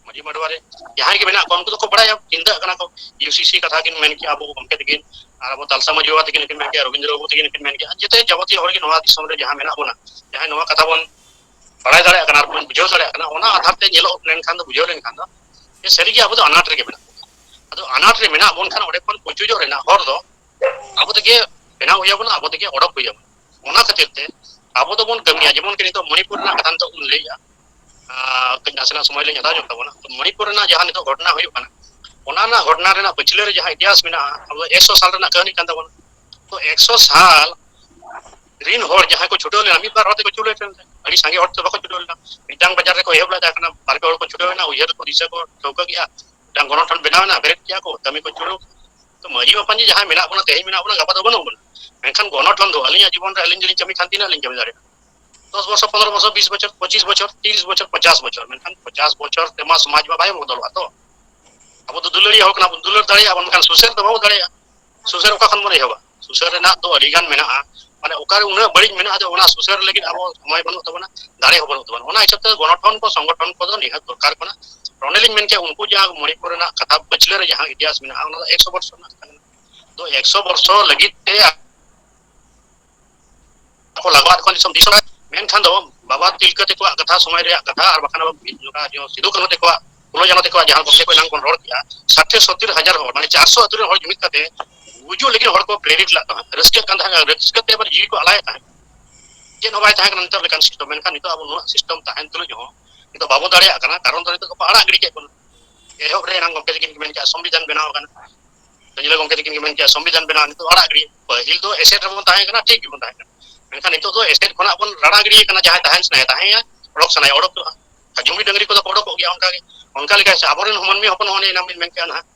ᱢᱟᱹᱡᱷᱤ ᱢᱟᱰᱣᱟ ᱨᱮ ᱡᱟᱦᱟᱸᱭ ᱜᱮ ᱢᱮᱱᱟᱜ ᱠᱚᱣᱟ, ᱩᱱᱠᱩ ᱫᱚᱠᱚ ᱵᱟᱲᱟᱭᱟ, ᱪᱤᱱᱛᱟᱹᱜ ᱠᱟᱱᱟ ᱠᱚ᱾ ᱤᱭᱩ ᱥᱤ ᱥᱤ ᱠᱟᱛᱷᱟ ᱠᱤᱱ ᱢᱮᱱ ᱠᱮᱜᱼᱟ, ᱟᱵᱚ ᱜᱚᱢᱠᱮ ᱛᱟᱹᱠᱤᱱ, ᱟᱨ ᱟᱵᱚ ᱛᱟᱞᱥᱟ ᱢᱟᱹᱡᱷᱤ ᱵᱟᱵᱟ ᱛᱟᱹᱠᱤᱱ ᱠᱤᱱ ᱢᱮᱱ ᱠᱮᱜᱼᱟ, ᱡᱚᱛᱚ ᱡᱟᱵᱚᱛᱤᱭᱚ ᱦᱚᱲ ᱜᱮ ᱱᱚᱣᱟ ᱫᱤᱥᱚᱢ ᱨᱮ ᱡᱟᱦᱟᱸ ᱢᱮᱱᱟᱜ ᱵᱚᱱᱟ, ᱡᱟᱦᱟᱸᱭ ᱱᱚᱣᱟ ᱠᱟᱛᱷᱟ ᱵᱚᱱ ᱵᱟᱲᱟᱭ ᱫᱟᱲᱮᱭᱟᱜ ᱠᱟᱱᱟ ᱟᱨ ᱵᱚᱱ ᱵᱩᱡᱷᱟᱹᱣ ᱫᱟᱲᱮᱭᱟᱜ ᱠᱟᱱᱟ, ᱚᱱᱟ ᱟᱫᱷᱟᱨ ᱛᱮ ᱧᱮᱞᱚᱜ ᱞᱮᱱᱠᱷᱟᱱ ᱫᱚ, ᱵᱩᱡᱷᱟᱹᱣ ᱞᱮᱱᱠᱷᱟᱱ ᱫᱚ, ᱡᱮ ᱥᱟᱹᱨᱤᱜᱮ ᱟᱵᱚ ᱫᱚ ᱟᱱᱟᱴ ᱨᱮᱜᱮ ᱢᱮᱱᱟᱜ ᱵᱚᱱᱟ᱾ ᱟᱫᱚ ᱟᱱᱟᱴ ᱨᱮ ᱢᱮᱱᱟᱜ ᱵᱚᱱ ᱠᱷᱟᱱ ᱚᱸᱰᱮ ᱠᱷᱚᱱ ᱯᱩᱪᱩᱡᱚᱜ ᱨᱮᱱᱟᱜ ᱦᱚᱨ ᱫᱚ ᱟᱵᱚ ᱛᱮᱜᱮ ᱵᱮᱱᱟᱣ ᱦᱩᱭ ᱟᱵᱚᱱᱟ, ᱟᱵᱚ ᱛᱮᱜᱮ ᱚᱰᱚᱠ ᱦᱩᱭ ᱟᱵᱚᱱᱟ᱾ ᱚᱱᱟ ᱠᱷᱟᱹᱛᱤᱨ ᱛᱮ ᱟᱵᱚ ᱫᱚᱵᱚᱱ ᱠᱟᱹᱢᱤᱭᱟ, ᱡᱮᱢᱚᱱ ᱠᱤ ᱱᱤᱛᱚᱜ ᱢᱚᱱᱤᱯᱩᱨ ᱨᱮᱱᱟᱜ ᱠᱟᱛᱷᱟ ᱱᱤᱛᱚᱜ ᱵᱚᱱ ᱞᱟᱹᱭᱮᱜᱼᱟ, ᱟᱨ ᱠᱟᱹᱡ ᱱᱟᱥᱮᱱᱟᱜ ᱥᱚᱢᱚᱭ ᱞᱤᱧ ᱦᱟᱛᱟᱣ ᱧᱚᱜ ᱛᱟᱵᱚᱱᱟ᱾ ᱛᱚ, ᱢᱚᱱᱤᱯᱩᱨ ᱨᱮᱱᱟᱜ ᱡᱟᱦᱟᱸ ᱱᱤᱛᱚᱜ ᱜᱷᱚᱴᱚᱱᱟ ᱦᱩᱭᱩᱜ ᱠᱟᱱᱟ, ᱚᱱᱟ ᱨᱮᱱᱟᱜ ᱜᱷᱚᱴᱚᱱᱟ ᱨᱮᱱᱟᱜ ᱯᱟᱹᱪᱷᱞᱟᱹ ᱨᱮ ᱡᱟᱦᱟᱸ ᱤᱛᱤᱦᱟᱥ ᱢᱮᱱᱟᱜᱼᱟ, ᱟᱵᱚ ᱮᱠᱥᱚ ᱥᱟᱞ ᱨᱮᱱᱟᱜ ᱠᱟᱹᱦᱱᱤ ᱠᱟᱱ ᱛᱟᱵᱚᱱᱟ᱾ ᱛᱚ, ᱮᱠᱥᱚ ᱥᱟᱞ ᱨᱤᱱ ᱦᱚᱲ ᱡᱟᱦᱟᱸᱭ ᱠᱚ ᱪᱷᱩᱴᱟᱹᱣ ᱞᱮᱱᱟ, ᱢᱤᱫ ᱵᱟᱨ ᱦᱚᱲ ᱛᱮᱠᱚ ᱪᱷᱩᱴᱟᱹᱣ ᱞᱮᱱ ᱛᱟᱦᱮᱸᱫ, ᱟᱹᱰᱤ ᱥᱟᱸᱜᱮ ᱦᱚᱲ ᱛᱮ ᱵᱟᱠᱚ ᱪᱷᱩᱴᱟᱹᱣ ᱞᱮᱱᱟ᱾ ᱢᱤᱫᱴᱟᱝ ᱵᱟᱡᱟᱨ ᱨᱮᱠᱚ ᱮᱦᱚᱵ ᱞᱮᱫ ᱛᱟᱦᱮᱸ ᱠᱟᱱᱟ, ᱵᱟᱨ ᱯᱮ ᱦᱚᱲ ᱠᱚ ᱪᱷᱩᱴᱟᱹᱣ ᱮᱱᱟ, ᱩᱭᱦᱟᱹᱨ ᱠᱚ ᱫᱤᱥᱟᱹ ᱠᱚ ᱴᱷᱟᱹᱣᱠᱟᱹ ᱠᱮᱜᱼᱟ, ᱢᱤᱫᱴᱟᱝ ᱜᱚᱱᱚᱴᱷᱚᱱ ᱵᱮᱱᱟᱣ ᱮᱱᱟ, ᱵᱮᱨᱮᱫ ᱠᱮᱜᱼᱟ ᱠᱚ, ᱠᱟᱹᱢᱤ ᱠᱚ ᱪᱩᱲᱩ᱾ ᱛᱚ, ᱢᱟᱹᱡᱷᱤ ᱢᱟᱯᱟᱧᱡᱤ ᱡᱟᱦᱟᱸᱭ ᱢᱮᱱᱟᱜ ᱵᱚᱱᱟ, ᱛᱮᱦᱮᱧ ᱢᱮᱱᱟᱜ ᱵᱚᱱᱟ, ᱜᱟᱯᱟ ᱫᱚ ᱵᱟᱹᱱᱩᱜ ᱵᱚᱱᱟ᱾ ᱢᱮᱱᱠᱷᱟᱱ ᱜᱚᱱᱚᱴᱷᱚᱱ ᱫᱚ ᱟᱹᱞᱤᱧᱟᱜ ᱡᱤᱵᱚᱱ ᱨᱮ ᱟᱹᱞᱤᱧ ᱡᱩᱫᱤ ᱠᱟᱹᱢᱤ ᱠᱷᱟᱱ ᱛᱤᱱᱟᱹᱜ ᱞᱤᱧ ᱠᱟᱹᱢᱤ ᱫᱟᱲᱮᱭᱟᱜᱼᱟ? ᱫᱚᱥ ᱵᱚᱪᱷᱚᱨ, ᱯᱚᱱᱨᱚ ᱵᱚᱪᱷᱚᱨ, ᱵᱤᱥ ᱵᱚᱪᱷᱚᱨ, ᱯᱚᱸᱪᱤᱥ ᱵᱚᱪᱷᱚᱨ, ᱛᱤᱨᱤᱥ ᱵᱚᱪᱷᱚᱨ, ᱯᱚᱧᱪᱟᱥ ᱵᱚᱪᱷᱚᱨ, ᱢᱮᱱᱠᱷᱟᱱ ᱯᱚᱧᱪᱟᱥ ᱵᱚᱪᱷᱚᱨ ᱛᱮᱢᱟ ᱥᱚᱢᱟᱡᱽ ᱢᱟ ᱵᱟᱭ ᱵᱚᱫᱚᱞᱚᱜᱼᱟ ᱛᱚ᱾ ᱟᱵᱚ ᱫᱚ ᱫᱩᱞᱟᱹᱲᱤᱭᱟᱹ ᱦᱚᱲ ᱠᱟᱱᱟ ᱵᱚᱱ, ᱫᱩᱞᱟᱹᱲ ᱫᱟᱲᱮᱭᱟᱜᱼᱟ ᱵᱚᱱ, ᱢᱮᱱᱠᱷᱟᱱ ᱥᱩᱥᱟᱹᱨ ᱫᱚ ᱵᱟᱵᱚ ᱫᱟᱲᱮᱭᱟᱜᱼᱟ᱾ ᱥᱩᱥᱟᱹᱨ ᱚᱠᱟ ᱠᱷᱚᱱ ᱵᱚᱱ ᱮᱦᱚᱵᱟ? ᱥᱩᱥᱟᱹᱨ ᱨᱮᱱᱟᱜ ᱫᱚ ᱟᱹᱰᱤ ᱜᱟᱱ ᱢᱮᱱᱟᱜᱼᱟ, ᱢᱟᱱᱮ ᱚᱠᱟᱨᱮ ᱩᱱᱟᱹᱜ ᱵᱟᱹᱲᱤᱡ ᱢᱮᱱᱟᱜᱼᱟ ᱡᱮ ᱚᱱᱟ ᱥᱩᱥᱟᱹᱨ ᱞᱟᱹᱜᱤᱫ ᱟᱵᱚ ᱥᱚᱢᱚᱭ ᱵᱟᱹᱱᱩᱜ ᱛᱟᱵᱚᱱᱟ, ᱫᱟᱲᱮ ᱦᱚᱸ ᱵᱟᱹᱱᱩᱜ ᱛᱟᱵᱚᱱᱟ᱾ ᱚᱱᱟ ᱦᱤᱥᱟᱹᱵ ᱛᱮ ᱜᱚᱱᱚᱴᱷᱚᱱ ᱠᱚ, ᱥᱚᱝᱜᱚᱴᱷᱚᱱ ᱠᱚᱫᱚ ᱱᱤᱦᱟᱹᱛ ᱫᱚᱨᱠᱟᱨ ᱠᱟᱱᱟ᱾ ᱚᱸᱰᱮ ᱞᱤᱧ ᱢᱮᱱ ᱠᱮᱭᱟ, ᱩᱱᱠᱩ ᱡᱟᱦᱟᱸ ᱢᱚᱬᱤᱯᱩᱨ ᱨᱮᱱᱟᱜ ᱠᱟᱛᱷᱟ ᱯᱟᱹᱪᱷᱞᱟᱹ ᱨᱮ ᱡᱟᱦᱟᱸ ᱤᱛᱤᱦᱟᱥ ᱢᱮᱱᱟᱜᱼᱟ, ᱚᱱᱟ ᱫᱚ ᱮᱠᱥᱚ ᱵᱚᱨᱥᱚ ᱨᱮᱱᱟᱜ ᱠᱟᱛᱷᱟ ᱠᱟᱱᱟ᱾ ᱛᱚ, ᱮᱠᱥᱚ ᱵᱚᱨᱥᱚ ᱞᱟᱹᱜᱤᱫ ᱛᱮ ᱠᱚ ᱞᱟᱜᱟᱣᱟᱫ ᱠᱚᱣᱟ ᱫᱤᱥᱚᱢ ᱫᱤᱥᱚᱢ ᱨᱮ᱾ ᱢᱮᱱᱠᱷᱟᱱ ᱫᱚ ᱵᱟᱵᱟ ᱛᱤᱞᱠᱟᱹ ᱛᱟᱠᱚᱣᱟᱜ ᱠᱟᱛᱷᱟ, ᱥᱚᱢᱚᱭ ᱨᱮᱭᱟᱜ ᱠᱟᱛᱷᱟ, ᱟᱨ ᱵᱟᱠᱷᱟᱱ ᱟᱵᱚ ᱢᱤᱫ ᱡᱚᱠᱷᱟ ᱡᱚ ᱥᱤᱫᱩ ᱠᱟᱹᱱᱦᱩ ᱛᱟᱠᱚᱣᱟᱜ, ᱯᱷᱩᱞᱳ ᱡᱷᱟᱱᱳ ᱛᱟᱠᱚᱣᱟᱜ ᱡᱟᱦᱟᱸ ᱜᱚᱢᱠᱮ ᱠᱚ ᱮᱱᱟᱝ ᱵᱚᱱ ᱨᱚᱲ ᱠᱮᱜᱼᱟ, ᱥᱟᱴᱷᱮ ᱥᱚᱛᱛᱤᱨ ᱦᱟᱡᱟᱨ ᱦᱚᱲ, ᱢᱟᱱᱮ ᱪᱟᱨᱥᱚ ᱟᱹᱛᱩ ᱨᱮᱱ ᱦᱚᱲ ᱡᱩᱢᱤᱫ ᱠᱟᱛᱮ ᱜᱩᱡᱩᱜ ᱞᱟᱹᱜᱤᱫ ᱦᱚᱲ ᱠᱚ ᱯᱨᱮᱨᱤᱛ ᱞᱮᱫ ᱛᱟᱦᱮᱸᱫ, ᱨᱟᱹᱥᱠᱟᱹᱜ ᱠᱟᱱ ᱛᱟᱦᱮᱸᱫ, ᱨᱟᱹᱥᱠᱟᱹ ᱛᱮ ᱟᱵᱟᱨ ᱡᱤᱣᱤ ᱠᱚ ᱟᱞᱟᱭᱮᱫ ᱛᱟᱦᱮᱸᱫ᱾ ᱪᱮᱫ ᱦᱚᱸ ᱵᱟᱭ ᱛᱟᱦᱮᱸ ᱠᱟᱱᱟ ᱱᱤᱛᱚᱜ ᱞᱮᱠᱟᱱ ᱥᱤᱥᱴᱮᱢ, ᱢᱮᱱᱠᱷᱟᱱ ᱱᱤᱛᱚᱜ ᱟᱵᱚ ᱱᱩᱱᱟᱹᱜ ᱥᱤᱥᱴᱮᱢ ᱛᱟᱦᱮᱱ ᱛᱩᱞᱩᱡ ᱦᱚᱸ ᱱᱤᱛᱚᱜ ᱵᱟᱵᱚ ᱫᱟᱲᱮᱭᱟᱜ ᱠᱟᱱᱟ, ᱠᱟᱨᱚᱱ ᱫᱚ ᱱᱤᱛᱚᱜ ᱫᱚᱠᱚ ᱟᱲᱟᱜ ᱜᱤᱰᱤ ᱠᱮᱫ ᱵᱚᱱᱟ᱾ ᱮᱦᱚᱵ ᱨᱮ ᱮᱱᱟᱝ ᱜᱚᱢᱠᱮ ᱛᱟᱹᱠᱤᱱ ᱠᱤᱱ ᱢᱮᱱ ᱠᱮᱜᱼᱟ, ᱥᱚᱝᱵᱤᱫᱷᱟᱱ ᱵᱮᱱᱟᱣ ᱟᱠᱟᱱᱟ, ᱥᱚᱧᱡᱚᱭ ᱜᱚᱢᱠᱮ ᱛᱟᱹᱠᱤᱱ ᱠᱤᱱ ᱢᱮᱱ ᱠᱮᱜᱼᱟ, ᱥᱚᱝᱵᱤᱫᱷᱟᱱ ᱵᱮᱱᱟᱣ, ᱱᱤᱛᱚᱜ ᱟᱲᱟᱜ ᱜᱤᱰᱤ᱾ ᱯᱟᱹᱦᱤᱞ ᱫᱚ ᱮᱥᱮᱫ ᱨᱮᱵᱚᱱ ᱛᱟᱦᱮᱸ ᱠᱟᱱᱟ, ᱴᱷᱤᱠ ᱜᱮᱵᱚᱱ ᱛᱟᱦᱮᱸ ᱠᱟᱱᱟ, ᱢᱮᱱᱠᱷᱟᱱ ᱱᱤᱛᱚᱜ ᱫᱚ ᱮᱥᱮᱫ ᱠᱷᱚᱱᱟᱜ ᱵᱚᱱ ᱨᱟᱲᱟ ᱜᱤᱰᱤ ᱠᱟᱱᱟ᱾ ᱡᱟᱦᱟᱸᱭ ᱛᱟᱦᱮᱱ ᱥᱟᱱᱟᱭᱟ ᱛᱟᱦᱮᱸᱭᱟ, ᱚᱰᱚᱠ ᱥᱟᱱᱟᱭᱟ ᱚᱰᱚᱠᱚᱜᱼᱟ᱾ ᱟᱨ ᱡᱩᱢᱤ ᱰᱟᱹᱝᱨᱤ ᱠᱚᱫᱚ ᱠᱚ ᱚᱰᱚᱠᱚᱜ ᱜᱮᱭᱟ ᱚᱱᱠᱟ ᱜᱮ᱾ ᱚᱱᱠᱟ ᱞᱮᱠᱟ ᱥᱮ ᱟᱵᱚᱨᱮᱱ ᱢᱟᱹᱱᱢᱤ ᱦᱚᱯᱚᱱ ᱦᱚᱸ ᱚᱱᱮ ᱮᱱᱟᱝ ᱵᱤᱱ ᱢᱮᱱ ᱠᱮᱜᱼᱟ ᱱᱟᱦᱟᱜ,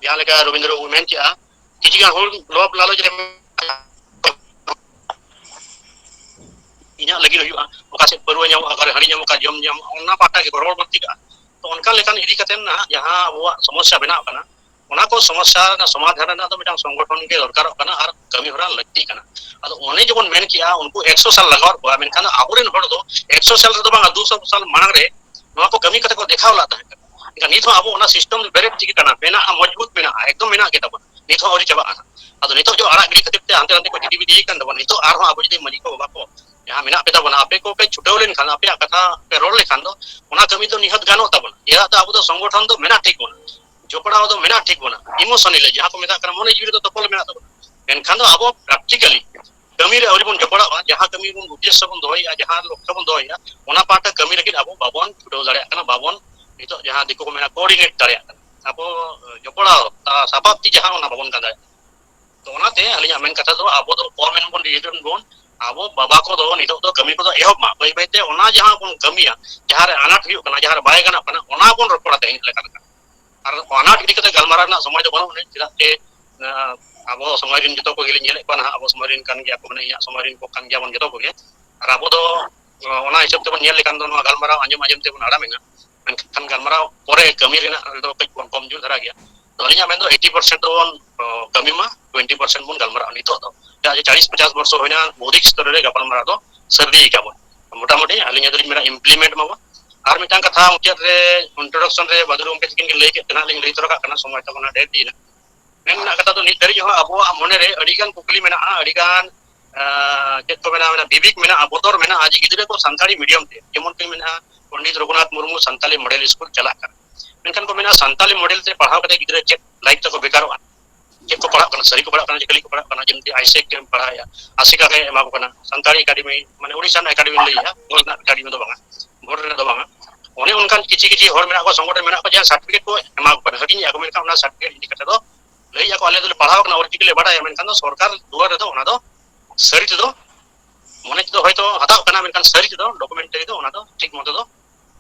ᱡᱟᱦᱟᱸ ᱞᱮᱠᱟ ᱨᱚᱵᱤᱱᱫᱨᱚ ᱵᱟᱵᱩ ᱢᱮᱱ ᱠᱮᱜᱼᱟ, ᱠᱤᱪᱷᱩ ᱜᱟᱱ ᱦᱚᱲ ᱞᱚᱵᱷ ᱞᱟᱞᱚᱪ ᱨᱮ ᱤᱧᱟᱹᱜ ᱞᱟᱹᱜᱤᱫ ᱦᱩᱭᱩᱜᱼᱟ, ᱚᱠᱟ ᱥᱮᱫ ᱯᱟᱹᱨᱣᱟᱹ ᱧᱟᱢᱚᱜᱼᱟ, ᱚᱠᱟ ᱨᱮ ᱦᱟᱺᱰᱤ ᱧᱟᱢᱚᱜᱼᱟ, ᱚᱠᱟ ᱡᱚᱢ ᱧᱟᱢᱚᱜᱼᱟ, ᱚᱱᱟ ᱯᱟᱦᱴᱟ ᱜᱮ ᱜᱚᱲᱚ ᱵᱟᱹᱲᱛᱤ ᱠᱟᱜᱼᱟ᱾ ᱛᱚ, ᱚᱱᱠᱟ ᱞᱮᱠᱟᱱ ᱤᱫᱤ ᱠᱟᱛᱮ ᱱᱟᱦᱟᱜ ᱡᱟᱦᱟᱸ ᱟᱵᱚᱣᱟᱜ ᱥᱚᱢᱚᱥᱥᱟ ᱵᱮᱱᱟᱜ ᱠᱟᱱᱟ, ᱚᱱᱟ ᱠᱚ ᱥᱚᱢᱚᱥᱥᱟ ᱨᱮᱱᱟᱜ ᱥᱚᱢᱟᱫᱷᱟᱱ ᱨᱮᱱᱟᱜ ᱫᱚ ᱢᱤᱫᱴᱟᱝ ᱥᱚᱝᱜᱚᱴᱷᱚᱱ ᱜᱮ ᱫᱚᱨᱠᱟᱨᱚᱜ ᱠᱟᱱᱟ ᱟᱨ ᱠᱟᱹᱢᱤ ᱦᱚᱨᱟ ᱞᱟᱹᱠᱛᱤᱜ ᱠᱟᱱᱟ᱾ ᱟᱫᱚ ᱚᱱᱮ ᱡᱮᱵᱚᱱ ᱢᱮᱱ ᱠᱮᱜᱼᱟ, ᱩᱱᱠᱩ ᱮᱠᱥᱚ ᱥᱟᱞ ᱞᱟᱜᱟᱣᱟᱫ ᱠᱚᱣᱟ, ᱢᱮᱱᱠᱷᱟᱱ ᱟᱵᱚᱨᱮᱱ ᱦᱚᱲ ᱫᱚ ᱮᱠᱥᱚ ᱥᱟᱞ ᱨᱮᱫᱚ ᱵᱟᱝᱟ, ᱫᱩᱥᱚ ᱥᱟᱞ ᱢᱟᱲᱟᱝ ᱨᱮ ᱱᱚᱣᱟ ᱠᱚ ᱠᱟᱹᱢᱤ ᱠᱟᱛᱮ ᱠᱚ ᱫᱮᱠᱷᱟᱣ ᱞᱮᱫ ᱛᱟᱦᱮᱸ ᱠᱟᱱᱟ᱾ ᱮᱱᱠᱷᱟᱱ ᱱᱤᱛ ᱦᱚᱸ ᱟᱵᱚ ᱚᱱᱟ ᱥᱤᱥᱴᱮᱢ ᱵᱮᱨᱮᱫ ᱪᱤᱠᱟᱹ ᱠᱟᱱᱟ, ᱢᱮᱱᱟᱜᱼᱟ, ᱢᱚᱡᱽᱵᱩᱛ ᱢᱮᱱᱟᱜᱼᱟ, ᱮᱠᱫᱚᱢ ᱢᱮᱱᱟᱜ ᱜᱮ ᱛᱟᱵᱚᱱᱟ, ᱱᱤᱛ ᱦᱚᱸ ᱟᱹᱣᱨᱤ ᱪᱟᱵᱟᱜᱼᱟ᱾ ᱟᱫᱚ ᱱᱤᱛᱚᱜ ᱡᱮ ᱟᱲᱟᱜ ᱜᱤᱰᱤ ᱠᱷᱟᱹᱛᱤᱨ ᱛᱮ ᱦᱟᱱᱛᱮ ᱱᱟᱛᱮ ᱠᱚ ᱡᱤᱫᱤ ᱵᱤᱫᱤ ᱠᱟᱱ ᱛᱟᱵᱚᱱᱟ, ᱱᱤᱛᱚᱜ ᱟᱨᱦᱚᱸ ᱟᱵᱚ ᱡᱩᱫᱤ ᱢᱟᱹᱡᱷᱤ ᱠᱚ ᱵᱟᱵᱟ ᱠᱚ ᱡᱟᱦᱟᱸ ᱢᱮᱱᱟᱜ ᱯᱮ ᱛᱟᱵᱚᱱᱟ, ᱟᱯᱮ ᱠᱚᱯᱮ ᱪᱷᱩᱴᱟᱹᱣ ᱞᱮᱱᱠᱷᱟᱱ, ᱟᱯᱮᱭᱟᱜ ᱠᱟᱛᱷᱟ ᱯᱮ ᱨᱚᱲ ᱞᱮᱠᱷᱟᱱ ᱫᱚ ᱚᱱᱟ ᱠᱟᱹᱢᱤ ᱫᱚ ᱱᱤᱦᱟᱹᱛ ᱜᱟᱱᱚᱜ ᱛᱟᱵᱚᱱᱟ᱾ ᱪᱮᱫᱟᱜ ᱥᱮ ᱟᱵᱚ ᱫᱚ ᱥᱚᱝᱜᱚᱴᱷᱚᱱ ᱫᱚ ᱢᱮᱱᱟᱜ ᱴᱷᱤᱠ ᱵᱚᱱᱟ, ᱡᱚᱯᱲᱟᱣ ᱫᱚ ᱢᱮᱱᱟᱜ ᱴᱷᱤᱠ ᱵᱚᱱᱟ, ᱤᱢᱳᱥᱚᱱᱟᱞᱤ ᱡᱟᱦᱟᱸ ᱠᱚ ᱢᱮᱛᱟᱜ ᱠᱟᱱᱟ, ᱢᱚᱱᱮ ᱡᱤᱣᱤ ᱨᱮᱫᱚ ᱛᱚᱯᱚᱞ ᱢᱮᱱᱟᱜ ᱛᱟᱵᱚᱱᱟ᱾ ᱢᱮᱱᱠᱷᱟᱱ ᱫᱚ ᱟᱵᱚ ᱯᱨᱮᱠᱴᱤᱠᱟᱞᱤ ᱠᱟᱹᱢᱤ ᱨᱮ ᱟᱹᱣᱨᱤ ᱵᱚᱱ ᱡᱚᱯᱲᱟᱜᱼᱟ᱾ ᱡᱟᱦᱟᱸ ᱠᱟᱹᱢᱤ ᱵᱚᱱ ᱩᱫᱽᱫᱮᱥᱥᱚ ᱵᱚᱱ ᱫᱚᱦᱚᱭᱮᱫᱼᱟ, ᱡᱟᱦᱟᱸ ᱞᱚᱠᱠᱷᱚ ᱵᱚᱱ ᱫᱚᱦᱚᱭᱮᱫᱼᱟ, ᱚᱱᱟ ᱯᱟᱦᱴᱟ ᱠᱟᱹᱢᱤ ᱞᱟᱹᱜᱤᱫ ᱟᱵᱚ ᱵᱟᱵᱚᱱ ᱪᱷᱩᱴᱟᱹᱣ ᱫᱟᱲᱮᱭᱟᱜ ᱠᱟᱱᱟ, ᱵᱟᱵᱚᱱ, ᱱᱤᱛᱚᱜ ᱡᱟᱦᱟᱸ ᱫᱤᱠᱩ ᱠᱚ ᱢᱮᱱᱟ ᱠᱳᱚᱨᱰᱤᱱᱮᱴ ᱫᱟᱲᱮᱭᱟᱜ ᱠᱟᱱᱟ, ᱟᱵᱚ ᱡᱚᱯᱲᱟᱣ, ᱟ, ᱥᱟᱯᱟᱵ ᱛᱤ ᱡᱟᱦᱟᱸ, ᱚᱱᱟ ᱵᱟᱵᱚᱱ ᱜᱟᱱ ᱫᱟᱲᱮᱭᱟᱜ ᱠᱟᱱᱟ᱾ ᱛᱚ ᱚᱱᱟᱛᱮ ᱟᱹᱞᱤᱧᱟᱜ ᱢᱮᱱ ᱠᱟᱛᱷᱟ ᱫᱚ, ᱟᱵᱚ ᱫᱚ ᱠᱚᱢ ᱮᱱ ᱵᱚᱱ, ᱰᱤᱥᱤᱡᱚᱱ ᱵᱚᱱ, ᱟᱵᱚ ᱵᱟᱵᱟ ᱠᱚᱫᱚ ᱱᱤᱛᱚᱜ ᱫᱚ ᱠᱟᱹᱢᱤ ᱠᱚᱫᱚ ᱮᱦᱚᱵ ᱢᱟ, ᱵᱟᱹᱭ ᱵᱟᱹᱭᱛᱮ ᱚᱱᱟ ᱡᱟᱦᱟᱸ ᱵᱚᱱ ᱠᱟᱹᱢᱤᱭᱟ, ᱡᱟᱦᱟᱸ ᱨᱮ ᱟᱱᱟᱴ ᱦᱩᱭᱩᱜ ᱠᱟᱱᱟ, ᱡᱟᱦᱟᱸ ᱨᱮ ᱵᱟᱭ ᱜᱟᱱᱚᱜ ᱠᱟᱱᱟ, ᱚᱱᱟ ᱵᱚᱱ ᱨᱚᱯᱚᱲᱟ ᱛᱮᱦᱮᱧ ᱞᱮᱠᱟ ᱞᱮᱠᱟ᱾ ᱟᱨ ᱟᱱᱟᱴ ᱤᱫᱤ ᱠᱟᱛᱮ ᱜᱟᱞᱢᱟᱨᱟᱣ ᱨᱮᱱᱟᱜ ᱥᱚᱢᱚᱭ ᱫᱚ ᱵᱟᱹᱱᱩᱜ ᱟᱹᱱᱤᱡ, ᱪᱮᱫᱟᱜ ᱥᱮ, ᱟᱸ, ᱟᱵᱚ ᱥᱚᱢᱟᱡᱽ ᱨᱮᱱ ᱡᱚᱛᱚ ᱠᱚᱜᱮ ᱞᱤᱧ ᱧᱮᱞᱮᱫ ᱠᱚᱣᱟ ᱱᱟᱦᱟᱜ, ᱟᱵᱚ ᱥᱚᱢᱟᱡᱽ ᱨᱮᱱ ᱠᱟᱱ ᱜᱮᱭᱟ ᱠᱚ, ᱢᱟᱱᱮ ᱤᱧᱟᱹᱜ ᱥᱚᱢᱟᱡᱽ ᱨᱮᱱ ᱠᱚ ᱠᱟᱱ ᱜᱮᱭᱟ ᱵᱚᱱ ᱡᱚᱛᱚ ᱠᱚᱜᱮ᱾ ᱟᱨ ᱟᱵᱚ ᱫᱚ, ᱟᱸ, ᱚᱱᱟ ᱦᱤᱥᱟᱹᱵ ᱛᱮᱵᱚᱱ ᱧᱮᱞ ᱞᱮᱠᱷᱟᱱ ᱫᱚ ᱱᱚᱣᱟ ᱜᱟᱞᱢᱟᱨᱟᱣ ᱟᱸᱡᱚᱢ ᱟᱸᱡᱚᱢ ᱛᱮᱵᱚᱱ ᱟᱲᱟᱜ ᱮᱱᱟ, ᱢᱮᱱᱠᱷᱟᱱ ᱜᱟᱞᱢᱟᱨᱟᱣ ᱯᱚᱨᱮ ᱠᱟᱹᱢᱤ ᱨᱮᱱᱟᱜ ᱨᱮᱫᱚ ᱠᱟᱹᱡ ᱵᱚᱱ ᱠᱚᱢ ᱡᱳᱨ ᱫᱷᱟᱨᱟ ᱜᱮᱭᱟ᱾ ᱛᱚ ᱟᱹᱞᱤᱧᱟᱜ ᱢᱮᱱ ᱫᱚ eighty percent ᱫᱚᱵᱚᱱ, ᱟᱸ, ᱠᱟᱹᱢᱤ ᱢᱟ, twenty percent ᱵᱚᱱ ᱜᱟᱞᱢᱟᱨᱟᱜᱼᱟ ᱱᱤᱛᱚᱜ ᱫᱚ᱾ ᱪᱮᱫᱟᱜ ᱡᱮ ᱪᱟᱞᱤᱥ ᱯᱚᱪᱟᱥ ᱵᱚᱨᱥᱚ ᱦᱩᱭᱱᱟ, ᱵᱳᱫᱷᱤᱠ ᱥᱛᱚᱨ ᱨᱮ ᱜᱟᱯᱟᱞᱢᱟᱨᱟᱣ ᱫᱚ ᱥᱟᱹᱨᱫᱤ ᱟᱠᱟᱫ ᱵᱚᱱ᱾ ᱢᱚᱴᱟᱢᱩᱴᱤ ᱟᱹᱞᱤᱧ ᱫᱚᱞᱤᱧ ᱢᱮᱱᱟ implement ᱢᱟᱵᱚᱱ᱾ ᱟᱨ ᱢᱤᱫᱴᱟᱝ ᱠᱟᱛᱷᱟ ᱢᱩᱪᱟᱹᱫ ᱨᱮ, introduction ᱨᱮ ᱵᱟᱫᱩᱨ ᱜᱚᱢᱠᱮ ᱛᱟᱹᱠᱤᱱ ᱠᱤᱱ ᱞᱟᱹᱭ ᱠᱮᱫ ᱛᱟᱦᱮᱱᱟ, ᱞᱤᱧ ᱞᱟᱹᱭ ᱛᱚᱨᱟ ᱠᱟᱜ ᱠᱟᱱᱟ, ᱥᱚᱢᱚᱭ ᱛᱟᱵᱚᱱ ᱰᱷᱮᱨ ᱤᱫᱤᱭᱮᱱᱟ᱾ ᱢᱮᱱ ᱨᱮᱱᱟᱜ ᱠᱟᱛᱷᱟ ᱫᱚ, ᱱᱤᱛ ᱫᱷᱟᱹᱨᱤᱡ ᱦᱚᱸ ᱟᱵᱚᱣᱟᱜ ᱢᱚᱱᱮ ᱨᱮ ᱟᱹᱰᱤ ᱜᱟᱱ ᱠᱩᱠᱞᱤ ᱢᱮᱱᱟᱜᱼᱟ, ᱟᱹᱰᱤ ᱜᱟᱱ, ᱟᱸ, ᱪᱮᱫ ᱠᱚ ᱢᱮᱱᱟ, ᱢᱮᱱᱟ, ᱵᱤᱵᱤᱠ ᱢᱮᱱᱟᱜᱼᱟ, ᱵᱚᱛᱚᱨ ᱢᱮᱱᱟᱜᱼᱟ, ᱡᱮ ᱜᱤᱫᱽᱨᱟᱹ ᱠᱚ ᱥᱟᱱᱛᱟᱲᱤ medium ᱛᱮ, ᱡᱮᱢᱚᱱ ᱠᱤᱱ ᱢᱮᱱᱟ ᱯᱚᱱᱰᱤᱛ ᱨᱚᱜᱷᱩᱱᱟᱛᱷ ᱢᱩᱨᱢᱩ ᱥᱟᱱᱛᱟᱲᱤ model ᱥᱠᱩᱞ ᱪᱟᱞᱟᱜ ᱠᱟᱱᱟ, ᱢᱮᱱᱠᱷᱟᱱ ᱠᱚ ᱢᱮᱱᱟ ᱥᱟᱱᱛᱟᱲᱤ model ᱛᱮ ᱯᱟᱲᱦᱟᱣ ᱠᱟᱛᱮ ᱜᱤᱫᱽᱨᱟᱹ ᱪᱮᱫ life ᱛᱟᱠᱚ ᱵᱮᱠᱟᱨᱚᱜᱼᱟ? ᱪᱮᱫ ᱠᱚ ᱯᱟᱲᱦᱟᱜ ᱠᱟᱱᱟ, ᱥᱟᱹᱨᱤ ᱠᱚ ᱯᱟᱲᱦᱟᱜ ᱠᱟᱱᱟ, ᱡᱮ ᱠᱷᱟᱹᱞᱤ ᱠᱚ ᱯᱟᱲᱦᱟᱜ ᱠᱟᱱᱟ, ᱡᱮᱢᱛᱤ ᱟᱭᱥᱮᱠ ᱮᱢ ᱯᱟᱲᱦᱟᱣᱮᱭᱟ, ᱟᱥᱮᱠᱟ ᱠᱚ ᱮᱢᱟ ᱠᱚ ᱠᱟᱱᱟ, ᱥᱟᱱᱛᱟᱲᱤ academy, ᱢᱟᱱᱮ ᱳᱰᱤᱥᱟ ᱨᱮᱱᱟᱜ academy ᱞᱟᱹᱭᱮᱜᱼᱟ, ᱵᱳᱨᱰ ᱨᱮᱱᱟᱜ academy ᱫᱚ ᱵᱟᱝᱟ, ᱵᱳᱨᱰ ᱨᱮᱱᱟᱜ ᱫᱚ ᱵᱟᱝᱟ᱾ ᱚᱱᱮ ᱚᱱᱠᱟᱱ ᱠᱤᱪᱷᱤ ᱠᱤᱪᱷᱤ ᱦᱚᱲ ᱢᱮᱱᱟᱜ ᱠᱚᱣᱟ, ᱥᱚᱝᱜᱚᱴᱷᱚᱱ ᱢᱮᱱᱟᱜ ᱠᱚᱣᱟ, ᱡᱟᱦᱟᱸ certificate ᱠᱚ ᱮᱢᱟ ᱠᱚ ᱠᱟᱱᱟ, ᱦᱟᱹᱴᱤᱧᱮᱜᱼᱟ ᱠᱚ, ᱢᱮᱱᱠᱷᱟᱱ ᱚᱱᱟ certificate ᱤᱫᱤ ᱠᱟᱛᱮ ᱫᱚ ᱞᱟᱹᱭᱮᱜᱼᱟ ᱠᱚ, ᱟᱞᱮ ᱫᱚᱞᱮ ᱯᱟᱲᱦᱟᱣ ᱠᱟᱱᱟ, ᱚᱞ ᱪᱤᱠᱤ ᱞᱮ ᱵᱟᱰᱟᱭᱟ, ᱢᱮᱱᱠᱷᱟᱱ ᱫᱚ ᱥᱚᱨᱠᱟᱨ ᱫᱩᱣᱟᱹᱨ ᱨᱮᱫᱚ ᱚᱱᱟ ᱫᱚ ᱥᱟᱹᱨᱤ ᱛᱮᱫᱚ, ᱢᱚᱱᱮ ᱛᱮᱫᱚ ᱦᱚᱭᱛᱳ ᱦᱟᱛᱟᱣ ᱠᱟᱱᱟ, ᱢᱮᱱᱠᱷᱟᱱ ᱥᱟᱹᱨᱤ ᱛᱮᱫᱚ documentary ᱫᱚ ᱚᱱᱟ ᱫᱚ ᱴᱷᱤᱠ ᱢᱚᱛᱚ ᱫᱚ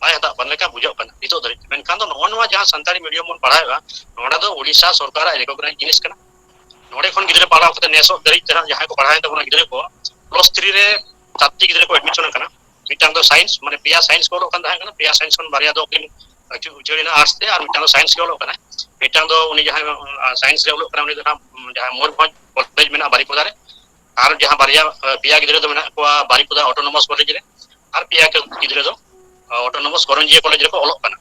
ᱵᱟᱭ ᱦᱟᱛᱟᱣ ᱠᱟᱱ ᱞᱮᱠᱟ ᱵᱩᱡᱷᱟᱹᱜ ᱠᱟᱱᱟ ᱱᱤᱛᱚᱜ ᱫᱷᱟᱹᱨᱤᱡ ᱛᱮ᱾ ᱢᱮᱱᱠᱷᱟᱱ ᱫᱚ ᱱᱚᱜᱼᱚ ᱱᱚᱣᱟ ᱡᱟᱦᱟᱸ ᱥᱟᱱᱛᱟᱲᱤ medium ᱵᱚᱱ ᱯᱟᱲᱦᱟᱣᱮᱫᱼᱟ, ᱱᱚᱰᱮ ᱫᱚ ᱳᱰᱤᱥᱟ ᱥᱚᱨᱠᱟᱨᱟᱜ recognize ᱡᱤᱱᱤᱥ ᱠᱟᱱᱟ᱾ ᱱᱚᱰᱮ ᱠᱷᱚᱱ ᱜᱤᱫᱽᱨᱟᱹ ᱯᱟᱲᱦᱟᱣ ᱠᱟᱛᱮ ᱱᱮᱥᱚᱜ ᱫᱷᱟᱹᱨᱤᱡ ᱛᱮ ᱱᱟᱜ ᱡᱟᱦᱟᱸᱭ ᱠᱚ ᱯᱟᱲᱦᱟᱣᱮᱱ ᱛᱟᱵᱚᱱᱟ ᱜᱤᱫᱽᱨᱟᱹ ᱠᱚ, plus three ᱨᱮ ᱥᱟᱛᱴᱤ ᱜᱤᱫᱽᱨᱟᱹ ᱠᱚ admission ᱟᱠᱟᱱᱟ᱾ ᱢᱤᱫᱴᱟᱝ ᱫᱚ science, ᱢᱟᱱᱮ ᱯᱮᱭᱟ science ᱠᱚ ᱚᱞᱚᱜ ᱠᱟᱱ ᱛᱟᱦᱮᱸ ᱠᱟᱱᱟ, ᱯᱮᱭᱟ science ᱠᱷᱚᱱ ᱵᱟᱨᱭᱟ ᱫᱚ ᱠᱤᱱ ᱩᱪᱟᱹᱲ ᱮᱱᱟ arts ᱛᱮ, ᱟᱨ ᱢᱤᱫᱴᱟᱝ ᱫᱚ science ᱜᱮ ᱚᱞᱚᱜ ᱠᱟᱱᱟᱭ᱾ ᱢᱤᱫᱴᱟᱝ ᱫᱚ ᱩᱱᱤ ᱡᱟᱦᱟᱸᱭ ᱥᱟᱭᱮᱱᱥ ᱨᱮ ᱚᱞᱚᱜ ᱠᱟᱱᱟ, ᱩᱱᱤ ᱫᱚ ᱱᱟᱦᱟᱜ ᱡᱟᱦᱟᱸ ᱢᱚᱭᱩᱨᱵᱷᱚᱸᱡᱽ ᱠᱚᱞᱮᱡᱽ ᱢᱮᱱᱟᱜᱼᱟ ᱵᱟᱨᱤᱯᱚᱫᱟ ᱨᱮ, ᱟᱨ ᱡᱟᱦᱟᱸ ᱵᱟᱨᱭᱟ ᱯᱮᱭᱟ ᱜᱤᱫᱽᱨᱟᱹ ᱫᱚ ᱢᱮᱱᱟᱜ ᱠᱚᱣᱟ ᱵᱟᱨᱤᱯᱚᱫᱟ ᱚᱴᱳᱱᱚᱢᱟᱥ ᱠᱚᱞᱮᱡᱽ ᱨᱮ, ᱟᱨ ᱯᱮᱭᱟ ᱜᱤᱫᱽᱨᱟᱹ ᱫᱚ ᱚᱴᱳᱱᱚᱢᱟᱥ ᱠᱚᱨᱚᱧᱡᱤᱭᱟᱹ ᱠᱚᱞᱮᱡᱽ ᱨᱮᱠᱚ ᱚᱞᱚᱜ ᱠᱟᱱᱟ᱾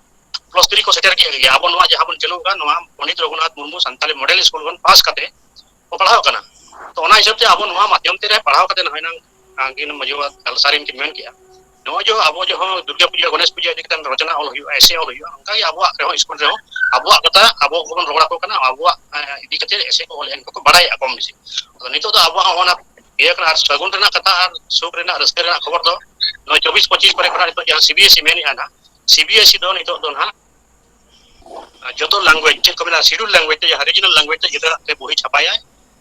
ᱯᱞᱟᱥ ᱛᱷᱨᱤ ᱠᱚ ᱥᱮᱴᱮᱨ ᱠᱮᱫ ᱜᱮᱭᱟ᱾ ᱟᱵᱚ ᱱᱚᱣᱟ ᱡᱟᱦᱟᱸ ᱵᱚᱱ ᱪᱟᱹᱞᱩ ᱟᱠᱟᱫ, ᱱᱚᱣᱟ ᱯᱚᱱᱰᱤᱛ ᱨᱚᱜᱷᱩᱱᱟᱛᱷ ᱢᱩᱨᱢᱩ ᱥᱟᱱᱛᱟᱞᱤ ᱢᱚᱰᱮᱞ ᱥᱠᱩᱞ ᱠᱷᱚᱱ ᱯᱟᱥ ᱠᱟᱛᱮ ᱠᱚ ᱯᱟᱲᱦᱟᱣ ᱠᱟᱱᱟ᱾ ᱛᱚ ᱚᱱᱟ ᱦᱤᱥᱟᱹᱵ ᱛᱮ ᱟᱵᱚ ᱱᱚᱣᱟ ᱢᱟᱫᱽᱫᱷᱚᱢ ᱛᱮ ᱨᱮ ᱯᱟᱲᱦᱟᱣ ᱠᱟᱛᱮ ᱱᱚᱜᱼᱚᱭ ᱱᱟᱝ ᱟᱹᱠᱤᱱ ᱢᱟᱹᱡᱷᱤ ᱵᱟᱵᱟ ᱠᱟᱞᱥᱟᱨᱤᱱ ᱠᱤᱱ ᱢᱮᱱ ᱠᱮᱜᱼᱟ, ᱱᱚᱜᱼᱚᱭ ᱡᱮ ᱟᱵᱚ ᱡᱚᱠᱷᱚᱱ ᱫᱩᱨᱜᱟ ᱯᱩᱡᱟᱹ, ᱜᱚᱱᱮᱥ ᱯᱩᱡᱟᱹ ᱤᱫᱤ ᱠᱟᱛᱮ ᱨᱚᱪᱚᱱᱟ ᱚᱞ ᱦᱩᱭᱩᱜᱼᱟ, ᱮᱥᱮ ᱚᱞ ᱦᱩᱭᱩᱜᱼᱟ, ᱚᱱᱠᱟᱜᱮ ᱟᱵᱚᱣᱟᱜ ᱨᱮᱦᱚᱸ ᱥᱠᱩᱞ ᱨᱮᱦᱚᱸ ᱟᱵᱚᱣᱟᱜ ᱠᱟᱛᱷᱟ ᱟᱵᱚ ᱜᱮᱵᱚᱱ ᱨᱚᱲ ᱟᱠᱚ ᱠᱟᱱᱟ, ᱟᱵᱚᱣᱟᱜ ᱤᱫᱤ ᱠᱟᱛᱮ ᱮᱥᱮ ᱠᱚ ᱚᱞ ᱮᱱ ᱠᱚ ᱵᱟᱲᱟᱭᱟ ᱠᱚᱢ ᱵᱮᱥᱤ᱾ ᱟᱫᱚ ᱱᱤᱛᱚᱜ ᱫᱚ ᱟᱵᱚᱣᱟᱜ ᱦᱚᱸ ᱚᱱᱟ ᱤᱭᱟᱹ ᱠᱟᱱᱟ᱾ ᱟᱨ ᱥᱟᱹᱜᱩᱱ ᱨᱮᱱᱟᱜ ᱠᱟᱛᱷᱟ ᱟᱨ ᱥᱩᱠ ᱨᱮᱱᱟᱜ, ᱨᱟᱹᱥᱠᱟᱹ ᱨᱮᱱᱟᱜ ᱠᱷᱚᱵᱚᱨ ᱫᱚ ᱱᱚᱜᱼᱚᱭ ᱪᱚᱵᱵᱤᱥ ᱯᱚᱸᱪᱤᱥ ᱠᱚᱨᱮ ᱠᱷᱚᱱᱟᱜ ᱱᱤᱛᱚᱜ ᱡᱟᱦᱟᱸ ᱥᱤ ᱵᱤ ᱮᱥ ᱤ ᱢᱮᱱᱮᱫᱼᱟ ᱱᱟᱦᱟᱜ, ᱥᱤ ᱵᱤ ᱮᱥ ᱤ ᱫᱚ ᱱᱤᱛᱚᱜ ᱫᱚ ᱱᱟᱦᱟᱜ ᱡᱚᱛᱚ ᱞᱮᱝᱜᱩᱭᱮᱡᱽ, ᱪᱮᱫ ᱠᱚ ᱢᱮᱱᱟ, ᱥᱤᱰᱩᱞ ᱞᱮᱝᱜᱩᱭᱮᱡᱽ ᱛᱮ ᱡᱟᱦᱟᱸ ᱨᱤᱡᱤᱱᱟᱞ ᱞᱮᱝᱜᱩᱭᱮᱡᱽ ᱛᱮ ᱜᱤᱫᱽᱨᱟᱹ ᱛᱮ ᱵᱳᱭ ᱪᱷᱟᱯᱟᱭᱟᱭ,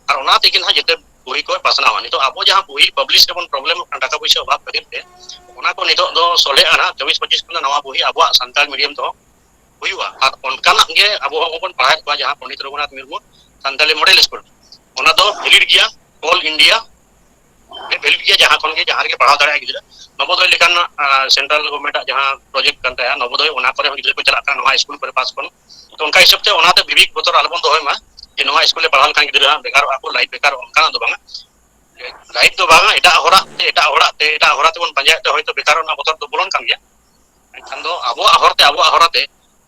ᱟᱨ ᱚᱱᱟ ᱛᱮᱜᱮ ᱱᱟᱦᱟᱜ ᱡᱚᱛᱚ ᱵᱳᱭ ᱠᱚᱭ ᱯᱟᱥᱱᱟᱣᱟ᱾ ᱱᱤᱛᱚᱜ ᱟᱵᱚ ᱡᱟᱦᱟᱸ ᱵᱳᱭ ᱯᱟᱵᱽᱞᱤᱥ ᱨᱮᱵᱚᱱ ᱯᱨᱚᱵᱞᱮᱢᱚᱜ ᱠᱟᱱᱟ ᱴᱟᱠᱟ ᱯᱩᱭᱥᱟᱹ ᱚᱵᱷᱟᱵ ᱠᱷᱟᱹᱛᱤᱨ ᱛᱮ, ᱚᱱᱟ ᱠᱚ ᱱᱤᱛᱚᱜ ᱫᱚ ᱥᱚᱞᱦᱮᱜᱼᱟ ᱱᱟᱦᱟᱜ᱾ ᱪᱚᱵᱵᱤᱥ ᱯᱚᱸᱪᱤᱥ ᱠᱷᱚᱱ ᱫᱚ ᱱᱟᱣᱟ ᱵᱳᱭ ᱟᱵᱚᱣᱟᱜ ᱥᱟᱱᱛᱟᱲ ᱢᱤᱰᱤᱭᱟᱢ ᱛᱮᱦᱚᱸ ᱦᱩᱭᱩᱜᱼᱟ᱾ ᱟᱨ ᱚᱱᱠᱟᱱᱟᱜ ᱜᱮ ᱟᱵᱚ ᱦᱚᱸ ᱵᱚᱱ ᱯᱟᱲᱦᱟᱣᱮᱫ ᱠᱚᱣᱟ, ᱡᱟᱦᱟᱸ ᱯᱚᱱᱰᱤᱛ ᱨᱚᱜᱷᱩᱱᱟᱛᱷ ᱢᱩᱨᱢᱩ ᱥᱟᱱᱛᱟᱞᱤ ᱢᱚᱰᱮᱞ ᱥᱠᱩᱞ, ᱚᱱᱟ ᱫᱚ ᱵᱷᱮᱞᱤᱰ ᱜᱮᱭᱟ, ᱚᱞ ᱤᱱᱰᱤᱭᱟ ᱵᱷᱮᱞᱤᱰ ᱜᱮᱭᱟ, ᱡᱟᱦᱟᱸ ᱠᱷᱚᱱ ᱜᱮ ᱡᱟᱦᱟᱸ ᱨᱮᱜᱮ ᱯᱟᱲᱦᱟᱣ ᱫᱟᱲᱮᱭᱟᱜᱼᱟ ᱜᱤᱫᱽᱨᱟᱹ᱾ ᱱᱚᱵᱳᱫᱚᱭ ᱞᱮᱠᱟᱱ ᱥᱮᱱᱴᱨᱟᱞ ᱜᱚᱵᱷᱚᱨᱱᱢᱮᱱᱴ ᱟᱜ ᱡᱟᱦᱟᱸ ᱯᱨᱚᱡᱮᱠᱴ ᱠᱟᱱ ᱛᱟᱭᱟ ᱱᱚᱵᱳᱫᱚᱭ, ᱚᱱᱟ ᱠᱚᱨᱮ ᱦᱚᱸ ᱜᱤᱫᱽᱨᱟᱹ ᱠᱚ ᱪᱟᱞᱟᱜ ᱠᱟᱱᱟ ᱱᱚᱣᱟ ᱥᱠᱩᱞ ᱠᱚᱨᱮ ᱯᱟᱥ ᱠᱷᱚᱱ᱾ ᱛᱚ ᱚᱱᱠᱟ ᱦᱤᱥᱟᱹᱵ ᱛᱮ ᱚᱱᱟᱛᱮ ᱵᱤᱵᱮᱠ ᱵᱚᱛᱚᱨ ᱟᱞᱚᱵᱚᱱ ᱫᱚᱦᱚᱭ ᱢᱟ ᱡᱮ ᱱᱚᱣᱟ ᱥᱠᱩᱞ ᱨᱮ ᱯᱟᱲᱦᱟᱣ ᱞᱮᱠᱷᱟᱱ ᱜᱤᱫᱽᱨᱟᱹ ᱦᱟᱸᱜ ᱵᱮᱠᱟᱨᱚᱜᱼᱟ ᱠᱚ, ᱞᱟᱭᱤᱯᱷ ᱵᱮᱠᱟᱨᱚᱜᱼᱟ, ᱚᱱᱠᱟᱱᱟᱜ ᱫᱚ ᱵᱟᱝᱟ᱾ ᱞᱟᱭᱤᱯᱷ ᱫᱚ ᱵᱟᱝᱟ, ᱮᱴᱟᱜ ᱦᱚᱲᱟᱜ ᱛᱮ, ᱮᱴᱟᱜ ᱦᱚᱲᱟᱜ ᱛᱮ, ᱮᱴᱟᱜ ᱦᱚᱨᱟ ᱛᱮᱵᱚᱱ ᱯᱟᱸᱡᱟᱭᱮᱫ ᱛᱮ ᱦᱚᱭᱛᱳ ᱵᱮᱠᱟᱨᱚᱜ ᱨᱮᱱᱟᱜ ᱵᱚᱛᱚᱨ ᱫᱚ ᱵᱚᱞᱚᱱ ᱠᱟᱱ ᱜᱮᱭᱟ᱾ ᱮᱱᱠᱷᱟᱱ ᱫᱚ ᱟᱵᱚᱣᱟᱜ ᱦᱚᱨᱛᱮ, ᱟᱵᱚᱣᱟᱜ ᱦᱚᱨᱟᱛᱮ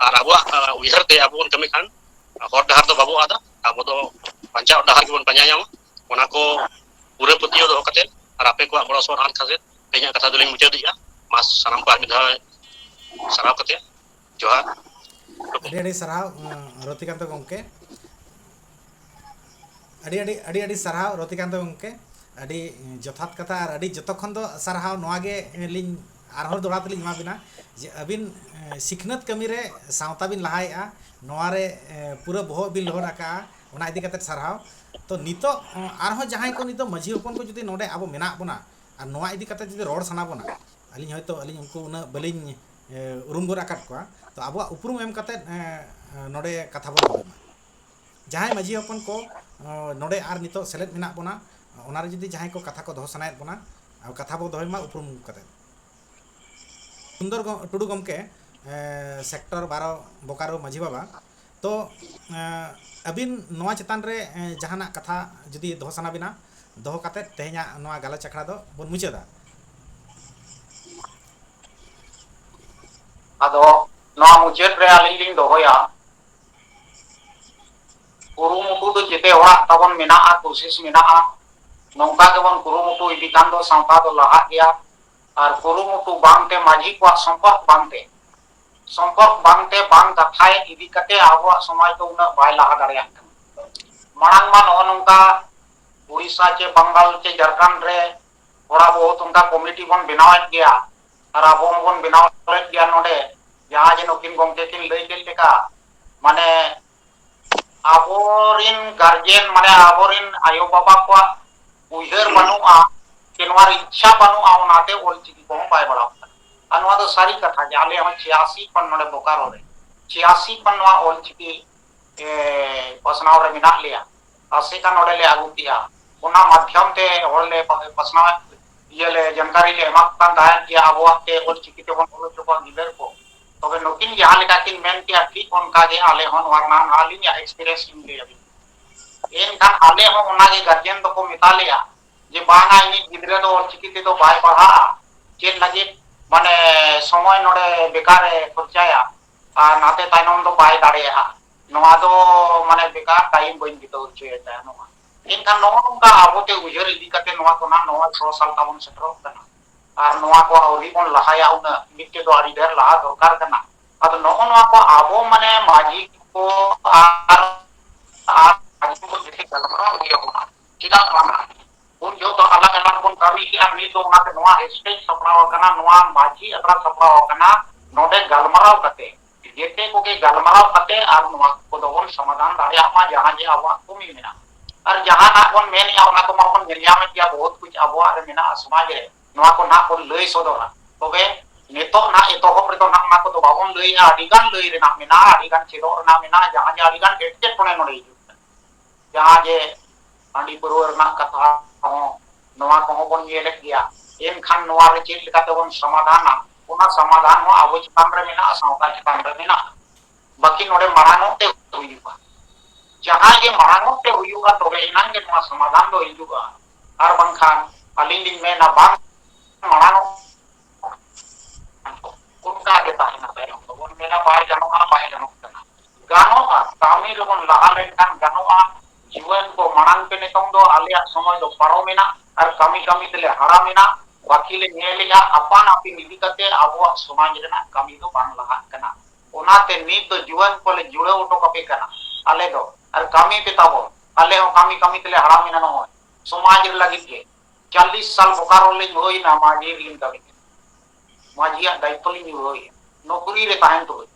ᱟᱨ ᱟᱵᱚᱣᱟᱜ, ᱟᱸ, ᱩᱭᱦᱟᱹᱨ ᱛᱮ ᱟᱵᱚ ᱵᱚᱱ ᱠᱟᱹᱢᱤ ᱠᱷᱟᱱ ᱦᱚᱨ ᱰᱟᱦᱟᱨ ᱫᱚ ᱵᱟᱵᱚ ᱟᱫᱟ, ᱟᱵᱚ ᱫᱚ ᱵᱟᱧᱪᱟᱣ ᱰᱟᱦᱟᱨ ᱜᱮᱵᱚᱱ ᱯᱟᱸᱡᱟ ᱧᱟᱢᱟ᱾ ᱚᱱᱟ ᱠᱚ ᱯᱩᱨᱟᱹ ᱯᱟᱹᱛᱭᱟᱹᱣ ᱫᱚᱦᱚ ᱠᱟᱛᱮ ᱟᱨ ᱟᱯᱮ ᱠᱚᱣᱟᱜ ᱜᱚᱲᱚ ᱥᱚᱯᱚᱦᱚᱫ ᱠᱷᱟᱹᱛᱤᱨ ᱛᱮᱦᱮᱧᱟᱜ ᱠᱟᱛᱷᱟ ᱫᱚᱞᱤᱧ ᱢᱩᱪᱟᱹᱫᱮᱜᱼᱟ᱾ ᱢᱟ ᱥᱟᱱᱟᱢ ᱠᱚ ᱟᱨ ᱢᱤᱫ ᱫᱷᱟᱣ ᱥᱟᱨᱦᱟᱣ ᱠᱟᱛᱮ ᱡᱚᱦᱟᱨ᱾ ᱟᱹᱰᱤ ᱟᱹᱰᱤ ᱥᱟᱨᱦᱟᱣ, ᱨᱚᱛᱤᱠᱟᱱᱛᱚ ᱜᱚᱢᱠᱮ᱾ ᱟᱹᱰᱤ ᱟᱹᱰᱤ ᱟᱹᱰᱤ ᱟᱹᱰᱤ ᱥᱟᱨᱦᱟᱣ ᱨᱚᱛᱤᱠᱟᱱᱛᱚ ᱜᱚᱢᱠᱮ, ᱟᱹᱰᱤ ᱡᱚᱛᱷᱟᱛ ᱠᱟᱛᱷᱟ᱾ ᱟᱨ ᱟᱹᱰᱤ ᱡᱚᱛᱚ ᱠᱷᱚᱱ ᱫᱚ ᱥᱟᱨᱦᱟᱣ ᱱᱚᱣᱟ ᱜᱮ ᱞᱤᱧ ᱟᱨᱦᱚᱸ ᱫᱚᱦᱲᱟ ᱛᱮᱞᱤᱧ ᱮᱢᱟ ᱵᱤᱱᱟ ᱡᱮ ᱟᱹᱵᱤᱱ, ᱮ, ᱥᱤᱠᱷᱱᱟᱹᱛ ᱠᱟᱹᱢᱤ ᱨᱮ ᱥᱟᱶᱛᱟ ᱵᱤᱱ ᱞᱟᱦᱟᱭᱮᱫᱼᱟ, ᱱᱚᱣᱟ ᱨᱮ, ᱮ, ᱯᱩᱨᱟᱹ ᱵᱚᱦᱚᱜ ᱵᱤᱱ ᱞᱚᱦᱚᱫ ᱟᱠᱟᱫᱼᱟ, ᱚᱱᱟ ᱤᱫᱤ ᱠᱟᱛᱮᱫ ᱥᱟᱨᱦᱟᱣ᱾ ᱛᱚ ᱱᱤᱛᱚᱜ, ᱚ, ᱟᱨᱦᱚᱸ ᱡᱟᱦᱟᱸᱭ ᱠᱚ ᱱᱤᱛᱚᱜ ᱢᱟᱹᱡᱷᱤ ᱦᱚᱯᱚᱱ ᱠᱚ ᱡᱩᱫᱤ ᱱᱚᱰᱮ ᱟᱵᱚ ᱢᱮᱱᱟᱜ ᱵᱚᱱᱟ ᱟᱨ ᱱᱚᱣᱟ ᱤᱫᱤ ᱠᱟᱛᱮᱫ ᱡᱩᱫᱤ ᱨᱚᱲ ᱥᱟᱱᱟ ᱵᱚᱱᱟ, ᱟᱹᱞᱤᱧ ᱦᱚᱭᱛᱳ ᱟᱹᱞᱤᱧ ᱩᱱᱠᱩ ᱩᱱᱟᱹᱜ ᱵᱟᱹᱞᱤᱧ, ᱮ, ᱩᱨᱩᱢ ᱜᱚᱫ ᱟᱠᱟᱫ ᱠᱚᱣᱟ, ᱛᱚ ᱟᱵᱚᱣᱟᱜ ᱩᱯᱨᱩᱢ ᱮᱢ ᱠᱟᱛᱮᱫ, ᱮ, ᱱᱚᱰᱮ ᱠᱟᱛᱷᱟ ᱵᱚᱱ ᱫᱚᱦᱚᱭ ᱢᱟ᱾ ᱡᱟᱦᱟᱸᱭ ᱢᱟᱹᱡᱷᱤ ᱦᱚᱯᱚᱱ ᱠᱚ, ᱚ, ᱱᱚᱰᱮ ᱟᱨ ᱱᱤᱛᱚᱜ ᱥᱮᱞᱮᱫ ᱢᱮᱱᱟᱜ ᱵᱚᱱᱟ, ᱚᱱᱟᱨᱮ ᱡᱩᱫᱤ ᱡᱟᱦᱟᱸᱭ ᱠᱚ ᱠᱟᱛᱷᱟ ᱠᱚ ᱫᱚᱦᱚ ᱥᱟᱱᱟᱭᱮᱫ ᱵᱚᱱᱟ, ᱟᱨ ᱠᱟᱛᱷᱟ ᱵᱚ ᱫᱚᱦᱚᱭ ᱢᱟ ᱩᱯᱨᱩᱢ ᱠᱟᱛᱮᱫ᱾ ᱥᱩᱱᱫᱚᱨ ᱜᱚ-, ᱴᱩᱰᱩ ᱜᱚᱢᱠᱮ, ᱮ, ᱥᱮᱠᱴᱚᱨ ᱵᱟᱨᱚ ᱵᱳᱠᱟᱨᱳ ᱢᱟᱹᱡᱷᱤ ᱵᱟᱵᱟ, ᱛᱚ, ᱮᱸ, ᱟᱹᱵᱤᱱ ᱱᱚᱣᱟ ᱪᱮᱛᱟᱱ ᱨᱮ, ᱮᱸ, ᱡᱟᱦᱟᱱᱟᱜ ᱠᱟᱛᱷᱟ ᱡᱩᱫᱤ ᱫᱚᱦᱚ ᱥᱟᱱᱟ ᱵᱤᱱᱟ, ᱫᱚᱦᱚ ᱠᱟᱛᱮᱫ ᱛᱮᱦᱮᱧᱟᱜ ᱱᱚᱣᱟ ᱜᱟᱞᱚᱪ ᱟᱠᱷᱲᱟ ᱫᱚ ᱵᱚᱱ ᱢᱩᱪᱟᱹᱫᱟ᱾ ᱟᱫᱚ ᱱᱚᱣᱟ ᱢᱩᱪᱟᱹᱫ ᱨᱮ ᱟᱹᱞᱤᱧ ᱞᱤᱧ ᱫᱚᱦᱚᱭᱟ, ᱠᱩᱨᱩᱢᱩᱴᱩ ᱫᱚ ᱡᱮᱛᱮ ᱦᱚᱲᱟᱜ ᱛᱟᱵᱚᱱ ᱢᱮᱱᱟᱜᱼᱟ, ᱠᱳᱥᱤᱥ ᱢᱮᱱᱟᱜᱼᱟ᱾ ᱱᱚᱝᱠᱟ ᱜᱮᱵᱚᱱ ᱠᱩᱨᱩᱢᱩᱴᱩ ᱤᱫᱤ ᱠᱷᱟᱱ ᱫᱚ ᱥᱟᱶᱛᱟ ᱫᱚ ᱞᱟᱦᱟᱜ ᱜᱮᱭᱟ᱾ ᱟᱨ ᱠᱩᱨᱩᱢᱩᱴᱩ ᱵᱟᱝᱛᱮ, ᱢᱟᱹᱡᱷᱤ ᱠᱚᱣᱟᱜ ᱥᱚᱢᱯᱚᱨᱠ ᱵᱟᱝᱛᱮ, ᱥᱚᱢᱯᱚᱨᱠ ᱵᱟᱝᱛᱮ, ᱵᱟᱝ ᱠᱟᱛᱷᱟᱭ ᱤᱫᱤ ᱠᱟᱛᱮ ᱟᱵᱚᱣᱟᱜ ᱥᱚᱢᱟᱡᱽ ᱫᱚ ᱩᱱᱟᱹᱜ ᱵᱟᱭ ᱞᱟᱦᱟ ᱫᱟᱲᱮᱭᱟᱜ ᱠᱟᱱᱟ᱾ ᱢᱟᱲᱟᱝ ᱢᱟ ᱱᱚᱜᱼᱚ ᱱᱚᱝᱠᱟ ᱩᱲᱤᱥᱥᱟ ᱪᱮ ᱵᱟᱝᱜᱟᱞ ᱪᱮ ᱡᱷᱟᱲᱠᱷᱚᱸᱰ ᱨᱮ ᱛᱷᱚᱲᱟ ᱵᱚᱦᱩᱛ ᱚᱱᱠᱟ ᱠᱚᱢᱤᱴᱤ ᱵᱚᱱ ᱵᱮᱱᱟᱣᱮᱫ ᱜᱮᱭᱟ, ᱟᱨ ᱟᱵᱚ ᱦᱚᱸᱵᱚᱱ ᱵᱮᱱᱟᱣ ᱞᱮᱫ ᱜᱮᱭᱟ ᱱᱚᱰᱮ, ᱡᱟᱦᱟᱸ ᱡᱮ ᱱᱩᱠᱤᱱ ᱜᱚᱢᱠᱮ ᱠᱤᱱ ᱞᱟᱹᱭ ᱠᱮᱫ ᱞᱮᱠᱟ, ᱢᱟᱱᱮ ᱟᱵᱚᱨᱤᱱ ᱜᱟᱨᱡᱮᱱ, ᱢᱟᱱᱮ ᱟᱵᱚᱨᱤᱱ ᱟᱭᱳ ᱵᱟᱵᱟ ᱠᱚᱣᱟᱜ ᱩᱭᱦᱟᱹᱨ ᱵᱟᱹᱱᱩᱜᱼᱟ, ᱥᱮ ᱱᱚᱣᱟ ᱨᱮ ᱤᱪᱪᱷᱟ ᱵᱟᱹᱱᱩᱜᱼᱟ, ᱚᱱᱟᱛᱮ ᱚᱞᱪᱤᱠᱤ ᱠᱚᱦᱚᱸ ᱵᱟᱭ ᱵᱟᱲᱟᱣ ᱠᱟᱱᱟ᱾ ᱟᱨ ᱱᱚᱣᱟ ᱫᱚ ᱥᱟᱹᱨᱤ ᱠᱟᱛᱷᱟ ᱡᱮ ᱟᱞᱮ ᱦᱚᱸ ᱪᱷᱤᱭᱟᱥᱤ ᱠᱷᱚᱱ ᱱᱚᱰᱮ ᱵᱳᱠᱟᱨᱳ ᱨᱮ, ᱪᱷᱤᱭᱟᱥᱤ ᱠᱷᱚᱱ ᱱᱚᱣᱟ ᱚᱞᱪᱤᱠᱤ, ᱮ, ᱯᱟᱥᱱᱟᱣ ᱨᱮ ᱢᱮᱱᱟᱜ ᱞᱮᱭᱟ᱾ ᱟᱥᱮᱠᱟ ᱱᱚᱰᱮ ᱞᱮ ᱟᱹᱜᱩ ᱠᱮᱜᱼᱟ, ᱚᱱᱟ ᱢᱟᱫᱽᱫᱷᱚᱢ ᱛᱮ ᱦᱚᱲ ᱞᱮ ᱯᱟᱥᱱᱟᱣ, ᱤᱭᱟᱹ ᱞᱮ, ᱡᱟᱱᱠᱟᱨᱤ ᱞᱮ ᱮᱢᱟ ᱠᱚ ᱠᱟᱱ ᱛᱟᱦᱮᱸᱫ ᱡᱮ ᱟᱵᱚᱣᱟᱜ ᱛᱮ ᱚᱞᱪᱤᱠᱤ ᱛᱮᱵᱚᱱ ᱚᱞ ᱦᱚᱪᱚ ᱠᱚᱣᱟ ᱜᱤᱫᱟᱹᱨ ᱠᱚ᱾ ᱛᱚᱵᱮ ᱱᱩᱠᱤᱱ ᱡᱟᱦᱟᱸ ᱞᱮᱠᱟ ᱠᱤᱱ ᱢᱮᱱ ᱠᱮᱜᱼᱟ, ᱴᱷᱤᱠ ᱚᱱᱠᱟ ᱜᱮ ᱟᱞᱮ ᱦᱚᱸ ᱱᱚᱣᱟ ᱨᱮᱱᱟᱜ ᱟᱹᱞᱤᱧᱟᱜ experience ᱤᱧ ᱞᱟᱹᱭ ᱟᱹᱵᱤᱱ᱾ ᱮᱱᱠᱷᱟᱱ ᱟᱞᱮ ᱦᱚᱸ ᱚᱱᱟ ᱜᱮ ᱜᱟᱨᱡᱮᱱ ᱫᱚᱠᱚ ᱢᱮᱛᱟ ᱞᱮᱭᱟ ᱡᱮ ᱵᱟᱝᱟ, ᱤᱧᱤᱡ ᱜᱤᱫᱽᱨᱟᱹ ᱫᱚ ᱚᱞᱪᱤᱠᱤ ᱛᱮᱫᱚ ᱵᱟᱭ ᱯᱟᱲᱦᱟᱜᱼᱟ, ᱪᱮᱫ ᱞᱟᱹᱜᱤᱫ ᱢᱟᱱᱮ ᱥᱚᱢᱚᱭ ᱱᱚᱰᱮ ᱵᱮᱠᱟᱨᱮ ᱠᱷᱚᱨᱪᱟᱭᱟ ᱟᱨ ᱱᱟᱛᱮ ᱛᱟᱭᱱᱚᱢ ᱫᱚ ᱵᱟᱭ ᱫᱟᱲᱮᱭᱟᱜᱼᱟ, ᱱᱚᱣᱟ ᱫᱚ ᱢᱟᱱᱮ ᱵᱮᱠᱟᱨ time ᱵᱟᱹᱧ ᱵᱤᱛᱟᱹᱣ ᱦᱚᱪᱚᱭᱮᱫ ᱛᱟᱭᱟ ᱱᱚᱣᱟ᱾ ᱮᱱᱠᱷᱟᱱ ᱱᱚᱜᱼᱚ ᱱᱚᱝᱠᱟ ᱟᱵᱚᱛᱮ ᱩᱭᱦᱟᱹᱨ ᱤᱫᱤ ᱠᱟᱛᱮ ᱱᱚᱣᱟ ᱠᱚ ᱱᱟᱜ ᱱᱚᱣᱟ ᱪᱷᱚ ᱥᱟᱞ ᱛᱟᱵᱚᱱ ᱥᱮᱴᱮᱨᱚᱜ ᱠᱟᱱᱟ᱾ ᱟᱨ ᱱᱚᱣᱟ ᱠᱚ ᱟᱹᱣᱨᱤ ᱵᱚᱱ ᱞᱟᱦᱟᱭᱟ, ᱩᱱᱟᱹᱜ ᱢᱤᱫᱴᱮᱡ ᱫᱚ ᱟᱹᱰᱤ ᱰᱷᱮᱨ ᱞᱟᱦᱟ ᱫᱚᱨᱠᱟᱨ ᱠᱟᱱᱟ᱾ ᱟᱫᱚ ᱱᱚᱜᱼᱚ ᱱᱚᱣᱟ ᱠᱚ ᱟᱵᱚ ᱢᱟᱱᱮ ᱢᱟᱹᱡᱷᱤ ᱠᱚ ᱟᱨ, ᱟᱨ ᱢᱟᱹᱡᱷᱤ ᱠᱚ ᱡᱩᱫᱤ ᱜᱟᱞᱢᱟᱨᱟᱣ ᱦᱩᱭ ᱟᱵᱚᱱᱟ, ᱪᱮᱫᱟᱜ ᱵᱟᱝᱟ? ᱩᱱ ᱡᱚᱦᱚᱜ ᱫᱚ ᱟᱞᱟᱜᱽ ᱟᱞᱟᱜᱽ ᱵᱚᱱ ᱠᱟᱹᱢᱤ ᱠᱮᱜᱼᱟ, ᱱᱤᱛ ᱫᱚ ᱚᱱᱟᱛᱮ ᱱᱚᱣᱟ stage ᱥᱟᱯᱲᱟᱣ ᱟᱠᱟᱱᱟ, ᱱᱚᱣᱟ ᱢᱟᱹᱡᱷᱤ ᱟᱠᱷᱲᱟ ᱥᱟᱯᱲᱟᱣ ᱟᱠᱟᱱᱟ, ᱱᱚᱰᱮ ᱜᱟᱞᱢᱟᱨᱟᱣ ᱠᱟᱛᱮ, ᱡᱮᱛᱮ ᱠᱚᱜᱮ ᱜᱟᱞᱢᱟᱨᱟᱣ ᱠᱟᱛᱮ ᱟᱨ ᱱᱚᱣᱟ ᱠᱚᱫᱚ ᱵᱚᱱ ᱥᱚᱢᱟᱫᱷᱟᱱ ᱫᱟᱲᱮᱭᱟᱜ ᱢᱟ, ᱡᱟᱦᱟᱸ ᱡᱮ ᱟᱵᱚᱣᱟᱜ ᱠᱚᱢᱤ ᱢᱮᱱᱟᱜᱼᱟ᱾ ᱟᱨ ᱡᱟᱦᱟᱸ ᱱᱟᱜ ᱵᱚᱱ ᱢᱮᱱᱮᱜᱼᱟ, ᱚᱱᱟ ᱠᱚᱢᱟ ᱵᱚᱱ ᱧᱮᱞ ᱧᱟᱢᱮᱫ ᱜᱮᱭᱟ, ᱵᱚᱦᱩᱛ ᱠᱩᱪ ᱟᱵᱚᱣᱟᱜ ᱨᱮ ᱢᱮᱱᱟᱜᱼᱟ ᱥᱚᱢᱟᱡᱽ ᱨᱮ, ᱱᱚᱣᱟ ᱠᱚ ᱱᱟᱜ ᱵᱚᱱ ᱞᱟᱹᱭ ᱥᱚᱫᱚᱨᱟ᱾ ᱛᱚᱵᱮ ᱱᱤᱛᱚᱜ ᱱᱟᱜ ᱮᱛᱚᱦᱚᱵ ᱨᱮᱫᱚ ᱱᱟᱜ ᱚᱱᱟ ᱠᱚᱫᱚ ᱵᱟᱵᱚᱱ ᱞᱟᱹᱭᱮᱜᱼᱟ, ᱟᱹᱰᱤ ᱜᱟᱱ ᱞᱟᱹᱭ ᱨᱮᱱᱟᱜ ᱢᱮᱱᱟᱜᱼᱟ, ᱟᱹᱰᱤ ᱜᱟᱱ ᱪᱮᱫᱚᱜ ᱨᱮᱱᱟᱜ ᱢᱮᱱᱟᱜᱼᱟ, ᱡᱟᱦᱟᱸ ᱡᱮ ᱟᱹᱰᱤ ᱜᱟᱱ ᱮᱴᱠᱮᱴᱚᱬᱮ ᱱᱚᱰᱮ ᱦᱤᱡᱩᱜ ᱠᱟᱱᱟ᱾ ᱡᱟᱦᱟᱸ ᱡᱮ ᱦᱟᱺᱰᱤ ᱯᱟᱹᱨᱣᱟᱹ ᱨᱮᱱᱟᱜ ᱠᱟᱛᱷᱟ ᱦᱚᱸ, ᱱᱚᱣᱟ ᱠᱚᱦᱚᱸ ᱵᱚᱱ ᱧᱮᱞᱮᱫ ᱜᱮᱭᱟ᱾ ᱮᱱᱠᱷᱟᱱ ᱱᱚᱣᱟ ᱨᱮ ᱪᱮᱫ ᱞᱮᱠᱟ ᱛᱮᱵᱚᱱ ᱥᱚᱢᱟᱫᱷᱟᱱᱟ, ᱚᱱᱟ ᱥᱚᱢᱟᱫᱷᱟᱱ ᱦᱚᱸ ᱟᱵᱚ ᱪᱮᱛᱟᱱ ᱨᱮ ᱢᱮᱱᱟᱜᱼᱟ, ᱥᱟᱶᱛᱟ ᱪᱮᱛᱟᱱ ᱨᱮ ᱢᱮᱱᱟᱜᱼᱟ᱾ ᱵᱟᱹᱠᱤ ᱱᱚᱰᱮ ᱢᱟᱲᱟᱝᱚᱜ ᱛᱮ ᱦᱩᱭᱩᱜᱼᱟ᱾ ᱡᱟᱦᱟᱸ ᱜᱮ ᱢᱟᱲᱟᱝᱚᱜ ᱛᱮ ᱦᱩᱭᱩᱜᱼᱟ, ᱛᱚᱵᱮ ᱮᱱᱟᱝ ᱜᱮ ᱱᱚᱣᱟ ᱥᱚᱢᱟᱫᱷᱟᱱ ᱫᱚ ᱦᱤᱡᱩᱜᱼᱟ᱾ ᱟᱨ ᱵᱟᱝᱠᱷᱟᱱ ᱟᱹᱞᱤᱧ ᱞᱤᱧ ᱢᱮᱱᱟ, ᱵᱟᱝ ᱢᱟᱲᱟᱝᱚᱜ, ᱚᱱᱠᱟ ᱜᱮ ᱛᱟᱦᱮᱱᱟ᱾ ᱛᱟᱭᱚᱢ ᱫᱚᱵᱚᱱ ᱢᱮᱱᱟ, ᱵᱟᱭ ᱜᱟᱱᱚᱜᱼᱟ, ᱵᱟᱭ ᱜᱟᱱᱚᱜ ᱠᱟᱱᱟ᱾ ᱜᱟᱱᱚᱜᱼᱟ, ᱠᱟᱹᱢᱤ ᱨᱮᱵᱚᱱ ᱞᱟᱦᱟ ᱞᱮᱱᱠᱷᱟᱱ ᱜᱟᱱᱚᱜᱼᱟ᱾ ᱡᱩᱣᱟᱹᱱ ᱠᱚ, ᱢᱟᱲᱟᱝ ᱛᱮ ᱱᱤᱛᱚᱝ ᱫᱚ ᱟᱞᱮᱭᱟᱜ ᱥᱚᱢᱚᱭ ᱫᱚ ᱯᱟᱨᱚᱢᱮᱱᱟ ᱟᱨ ᱠᱟᱹᱢᱤ ᱠᱟᱹᱢᱤ ᱛᱮᱞᱮ ᱦᱟᱲᱟᱢᱮᱱᱟ᱾ ᱵᱟᱹᱠᱤ ᱞᱮ ᱧᱮᱞᱮᱜᱼᱟ, ᱟᱯᱟᱱ ᱟᱹᱯᱤᱱ ᱤᱫᱤ ᱠᱟᱛᱮ ᱟᱵᱚᱣᱟᱜ ᱥᱚᱢᱟᱡᱽ ᱨᱮᱱᱟᱜ ᱠᱟᱹᱢᱤ ᱫᱚ ᱵᱟᱝ ᱞᱟᱦᱟᱜ ᱠᱟᱱᱟ᱾ ᱚᱱᱟᱛᱮ ᱱᱤᱛ ᱫᱚ ᱡᱩᱣᱟᱹᱱ ᱠᱚᱞᱮ ᱡᱩᱲᱟᱹᱣ ᱦᱚᱴᱚ ᱠᱟᱯᱮ ᱠᱟᱱᱟ᱾ ᱟᱞᱮ ᱫᱚ ᱟᱨ ᱠᱟᱹᱢᱤ ᱯᱮ ᱛᱟᱵᱚᱱ᱾ ᱟᱞᱮ ᱦᱚᱸ ᱠᱟᱹᱢᱤ ᱠᱟᱹᱢᱤ ᱛᱮᱞᱮ ᱦᱟᱲᱟᱢᱮᱱᱟ᱾ ᱱᱚᱜᱼᱚᱭ ᱥᱚᱢᱟᱡᱽ ᱨᱮ ᱞᱟᱹᱜᱤᱫ ᱜᱮ ᱪᱟᱞᱞᱤᱥ ᱥᱟᱞ ᱵᱚᱠᱟᱨᱚ ᱞᱤᱧ ᱦᱩᱭᱱᱟ, ᱢᱟᱹᱡᱷᱤ ᱨᱮᱞᱤᱧ ᱠᱟᱹᱢᱤ ᱠᱟᱱᱟ᱾ ᱢᱟᱹᱡᱷᱤᱭᱟᱜ ᱫᱟᱭᱤᱛᱛᱚ ᱞᱤᱧ ᱧᱩᱨᱦᱟᱹᱣᱮᱫᱼᱟ, ᱱᱚᱠᱨᱤ ᱨᱮ ᱛᱟᱦᱮᱱ ᱛᱩᱞᱩᱡ᱾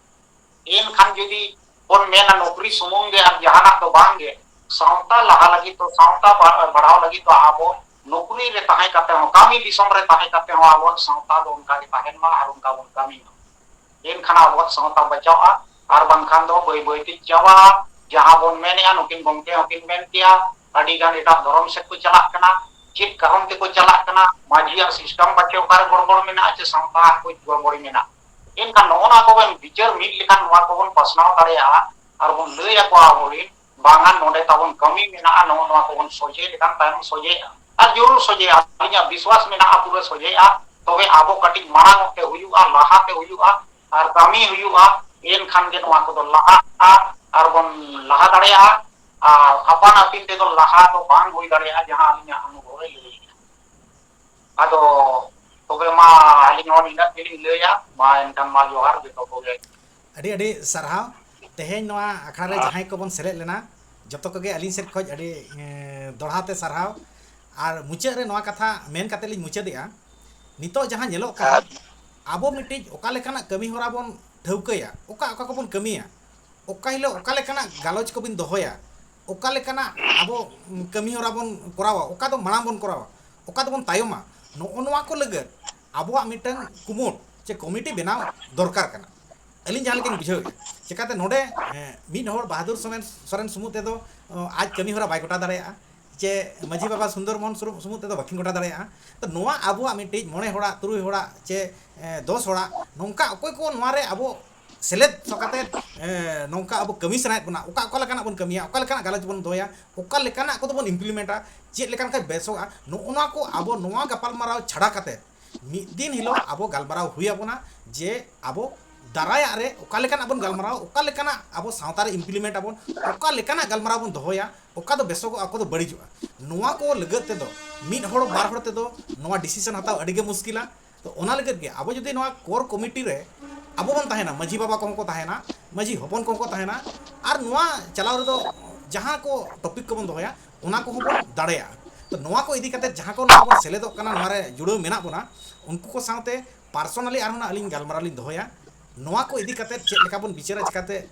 ᱮᱱᱠᱷᱟᱱ ᱡᱩᱫᱤ ᱵᱚᱱ ᱢᱮᱱᱟ ᱱᱚᱠᱨᱤ ᱥᱩᱢᱩᱝ ᱜᱮ ᱟᱨ ᱡᱟᱦᱟᱱᱟᱜ ᱫᱚ ᱵᱟᱝ ᱜᱮ, ᱥᱟᱶᱛᱟ ᱞᱟᱦᱟ ᱞᱟᱹᱜᱤᱫ ᱫᱚ, ᱥᱟᱶᱛᱟ ᱵᱟ-, ᱵᱟᱲᱦᱟᱣ ᱞᱟᱹᱜᱤᱫ ᱫᱚ ᱟᱵᱚ ᱱᱚᱠᱨᱤ ᱨᱮ ᱛᱟᱦᱮᱸ ᱠᱟᱛᱮ ᱦᱚᱸ, ᱠᱟᱹᱢᱤ ᱫᱤᱥᱚᱢ ᱨᱮ ᱛᱟᱦᱮᱸ ᱠᱟᱛᱮ ᱦᱚᱸ ᱟᱵᱚᱣᱟᱜ ᱥᱟᱶᱛᱟ ᱫᱚ ᱚᱱᱠᱟ ᱜᱮ ᱛᱟᱦᱮᱱ ᱢᱟ ᱟᱨ ᱚᱱᱠᱟ ᱵᱚᱱ ᱠᱟᱹᱢᱤ ᱢᱟ᱾ ᱮᱱᱠᱷᱟᱱ ᱟᱵᱚᱣᱟᱜ ᱥᱟᱶᱛᱟ ᱵᱟᱧᱪᱟᱣᱜᱼᱟ᱾ ᱟᱨ ᱵᱟᱝᱠᱷᱟᱱ ᱫᱚ ᱵᱟᱹᱭ ᱵᱟᱹᱭ ᱛᱮ ᱪᱟᱵᱟᱜᱼᱟ᱾ ᱡᱟᱦᱟᱸ ᱵᱚᱱ ᱢᱮᱱᱮᱜᱼᱟ, ᱱᱩᱠᱤᱱ ᱜᱚᱢᱠᱮ ᱦᱚᱸᱠᱤᱱ ᱢᱮᱱ ᱠᱮᱭᱟ, ᱟᱹᱰᱤ ᱜᱟᱱ ᱮᱴᱟᱜ ᱫᱷᱚᱨᱚᱢ ᱥᱮᱫ ᱠᱚ ᱪᱟᱞᱟᱜ ᱠᱟᱱᱟ᱾ ᱪᱮᱫ ᱠᱟᱨᱚᱱ ᱛᱮᱠᱚ ᱪᱟᱞᱟᱜ ᱠᱟᱱᱟ? ᱢᱟᱹᱡᱷᱤᱭᱟᱜ system ᱯᱟᱪᱮ ᱚᱠᱟᱨᱮ ᱜᱚᱲᱵᱚᱲ ᱢᱮᱱᱟᱜᱼᱟ, ᱪᱮ ᱥᱟᱶᱛᱟ ᱠᱚ ᱜᱚᱲᱵᱚᱲ ᱢᱮᱱᱟᱜᱼᱟ᱾ ᱮᱱᱠᱷᱟᱱ ᱱᱚᱜᱼᱚ ᱱᱚᱣᱟ ᱠᱚᱵᱚᱱ ᱵᱤᱪᱟᱹᱨ ᱢᱤᱫ ᱞᱮᱠᱷᱟᱱ ᱱᱚᱣᱟ ᱠᱚᱵᱚᱱ ᱯᱟᱥᱱᱟᱣ ᱫᱟᱲᱮᱭᱟᱜᱼᱟ ᱟᱨ ᱵᱚᱱ ᱞᱟᱹᱭ ᱟᱠᱚᱣᱟ ᱟᱵᱚᱨᱮᱱ, ᱵᱟᱝᱟ ᱱᱚᱰᱮ ᱛᱟᱵᱚᱱ ᱠᱟᱹᱢᱤ ᱢᱮᱱᱟᱜᱼᱟ, ᱱᱚᱜᱼᱚ ᱱᱚᱣᱟ ᱠᱚᱵᱚᱱ ᱥᱚᱡᱷᱮ ᱞᱮᱠᱷᱟᱱ ᱛᱟᱭᱚᱢ ᱥᱚᱡᱷᱮᱜᱼᱟ᱾ ᱟᱨ ᱡᱚᱨᱩᱨ ᱥᱚᱡᱷᱮᱜᱼᱟ, ᱟᱹᱞᱤᱧᱟᱜ ᱵᱤᱥᱣᱟᱥ ᱢᱮᱱᱟᱜᱼᱟ ᱯᱩᱨᱟᱹ ᱥᱚᱡᱷᱮᱜᱼᱟ᱾ ᱛᱚᱵᱮ ᱟᱵᱚ ᱠᱟᱹᱴᱤᱡ ᱢᱟᱲᱟᱝ ᱚᱜ ᱛᱮ ᱦᱩᱭᱩᱜᱼᱟ, ᱞᱟᱦᱟᱛᱮ ᱦᱩᱭᱩᱜᱼᱟ, ᱟᱨ ᱠᱟᱹᱢᱤ ᱦᱩᱭᱩᱜᱼᱟ᱾ ᱮᱱᱠᱷᱟᱱ ᱜᱮ ᱱᱚᱣᱟ ᱠᱚᱫᱚ ᱞᱟᱦᱟᱜᱼᱟ ᱟᱨ ᱵᱚᱱ ᱞᱟᱦᱟ ᱫᱟᱲᱮᱭᱟᱜᱼᱟ᱾ ᱟᱨ ᱟᱯᱟᱱ ᱟᱹᱯᱤᱱ ᱛᱮᱫᱚ ᱞᱟᱦᱟ ᱫᱚ ᱵᱟᱝ ᱦᱩᱭ ᱫᱟᱲᱮᱭᱟᱜᱼᱟ, ᱡᱟᱦᱟᱸ ᱟᱹᱞᱤᱧᱟᱜ ᱚᱱᱩᱵᱷᱚᱵ ᱮ ᱞᱟᱹᱭᱮᱫᱼᱟ᱾ ᱟᱫᱚ ᱛᱚᱵᱮ ᱢᱟ ᱟᱹᱞᱤᱧ ᱦᱚᱸ ᱱᱤᱱᱟᱹᱜ ᱜᱮᱞᱤᱧ ᱞᱟᱹᱭᱟ᱾ ᱢᱟ ᱮᱱᱠᱷᱟᱱ ᱢᱟ ᱡᱚᱦᱟᱨ ᱡᱚᱛᱚ ᱠᱚᱜᱮ᱾ ᱟᱹᱰᱤ ᱟᱹᱰᱤ ᱥᱟᱨᱦᱟᱣ᱾ ᱛᱮᱦᱮᱧ ᱱᱚᱣᱟ ᱟᱠᱷᱲᱟ ᱨᱮ ᱡᱟᱦᱟᱸᱭ ᱠᱚᱵᱚᱱ ᱥᱮᱞᱮᱫ ᱞᱮᱱᱟ, ᱡᱚᱛᱚ ᱠᱚᱜᱮ ᱟᱹᱞᱤᱧ ᱥᱮᱫ ᱠᱷᱚᱱ ᱟᱹᱰᱤ, ᱮ, ᱫᱚᱲᱦᱟ ᱛᱮ ᱥᱟᱨᱦᱟᱣ᱾ ᱟᱨ ᱢᱩᱪᱟᱹᱫ ᱨᱮ ᱱᱚᱣᱟ ᱠᱟᱛᱷᱟ ᱢᱮᱱ ᱠᱟᱛᱮ ᱞᱤᱧ ᱢᱩᱪᱟᱹᱫᱮᱜᱼᱟ, ᱱᱤᱛᱚᱜ ᱡᱟᱦᱟᱸ ᱧᱮᱞᱚᱜ ᱠᱟᱱᱟ, ᱟᱵᱚ ᱢᱤᱫᱴᱤᱡ ᱚᱠᱟ ᱞᱮᱠᱟᱱᱟᱜ ᱠᱟᱹᱢᱤ ᱦᱚᱨᱟ ᱵᱚᱱ ᱴᱷᱟᱹᱣᱠᱟᱹᱭᱟ, ᱚᱠᱟ ᱚᱠᱟ ᱠᱚᱵᱚᱱ ᱠᱟᱹᱢᱤᱭᱟ, ᱚᱠᱟ ᱦᱤᱞᱳᱜ ᱚᱠᱟ ᱞᱮᱠᱟᱱᱟᱜ ᱜᱟᱞᱚᱪ ᱠᱚᱵᱤᱱ ᱫᱚᱦᱚᱭᱟ, ᱚᱠᱟ ᱞᱮᱠᱟᱱᱟᱜ ᱟᱵᱚ, ᱩᱸ, ᱠᱟᱹᱢᱤ ᱦᱚᱨᱟ ᱵᱚᱱ ᱠᱚᱨᱟᱣᱟ, ᱚᱠᱟ ᱫᱚ ᱢᱟᱲᱟᱝ ᱵᱚᱱ ᱠᱚᱨᱟᱣᱟ, ᱚᱠᱟ ᱫᱚᱵᱚᱱ ᱛᱟᱭᱚᱢᱟ, ᱱᱚᱜᱼᱚ ᱱᱚᱣᱟ ᱠᱚ ᱞᱟᱹᱜᱤᱫ ᱟᱵᱚᱣᱟᱜ ᱢᱤᱫᱴᱟᱝ ᱠᱩᱢᱩᱴ ᱪᱮ ᱠᱚᱢᱤᱴᱤ ᱵᱮᱱᱟᱣ ᱫᱚᱨᱠᱟᱨ ᱠᱟᱱᱟ᱾ ᱟᱹᱞᱤᱧ ᱡᱟᱦᱟᱸ ᱞᱮᱠᱟᱧ ᱵᱩᱡᱷᱟᱹᱣᱮᱫᱼᱟ, ᱪᱮᱠᱟᱛᱮ ᱱᱚᱰᱮ, ᱮᱸ, ᱢᱤᱫ ᱦᱚᱲ ᱵᱟᱦᱟᱫᱩᱨ ᱥᱚᱨᱮᱱ, ᱥᱚᱨᱮᱱ ᱥᱩᱢᱩᱝ ᱛᱮᱫᱚ, ᱚ, ᱟᱡ ᱠᱟᱹᱢᱤ ᱦᱚᱨᱟ ᱵᱟᱭ ᱜᱚᱴᱟ ᱫᱟᱲᱮᱭᱟᱜᱼᱟ, ᱪᱮ ᱢᱟᱹᱡᱷᱤ ᱵᱟᱵᱟ ᱥᱩᱱᱫᱚᱨ ᱢᱳᱦᱚᱱ ᱥᱩᱨᱩ-, ᱥᱩᱢᱩᱝ ᱛᱮᱫᱚ ᱵᱟᱹᱠᱤᱱ ᱜᱚᱴᱟ ᱫᱟᱲᱮᱭᱟᱜᱼᱟ᱾ ᱛᱚ ᱱᱚᱣᱟ ᱟᱵᱚᱣᱟᱜ ᱢᱤᱫᱴᱤᱡ ᱢᱚᱬᱮ ᱦᱚᱲᱟᱜ, ᱛᱩᱨᱩᱭ ᱦᱚᱲᱟᱜ, ᱪᱮ, ᱮᱸ, ᱫᱚᱥ ᱦᱚᱲᱟᱜ ᱱᱚᱝᱠᱟ ᱚᱠᱚᱭ ᱠᱚ ᱱᱚᱣᱟ ᱨᱮ ᱟᱵᱚ ᱥᱮᱞᱮᱫ ᱠᱟᱛᱮ, ᱮ, ᱱᱚᱝᱠᱟ ᱟᱵᱚ ᱠᱟᱹᱢᱤ ᱥᱟᱱᱟᱭᱮᱫ ᱵᱚᱱᱟ, ᱚᱠᱟ ᱚᱠᱟ ᱞᱮᱠᱟᱱᱟᱜ ᱵᱚᱱ ᱠᱟᱹᱢᱤᱭᱟ, ᱚᱠᱟ ᱞᱮᱠᱟᱱᱟᱜ ᱜᱟᱞᱚᱪ ᱵᱚᱱ ᱫᱚᱦᱚᱭᱟ, ᱚᱠᱟ ᱞᱮᱠᱟᱱᱟᱜ ᱠᱚᱫᱚ ᱵᱚᱱ ᱤᱢᱯᱞᱤᱢᱮᱱᱴᱟ, ᱪᱮᱫ ᱞᱮᱠᱟᱱ ᱠᱷᱟᱱ ᱵᱮᱥᱚᱜᱼᱟ, ᱱᱚᱜᱼᱚ ᱱᱚᱣᱟ ᱠᱚ ᱟᱵᱚ ᱱᱚᱣᱟ ᱜᱟᱯᱟᱞᱢᱟᱨᱟᱣ ᱪᱷᱟᱲᱟ ᱠᱟᱛᱮ ᱢᱤᱫ ᱫᱤᱱ ᱦᱤᱞᱳᱜ ᱟᱵᱚ ᱜᱟᱞᱢᱟᱨᱟᱣ ᱦᱩᱭ ᱟᱵᱚᱱᱟ ᱡᱮ ᱟᱵᱚ ᱫᱟᱨᱟᱭᱟᱜ ᱨᱮ ᱚᱠᱟ ᱞᱮᱠᱟᱱᱟᱜ ᱵᱚᱱ ᱜᱟᱞᱢᱟᱨᱟᱣᱟ, ᱚᱠᱟ ᱞᱮᱠᱟᱱᱟᱜ ᱟᱵᱚ ᱥᱟᱶᱛᱟ ᱨᱮ ᱤᱢᱯᱞᱤᱢᱮᱱᱴ ᱟᱵᱚᱱ, ᱚᱠᱟ ᱞᱮᱠᱟᱱᱟᱜ ᱜᱟᱞᱢᱟᱨᱟᱣ ᱵᱚᱱ ᱫᱚᱦᱚᱭᱟ, ᱚᱠᱟ ᱫᱚ ᱵᱮᱥᱚᱜᱚᱜᱼᱟ, ᱚᱠᱟ ᱫᱚ ᱵᱟᱹᱲᱤᱡᱚᱜᱼᱟ᱾ ᱱᱚᱣᱟ ᱠᱚ ᱞᱟᱹᱜᱤᱫ ᱛᱮᱫᱚ ᱢᱤᱫ ᱦᱚᱲ ᱵᱟᱨ ᱦᱚᱲ ᱛᱮᱫᱚ ᱱᱚᱣᱟ ᱰᱤᱥᱤᱥᱚᱱ ᱦᱟᱛᱟᱣ ᱟᱹᱰᱤ ᱜᱮ ᱢᱩᱥᱠᱤᱞᱟ᱾ ᱛᱚ ᱚᱱᱟ ᱞᱟᱹᱜᱤᱫ ᱜᱮ ᱟᱵᱚ ᱡᱩᱫᱤ ᱱᱚᱣᱟ ᱠᱳᱨ ᱠᱚᱢᱤᱴᱤ ᱨᱮ ᱟᱵᱚ ᱵᱚᱱ ᱛᱟᱦᱮᱱᱟ, ᱢᱟᱹᱡᱷᱤ ᱵᱟᱵᱟ ᱠᱚᱦᱚᱸ ᱠᱚ ᱛᱟᱦᱮᱱᱟ, ᱢᱟᱹᱡᱷᱤ ᱦᱚᱯᱚᱱ ᱠᱚᱦᱚᱸ ᱠᱚ ᱛᱟᱦᱮᱱᱟ, ᱟᱨ ᱱᱚᱣᱟ ᱪᱟᱞᱟᱣ ᱨᱮᱫᱚ ᱡᱟᱦᱟᱸ ᱠᱚ ᱴᱚᱯᱤᱠ ᱠᱚᱵᱚᱱ ᱫᱚᱦᱚᱭᱟ ᱚᱱᱟ ᱠᱚᱦᱚᱸ ᱵᱚᱱ ᱫᱟᱲᱮᱭᱟᱜᱼᱟ᱾ ᱛᱚ ᱱᱚᱣᱟ ᱠᱚ ᱤᱫᱤ ᱠᱟᱛᱮ ᱡᱟᱦᱟᱸ ᱠᱚ ᱱᱚᱣᱟ ᱵᱚᱱ ᱥᱮᱞᱮᱫᱚᱜ ᱠᱟᱱᱟ, ᱱᱚᱣᱟ ᱨᱮ ᱡᱩᱲᱟᱹᱣ ᱢᱮᱱᱟᱜ ᱵᱚᱱᱟ, ᱩᱱᱠᱩ ᱠᱚ ᱥᱟᱶᱛᱮ ᱯᱟᱨᱥᱚᱱᱟᱞᱤ ᱟᱨᱦᱚᱸ ᱱᱟᱜ ᱟᱹᱞᱤᱧ ᱜᱟᱞᱢᱟᱨᱟᱣ ᱞᱤᱧ ᱫᱚᱦᱚᱭᱟ᱾ ᱱᱚᱣᱟ ᱠᱚ ᱤᱫᱤ ᱠᱟᱛᱮ ᱪᱮᱫ ᱞᱮᱠᱟ ᱵᱚᱱ ᱵᱤᱪᱟᱹᱨᱟ, ᱪᱤᱠᱟᱛᱮ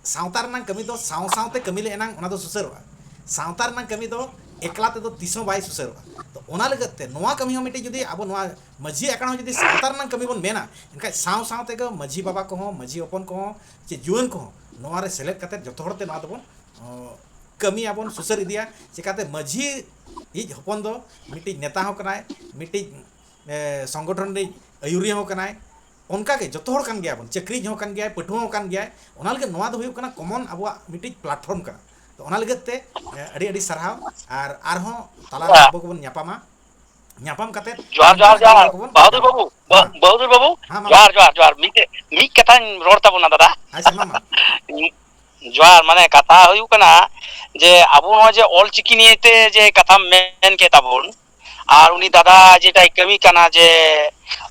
ᱥᱟᱶᱛᱟ ᱨᱮᱱᱟᱜ ᱠᱟᱹᱢᱤ ᱫᱚ ᱥᱟᱶ ᱥᱟᱶᱛᱮ ᱠᱟᱹᱢᱤ ᱞᱮ ᱮᱱᱟᱝ ᱚᱱᱟ ᱫᱚ ᱥᱩᱥᱟᱹᱨᱚᱜᱼᱟ᱾ ᱥᱟᱶᱛᱟ ᱨᱮᱱᱟᱜ ᱠᱟᱹᱢᱤ ᱫᱚ ᱮᱠᱞᱟ ᱛᱮᱫᱚ ᱛᱤᱥ ᱦᱚᱸ ᱵᱟᱭ ᱥᱩᱥᱟᱹᱨᱚᱜᱼᱟ᱾ ᱛᱚ ᱚᱱᱟ ᱞᱟᱹᱜᱤᱫ ᱛᱮ ᱱᱚᱣᱟ ᱠᱟᱹᱢᱤ ᱦᱚᱸ ᱢᱤᱫᱴᱤᱡ ᱡᱩᱫᱤ ᱟᱵᱚ ᱱᱚᱣᱟ ᱢᱟᱹᱡᱷᱤ ᱟᱠᱷᱲᱟ ᱦᱚᱸ ᱡᱩᱫᱤ ᱥᱟᱶᱛᱟ ᱨᱮᱱᱟᱜ ᱠᱟᱹᱢᱤ ᱵᱚᱱ ᱢᱮᱱᱟ, ᱮᱱᱠᱷᱟᱡ ᱥᱟᱶ ᱥᱟᱶ ᱛᱮᱜᱮ ᱢᱟᱹᱡᱷᱤ ᱵᱟᱵᱟ ᱠᱚᱦᱚᱸ, ᱢᱟᱹᱡᱷᱤ ᱦᱚᱯᱚᱱ ᱠᱚᱦᱚᱸ, ᱪᱮ ᱡᱩᱣᱟᱹᱱ ᱠᱚᱦᱚᱸ ᱱᱚᱣᱟ ᱨᱮ ᱥᱮᱞᱮᱫ ᱠᱟᱛᱮ ᱡᱚᱛᱚ ᱦᱚᱲ ᱛᱮ ᱱᱚᱣᱟ ᱫᱚᱵᱚᱱ, ᱚ, ᱠᱟᱹᱢᱤᱭᱟᱵᱚᱱ, ᱥᱩᱥᱟᱹᱨ ᱤᱫᱤᱭᱟ᱾ ᱪᱤᱠᱟᱛᱮ ᱢᱟᱹᱡᱷᱤ ᱤᱡ ᱦᱚᱯᱚᱱ ᱫᱚ ᱢᱤᱫᱴᱤᱡ ᱱᱮᱛᱟ ᱦᱚᱸ ᱠᱟᱱᱟᱭ, ᱢᱤᱫᱴᱤᱡ, ᱮ, ᱥᱚᱝᱜᱚᱴᱷᱚᱱ ᱨᱤᱱᱤᱡ ᱟᱹᱭᱩᱨᱤᱭᱟᱹ ᱦᱚᱸ ᱠᱟᱱᱟᱭ᱾ ᱚᱱᱠᱟ ᱜᱮ ᱡᱚᱛᱚ ᱦᱚᱲ ᱠᱟᱱ ᱜᱮᱭᱟ ᱵᱚᱱ, ᱪᱟᱹᱠᱨᱤ ᱦᱚᱸ ᱠᱟᱱ ᱜᱮᱭᱟᱭ, ᱯᱟᱹᱴᱷᱩᱣᱟᱹ ᱦᱚᱸ ᱠᱟᱱ ᱜᱮᱭᱟᱭ᱾ ᱚᱱᱟ ᱞᱟᱹᱜᱤᱫ ᱱᱚᱣᱟ ᱫᱚ ᱦᱩᱭᱩᱜ ᱠᱟᱱᱟ ᱠᱚᱢᱚᱱ ᱟᱵᱚᱣᱟᱜ ᱢᱤᱫᱴᱤᱡ ᱯᱞᱟᱴᱯᱷᱚᱨᱢ ᱠᱟᱱᱟ᱾ ᱛᱚ ᱚᱱᱟ ᱞᱟᱹᱜᱤᱫ ᱛᱮ, ᱮ, ᱟᱹᱰᱤ ᱟᱹᱰᱤ ᱥᱟᱨᱦᱟᱣ᱾ ᱟᱨ ᱟᱨᱦᱚᱸ ᱛᱟᱞᱟ ᱨᱮ ᱟᱵᱚ ᱜᱮᱵᱚᱱ ᱧᱟᱯᱟᱢᱟ, ᱧᱟᱯᱟᱢ ᱠᱟᱛᱮ ᱡᱚᱦᱟᱨ, ᱡᱚᱦᱟᱨ, ᱱᱚᱝᱠᱟᱱᱟᱜ ᱡᱚᱦᱟᱨ᱾ ᱜᱟᱞᱢᱟᱨᱟᱣ ᱠᱚᱵᱚᱱ ᱵᱟᱦᱟᱫᱩᱨ ᱜᱟᱞᱢᱟᱨᱟᱣᱟ᱾ ᱵᱟᱹᱵᱩ, ᱵᱟ-, ᱦᱮᱸ᱾ ᱵᱟᱦᱟᱫᱩᱨ ᱵᱟᱹᱵᱩ, ᱦᱮᱸ, ᱢᱟ᱾ ᱡᱚᱦᱟᱨ, ᱡᱚᱦᱟᱨ, ᱡᱚᱦᱟᱨ᱾ ᱢᱤᱫᱴᱮᱡ, ᱢᱤᱫ ᱠᱟᱛᱷᱟᱧ ᱨᱚᱲ ᱛᱟᱵᱚᱱᱟ, ᱫᱟᱫᱟ᱾ ᱟᱪᱪᱷᱟ, ᱢᱟ, ᱢᱟ᱾ ᱡᱚᱦᱟᱨ, ᱢᱟᱱᱮ, ᱠᱟᱛᱷᱟ ᱦᱩᱭᱩᱜ ᱠᱟᱱᱟ ᱡᱮ ᱟᱵᱚ ᱱᱚᱣᱟ ᱡᱮ ᱚᱞ ᱪᱤᱠᱤ ᱱᱤᱭᱮ ᱛᱮ ᱡᱮ ᱠᱟᱛᱷᱟᱢ ᱢᱮᱱ ᱠᱮᱫ ᱛᱟᱵᱚᱱ, ᱟᱨ ᱩᱱᱤ ᱫᱟᱫᱟ ᱡᱮᱴᱟᱭ ᱠᱟᱹᱢᱤ ᱠᱟᱱᱟ ᱡᱮ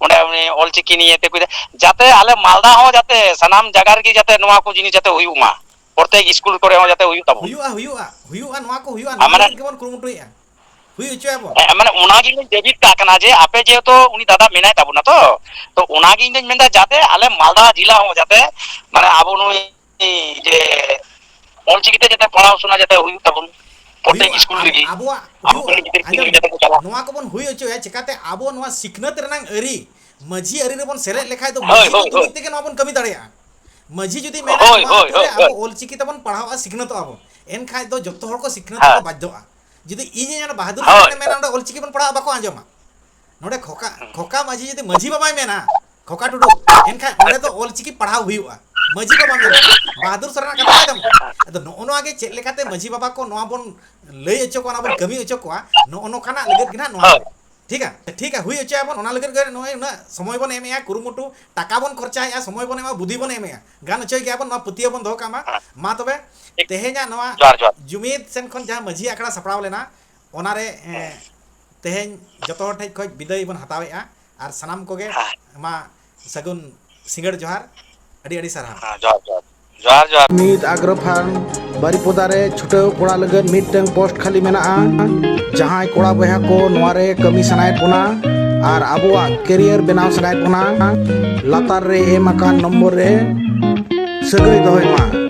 ᱚᱸᱰᱮ ᱩᱱᱤ ᱚᱞ ᱪᱤᱠᱤ ᱱᱤᱭᱮ ᱛᱮ ᱠᱚ, ᱡᱟᱛᱮ ᱟᱞᱮ ᱢᱟᱞᱫᱟ ᱦᱚᱸ ᱡᱟᱛᱮ ᱥᱟᱱᱟᱢ ᱡᱟᱭᱜᱟ ᱨᱮᱜᱮ ᱡᱟᱛᱮ ᱱᱚᱣᱟ ᱠᱚ ᱡᱤᱱᱤᱥ ᱡᱟᱛᱮ ᱦᱩᱭᱩᱜ ᱢᱟ, ᱯᱨᱚᱛᱮᱠ ᱥᱠᱩᱞ ᱠᱚᱨᱮ ᱦᱚᱸ ᱡᱟᱛᱮ ᱦᱩᱭᱩᱜ ᱛᱟᱵᱚᱱ᱾ ᱦᱩᱭᱩᱜᱼᱟ, ᱦᱩᱭᱩᱜᱼᱟ, ᱦᱩᱭᱩᱜᱼᱟ, ᱱᱚᱣᱟ ᱠᱚ ᱦᱩᱭᱩᱜᱼᱟ, ᱟᱨ ᱱᱚᱣᱟ ᱢᱟᱱᱮ ᱞᱟᱹᱜᱤᱫ ᱜᱮᱵᱚᱱ ᱠᱩᱨᱩᱢᱩᱴᱩᱭᱮᱫᱼᱟ, ᱦᱩᱭ ᱦᱚᱪᱚᱭᱟᱵᱚᱱ᱾ ᱦᱮᱸ, ᱢᱟᱱᱮ ᱚᱱᱟ ᱜᱮᱞᱤᱧ ᱫᱟᱹᱵᱤ ᱠᱟᱜ ᱠᱟᱱᱟ ᱡᱮ ᱟᱯᱮ ᱡᱮᱦᱮᱛᱩ ᱩᱱᱤ ᱫᱟᱫᱟ ᱢᱮᱱᱟᱭ ᱛᱟᱵᱚᱱᱟ ᱛᱚ, ᱛᱚ ᱚᱱᱟ ᱜᱮ ᱤᱧ ᱫᱚᱧ ᱢᱮᱱᱫᱟ ᱡᱟᱛᱮ ᱟᱞᱮ ᱢᱟᱞᱫᱟ ᱡᱮᱞᱟ ᱦᱚᱸ ᱡᱟᱛᱮ, ᱢᱟᱱᱮ ᱟᱵᱚ ᱱᱩᱭ ᱡᱮ ᱚᱞᱪᱤᱠᱤ ᱛᱮ ᱡᱟᱛᱮ ᱯᱟᱲᱦᱟᱣ ᱥᱩᱱᱟ ᱡᱟᱛᱮ ᱦᱩᱭᱩᱜ ᱛᱟᱵᱚᱱ ᱯᱨᱚᱛᱮᱠ ᱦᱩᱭᱩᱜᱼᱟ, ᱥᱠᱩᱞ ᱟᱵ-, ᱨᱮᱜᱮ᱾ ᱟᱵᱚᱣᱟᱜ ᱟᱵᱚ ᱦᱩᱭᱩᱜᱼᱟ, ᱠᱚᱨᱮᱱ ᱜᱤᱫᱽᱨᱟᱹ ᱯᱤᱫᱽᱨᱟᱹ ᱟᱸᱡᱚᱢ, ᱡᱟᱛᱮ ᱠᱚ ᱪᱟᱞᱟᱜ᱾ ᱱᱚᱣᱟ ᱠᱚᱵᱚᱱ ᱦᱩᱭ ᱦᱚᱪᱚᱭᱟ, ᱪᱤᱠᱟᱛᱮ ᱟᱵᱚ ᱱᱚᱣᱟ ᱥᱤᱠᱷᱱᱟᱹᱛ ᱨᱮᱱᱟᱝ ᱟᱹᱨᱤ, ᱢᱟᱹᱡᱷᱤ ᱟᱹᱨᱤ ᱨᱮᱵᱚᱱ ᱥᱮᱞᱮᱫ ᱞᱮᱠᱷᱟᱡ ᱫᱚ ᱦᱳᱭ, ᱢᱟᱹᱡᱷᱤ ᱫᱚ ᱦᱳᱭ, ᱡᱩᱢᱤᱫ ᱦᱳᱭ᱾ ᱛᱮᱜᱮ ᱱᱚᱣᱟ ᱵᱚᱱ ᱠᱟᱹᱢᱤ ᱫᱟᱲᱮᱭᱟᱜᱼᱟ᱾ ᱢᱟᱹᱡᱷᱤ ᱡᱩᱫᱤ ᱢᱮᱱᱟᱭ, ᱦᱳᱭ, ᱱᱚᱣᱟ ᱦᱳᱭ, ᱟᱹᱛᱩ ᱨᱮ ᱦᱳᱭ, ᱟᱵᱚ ᱦᱳᱭ᱾ ᱚᱞᱪᱤᱠᱤ ᱛᱮᱵᱚᱱ ᱯᱟᱲᱦᱟᱣᱟ, ᱥᱤᱠᱷᱱᱟᱹᱛᱚᱜᱼᱟ ᱵᱚᱱ, ᱮᱱᱠᱷᱟᱡ ᱫᱚ ᱡᱚᱛᱚ ᱦᱚᱲ ᱠᱚ ᱥᱤᱠᱷᱱᱟᱹᱛ ᱦᱮᱸ᱾ ᱛᱮᱠᱚ ᱵᱟᱫᱽᱫᱷᱚᱜᱼᱟ᱾ ᱡᱩᱫᱤ ᱤᱧᱤᱧ ᱢᱮᱱᱟ, ᱵᱟᱦᱟᱫᱩᱨ ᱦᱳᱭ᱾ ᱥᱚᱨᱮᱱᱮ ᱢᱮᱱᱟ, ᱚᱸᱰᱮ ᱚᱞᱪᱤᱠᱤ ᱵᱚᱱ ᱯᱟᱲᱦᱟᱜᱼᱟ, ᱵᱟᱠᱚ ᱟᱸᱡᱚᱢᱟ᱾ ᱱᱚᱰᱮ ᱠᱷᱚᱠᱟ, ᱦᱩᱸ᱾ ᱠᱷᱚᱠᱟ ᱢᱟᱹᱡᱷᱤ ᱡᱩᱫᱤ ᱢᱟᱹᱡᱷᱤ ᱵᱟᱵᱟᱭ ᱢᱮᱱᱟ, ᱠᱷᱚᱠᱟ ᱴᱩᱰᱩ, ᱮᱱᱠᱷᱟᱱ ᱚᱸᱰᱮ ᱫᱚ ᱚᱞ ᱪᱤᱠᱤ ᱯᱟᱲᱦᱟᱣ ᱦᱩᱭᱩᱜᱼᱟ᱾ ᱢᱟᱹᱡᱷᱤ ᱵᱟᱵᱟ ᱢᱮᱱᱟ, ᱵᱟᱦᱟᱫᱩᱨ ᱥᱚᱨᱮᱱᱟᱜ ᱠᱟᱛᱷᱟ ᱵᱟᱭ ᱟᱸᱡᱚᱢ ᱠᱚᱣᱟ᱾ ᱟᱫᱚ ᱱᱚᱜᱼᱚ ᱱᱚᱣᱟ ᱜᱮ ᱪᱮᱫ ᱞᱮᱠᱟᱛᱮ ᱢᱟᱹᱡᱷᱤ ᱵᱟᱵᱟ ᱠᱚ ᱱᱚᱣᱟ ᱵᱚᱱ ᱞᱟᱹᱭ ᱦᱚᱪᱚ ᱠᱚᱣᱟ, ᱚᱱᱟ ᱵᱚᱱ ᱠᱟᱹᱢᱤ ᱦᱚᱪᱚ ᱠᱚᱣᱟ, ᱱᱚᱜᱼᱚ ᱱᱚᱝᱠᱟᱱᱟᱜ ᱞᱟᱹᱜᱤᱫ ᱜᱮ ᱱᱟᱦᱟᱜ ᱱᱚᱣᱟ ᱫᱚ᱾ ᱴᱷᱤᱠᱟ? ᱴᱷᱤᱠᱟ, ᱦᱩᱭ ᱦᱚᱪᱚᱭᱟᱵᱚᱱ, ᱚᱱᱟ ᱞᱟᱹᱜᱤᱫ ᱜᱮ ᱱᱚᱜᱼᱚᱭ ᱩᱱᱟᱹᱜ ᱥᱚᱢᱚᱭ ᱵᱚᱱ ᱮᱢᱮᱜᱼᱟ, ᱠᱩᱨᱩᱢᱩᱴᱩ, ᱴᱟᱠᱟ ᱵᱚᱱ ᱠᱷᱚᱨᱪᱟᱭᱮᱜᱼᱟ, ᱥᱚᱢᱚᱭ ᱵᱚᱱ ᱮᱢᱟ, ᱵᱩᱫᱷᱤ ᱵᱚᱱ ᱮᱢᱮᱜᱼᱟ, ᱜᱟᱱ ᱦᱚᱪᱚᱭ ᱜᱮᱭᱟᱵᱚᱱ, ᱱᱚᱣᱟ ᱯᱟᱹᱛᱭᱟᱹᱣ ᱵᱚᱱ ᱫᱚᱦᱚ ᱠᱟᱜ ᱢᱟ᱾ ᱢᱟ ᱛᱚᱵᱮ, ᱛᱮᱦᱮᱧᱟᱜ ᱱᱚᱣᱟ ᱡᱚᱦᱟᱨ, ᱡᱚᱦᱟᱨ᱾ ᱡᱩᱢᱤᱫ ᱥᱮᱱ ᱠᱷᱚᱱ ᱡᱟᱦᱟᱸ ᱢᱟᱹᱡᱷᱤ ᱟᱠᱷᱲᱟ ᱥᱟᱯᱲᱟᱣ ᱞᱮᱱᱟ, ᱚᱱᱟᱨᱮ, ᱮᱸ, ᱛᱮᱦᱮᱧ ᱡᱚᱛᱚ ᱦᱚᱲ ᱴᱷᱮᱱ ᱠᱷᱚᱱ ᱵᱤᱫᱟᱹᱭ ᱵᱚᱱ ᱦᱟᱛᱟᱣᱮᱜᱼᱟ, ᱟᱨ ᱥᱟᱱᱟᱢ ᱠᱚᱜᱮ ᱢᱟ ᱥᱟᱹᱜᱩᱱ ᱥᱤᱸᱜᱟᱹᱲ ᱡᱚᱦᱟᱨ, ᱟᱹᱰᱤ ᱟᱹᱰᱤ ᱥᱟᱨᱦᱟᱣ᱾ ᱦᱮᱸ, ᱡᱚᱦᱟᱨ, ᱡᱚᱦᱟᱨ᱾ ᱡᱚᱦᱟᱨ, ᱡᱚᱦᱟᱨ᱾ ᱢᱤᱫ ᱟᱜᱽᱨᱚᱯᱷᱟᱨᱢ ᱵᱟᱨᱤᱯᱚᱫᱟ ᱨᱮ ᱪᱷᱩᱴᱟᱹᱣ ᱠᱚᱲᱟ ᱞᱟᱹᱜᱤᱫ ᱢᱤᱫᱴᱟᱝ ᱯᱳᱥᱴ ᱠᱷᱟᱹᱞᱤ ᱢᱮᱱᱟᱜᱼᱟ᱾ ᱡᱟᱦᱟᱸᱭ ᱠᱚᱲᱟ ᱵᱚᱭᱦᱟ ᱠᱚ ᱱᱚᱣᱟ ᱨᱮ ᱠᱟᱹᱢᱤ ᱥᱟᱱᱟᱭᱮᱫ ᱵᱚᱱᱟ ᱟᱨ ᱟᱵᱚᱣᱟᱜ ᱠᱮᱨᱤᱭᱟᱨ ᱵᱮᱱᱟᱣ ᱥᱟᱱᱟᱭᱮᱫ ᱵᱚᱱᱟ, ᱞᱟᱛᱟᱨ ᱨᱮ ᱮᱢ ᱟᱠᱟᱱ ᱱᱚᱢᱵᱚᱨ ᱨᱮ ᱥᱟᱹᱜᱟᱹᱭ ᱫᱚᱦᱚᱭ ᱢᱟ᱾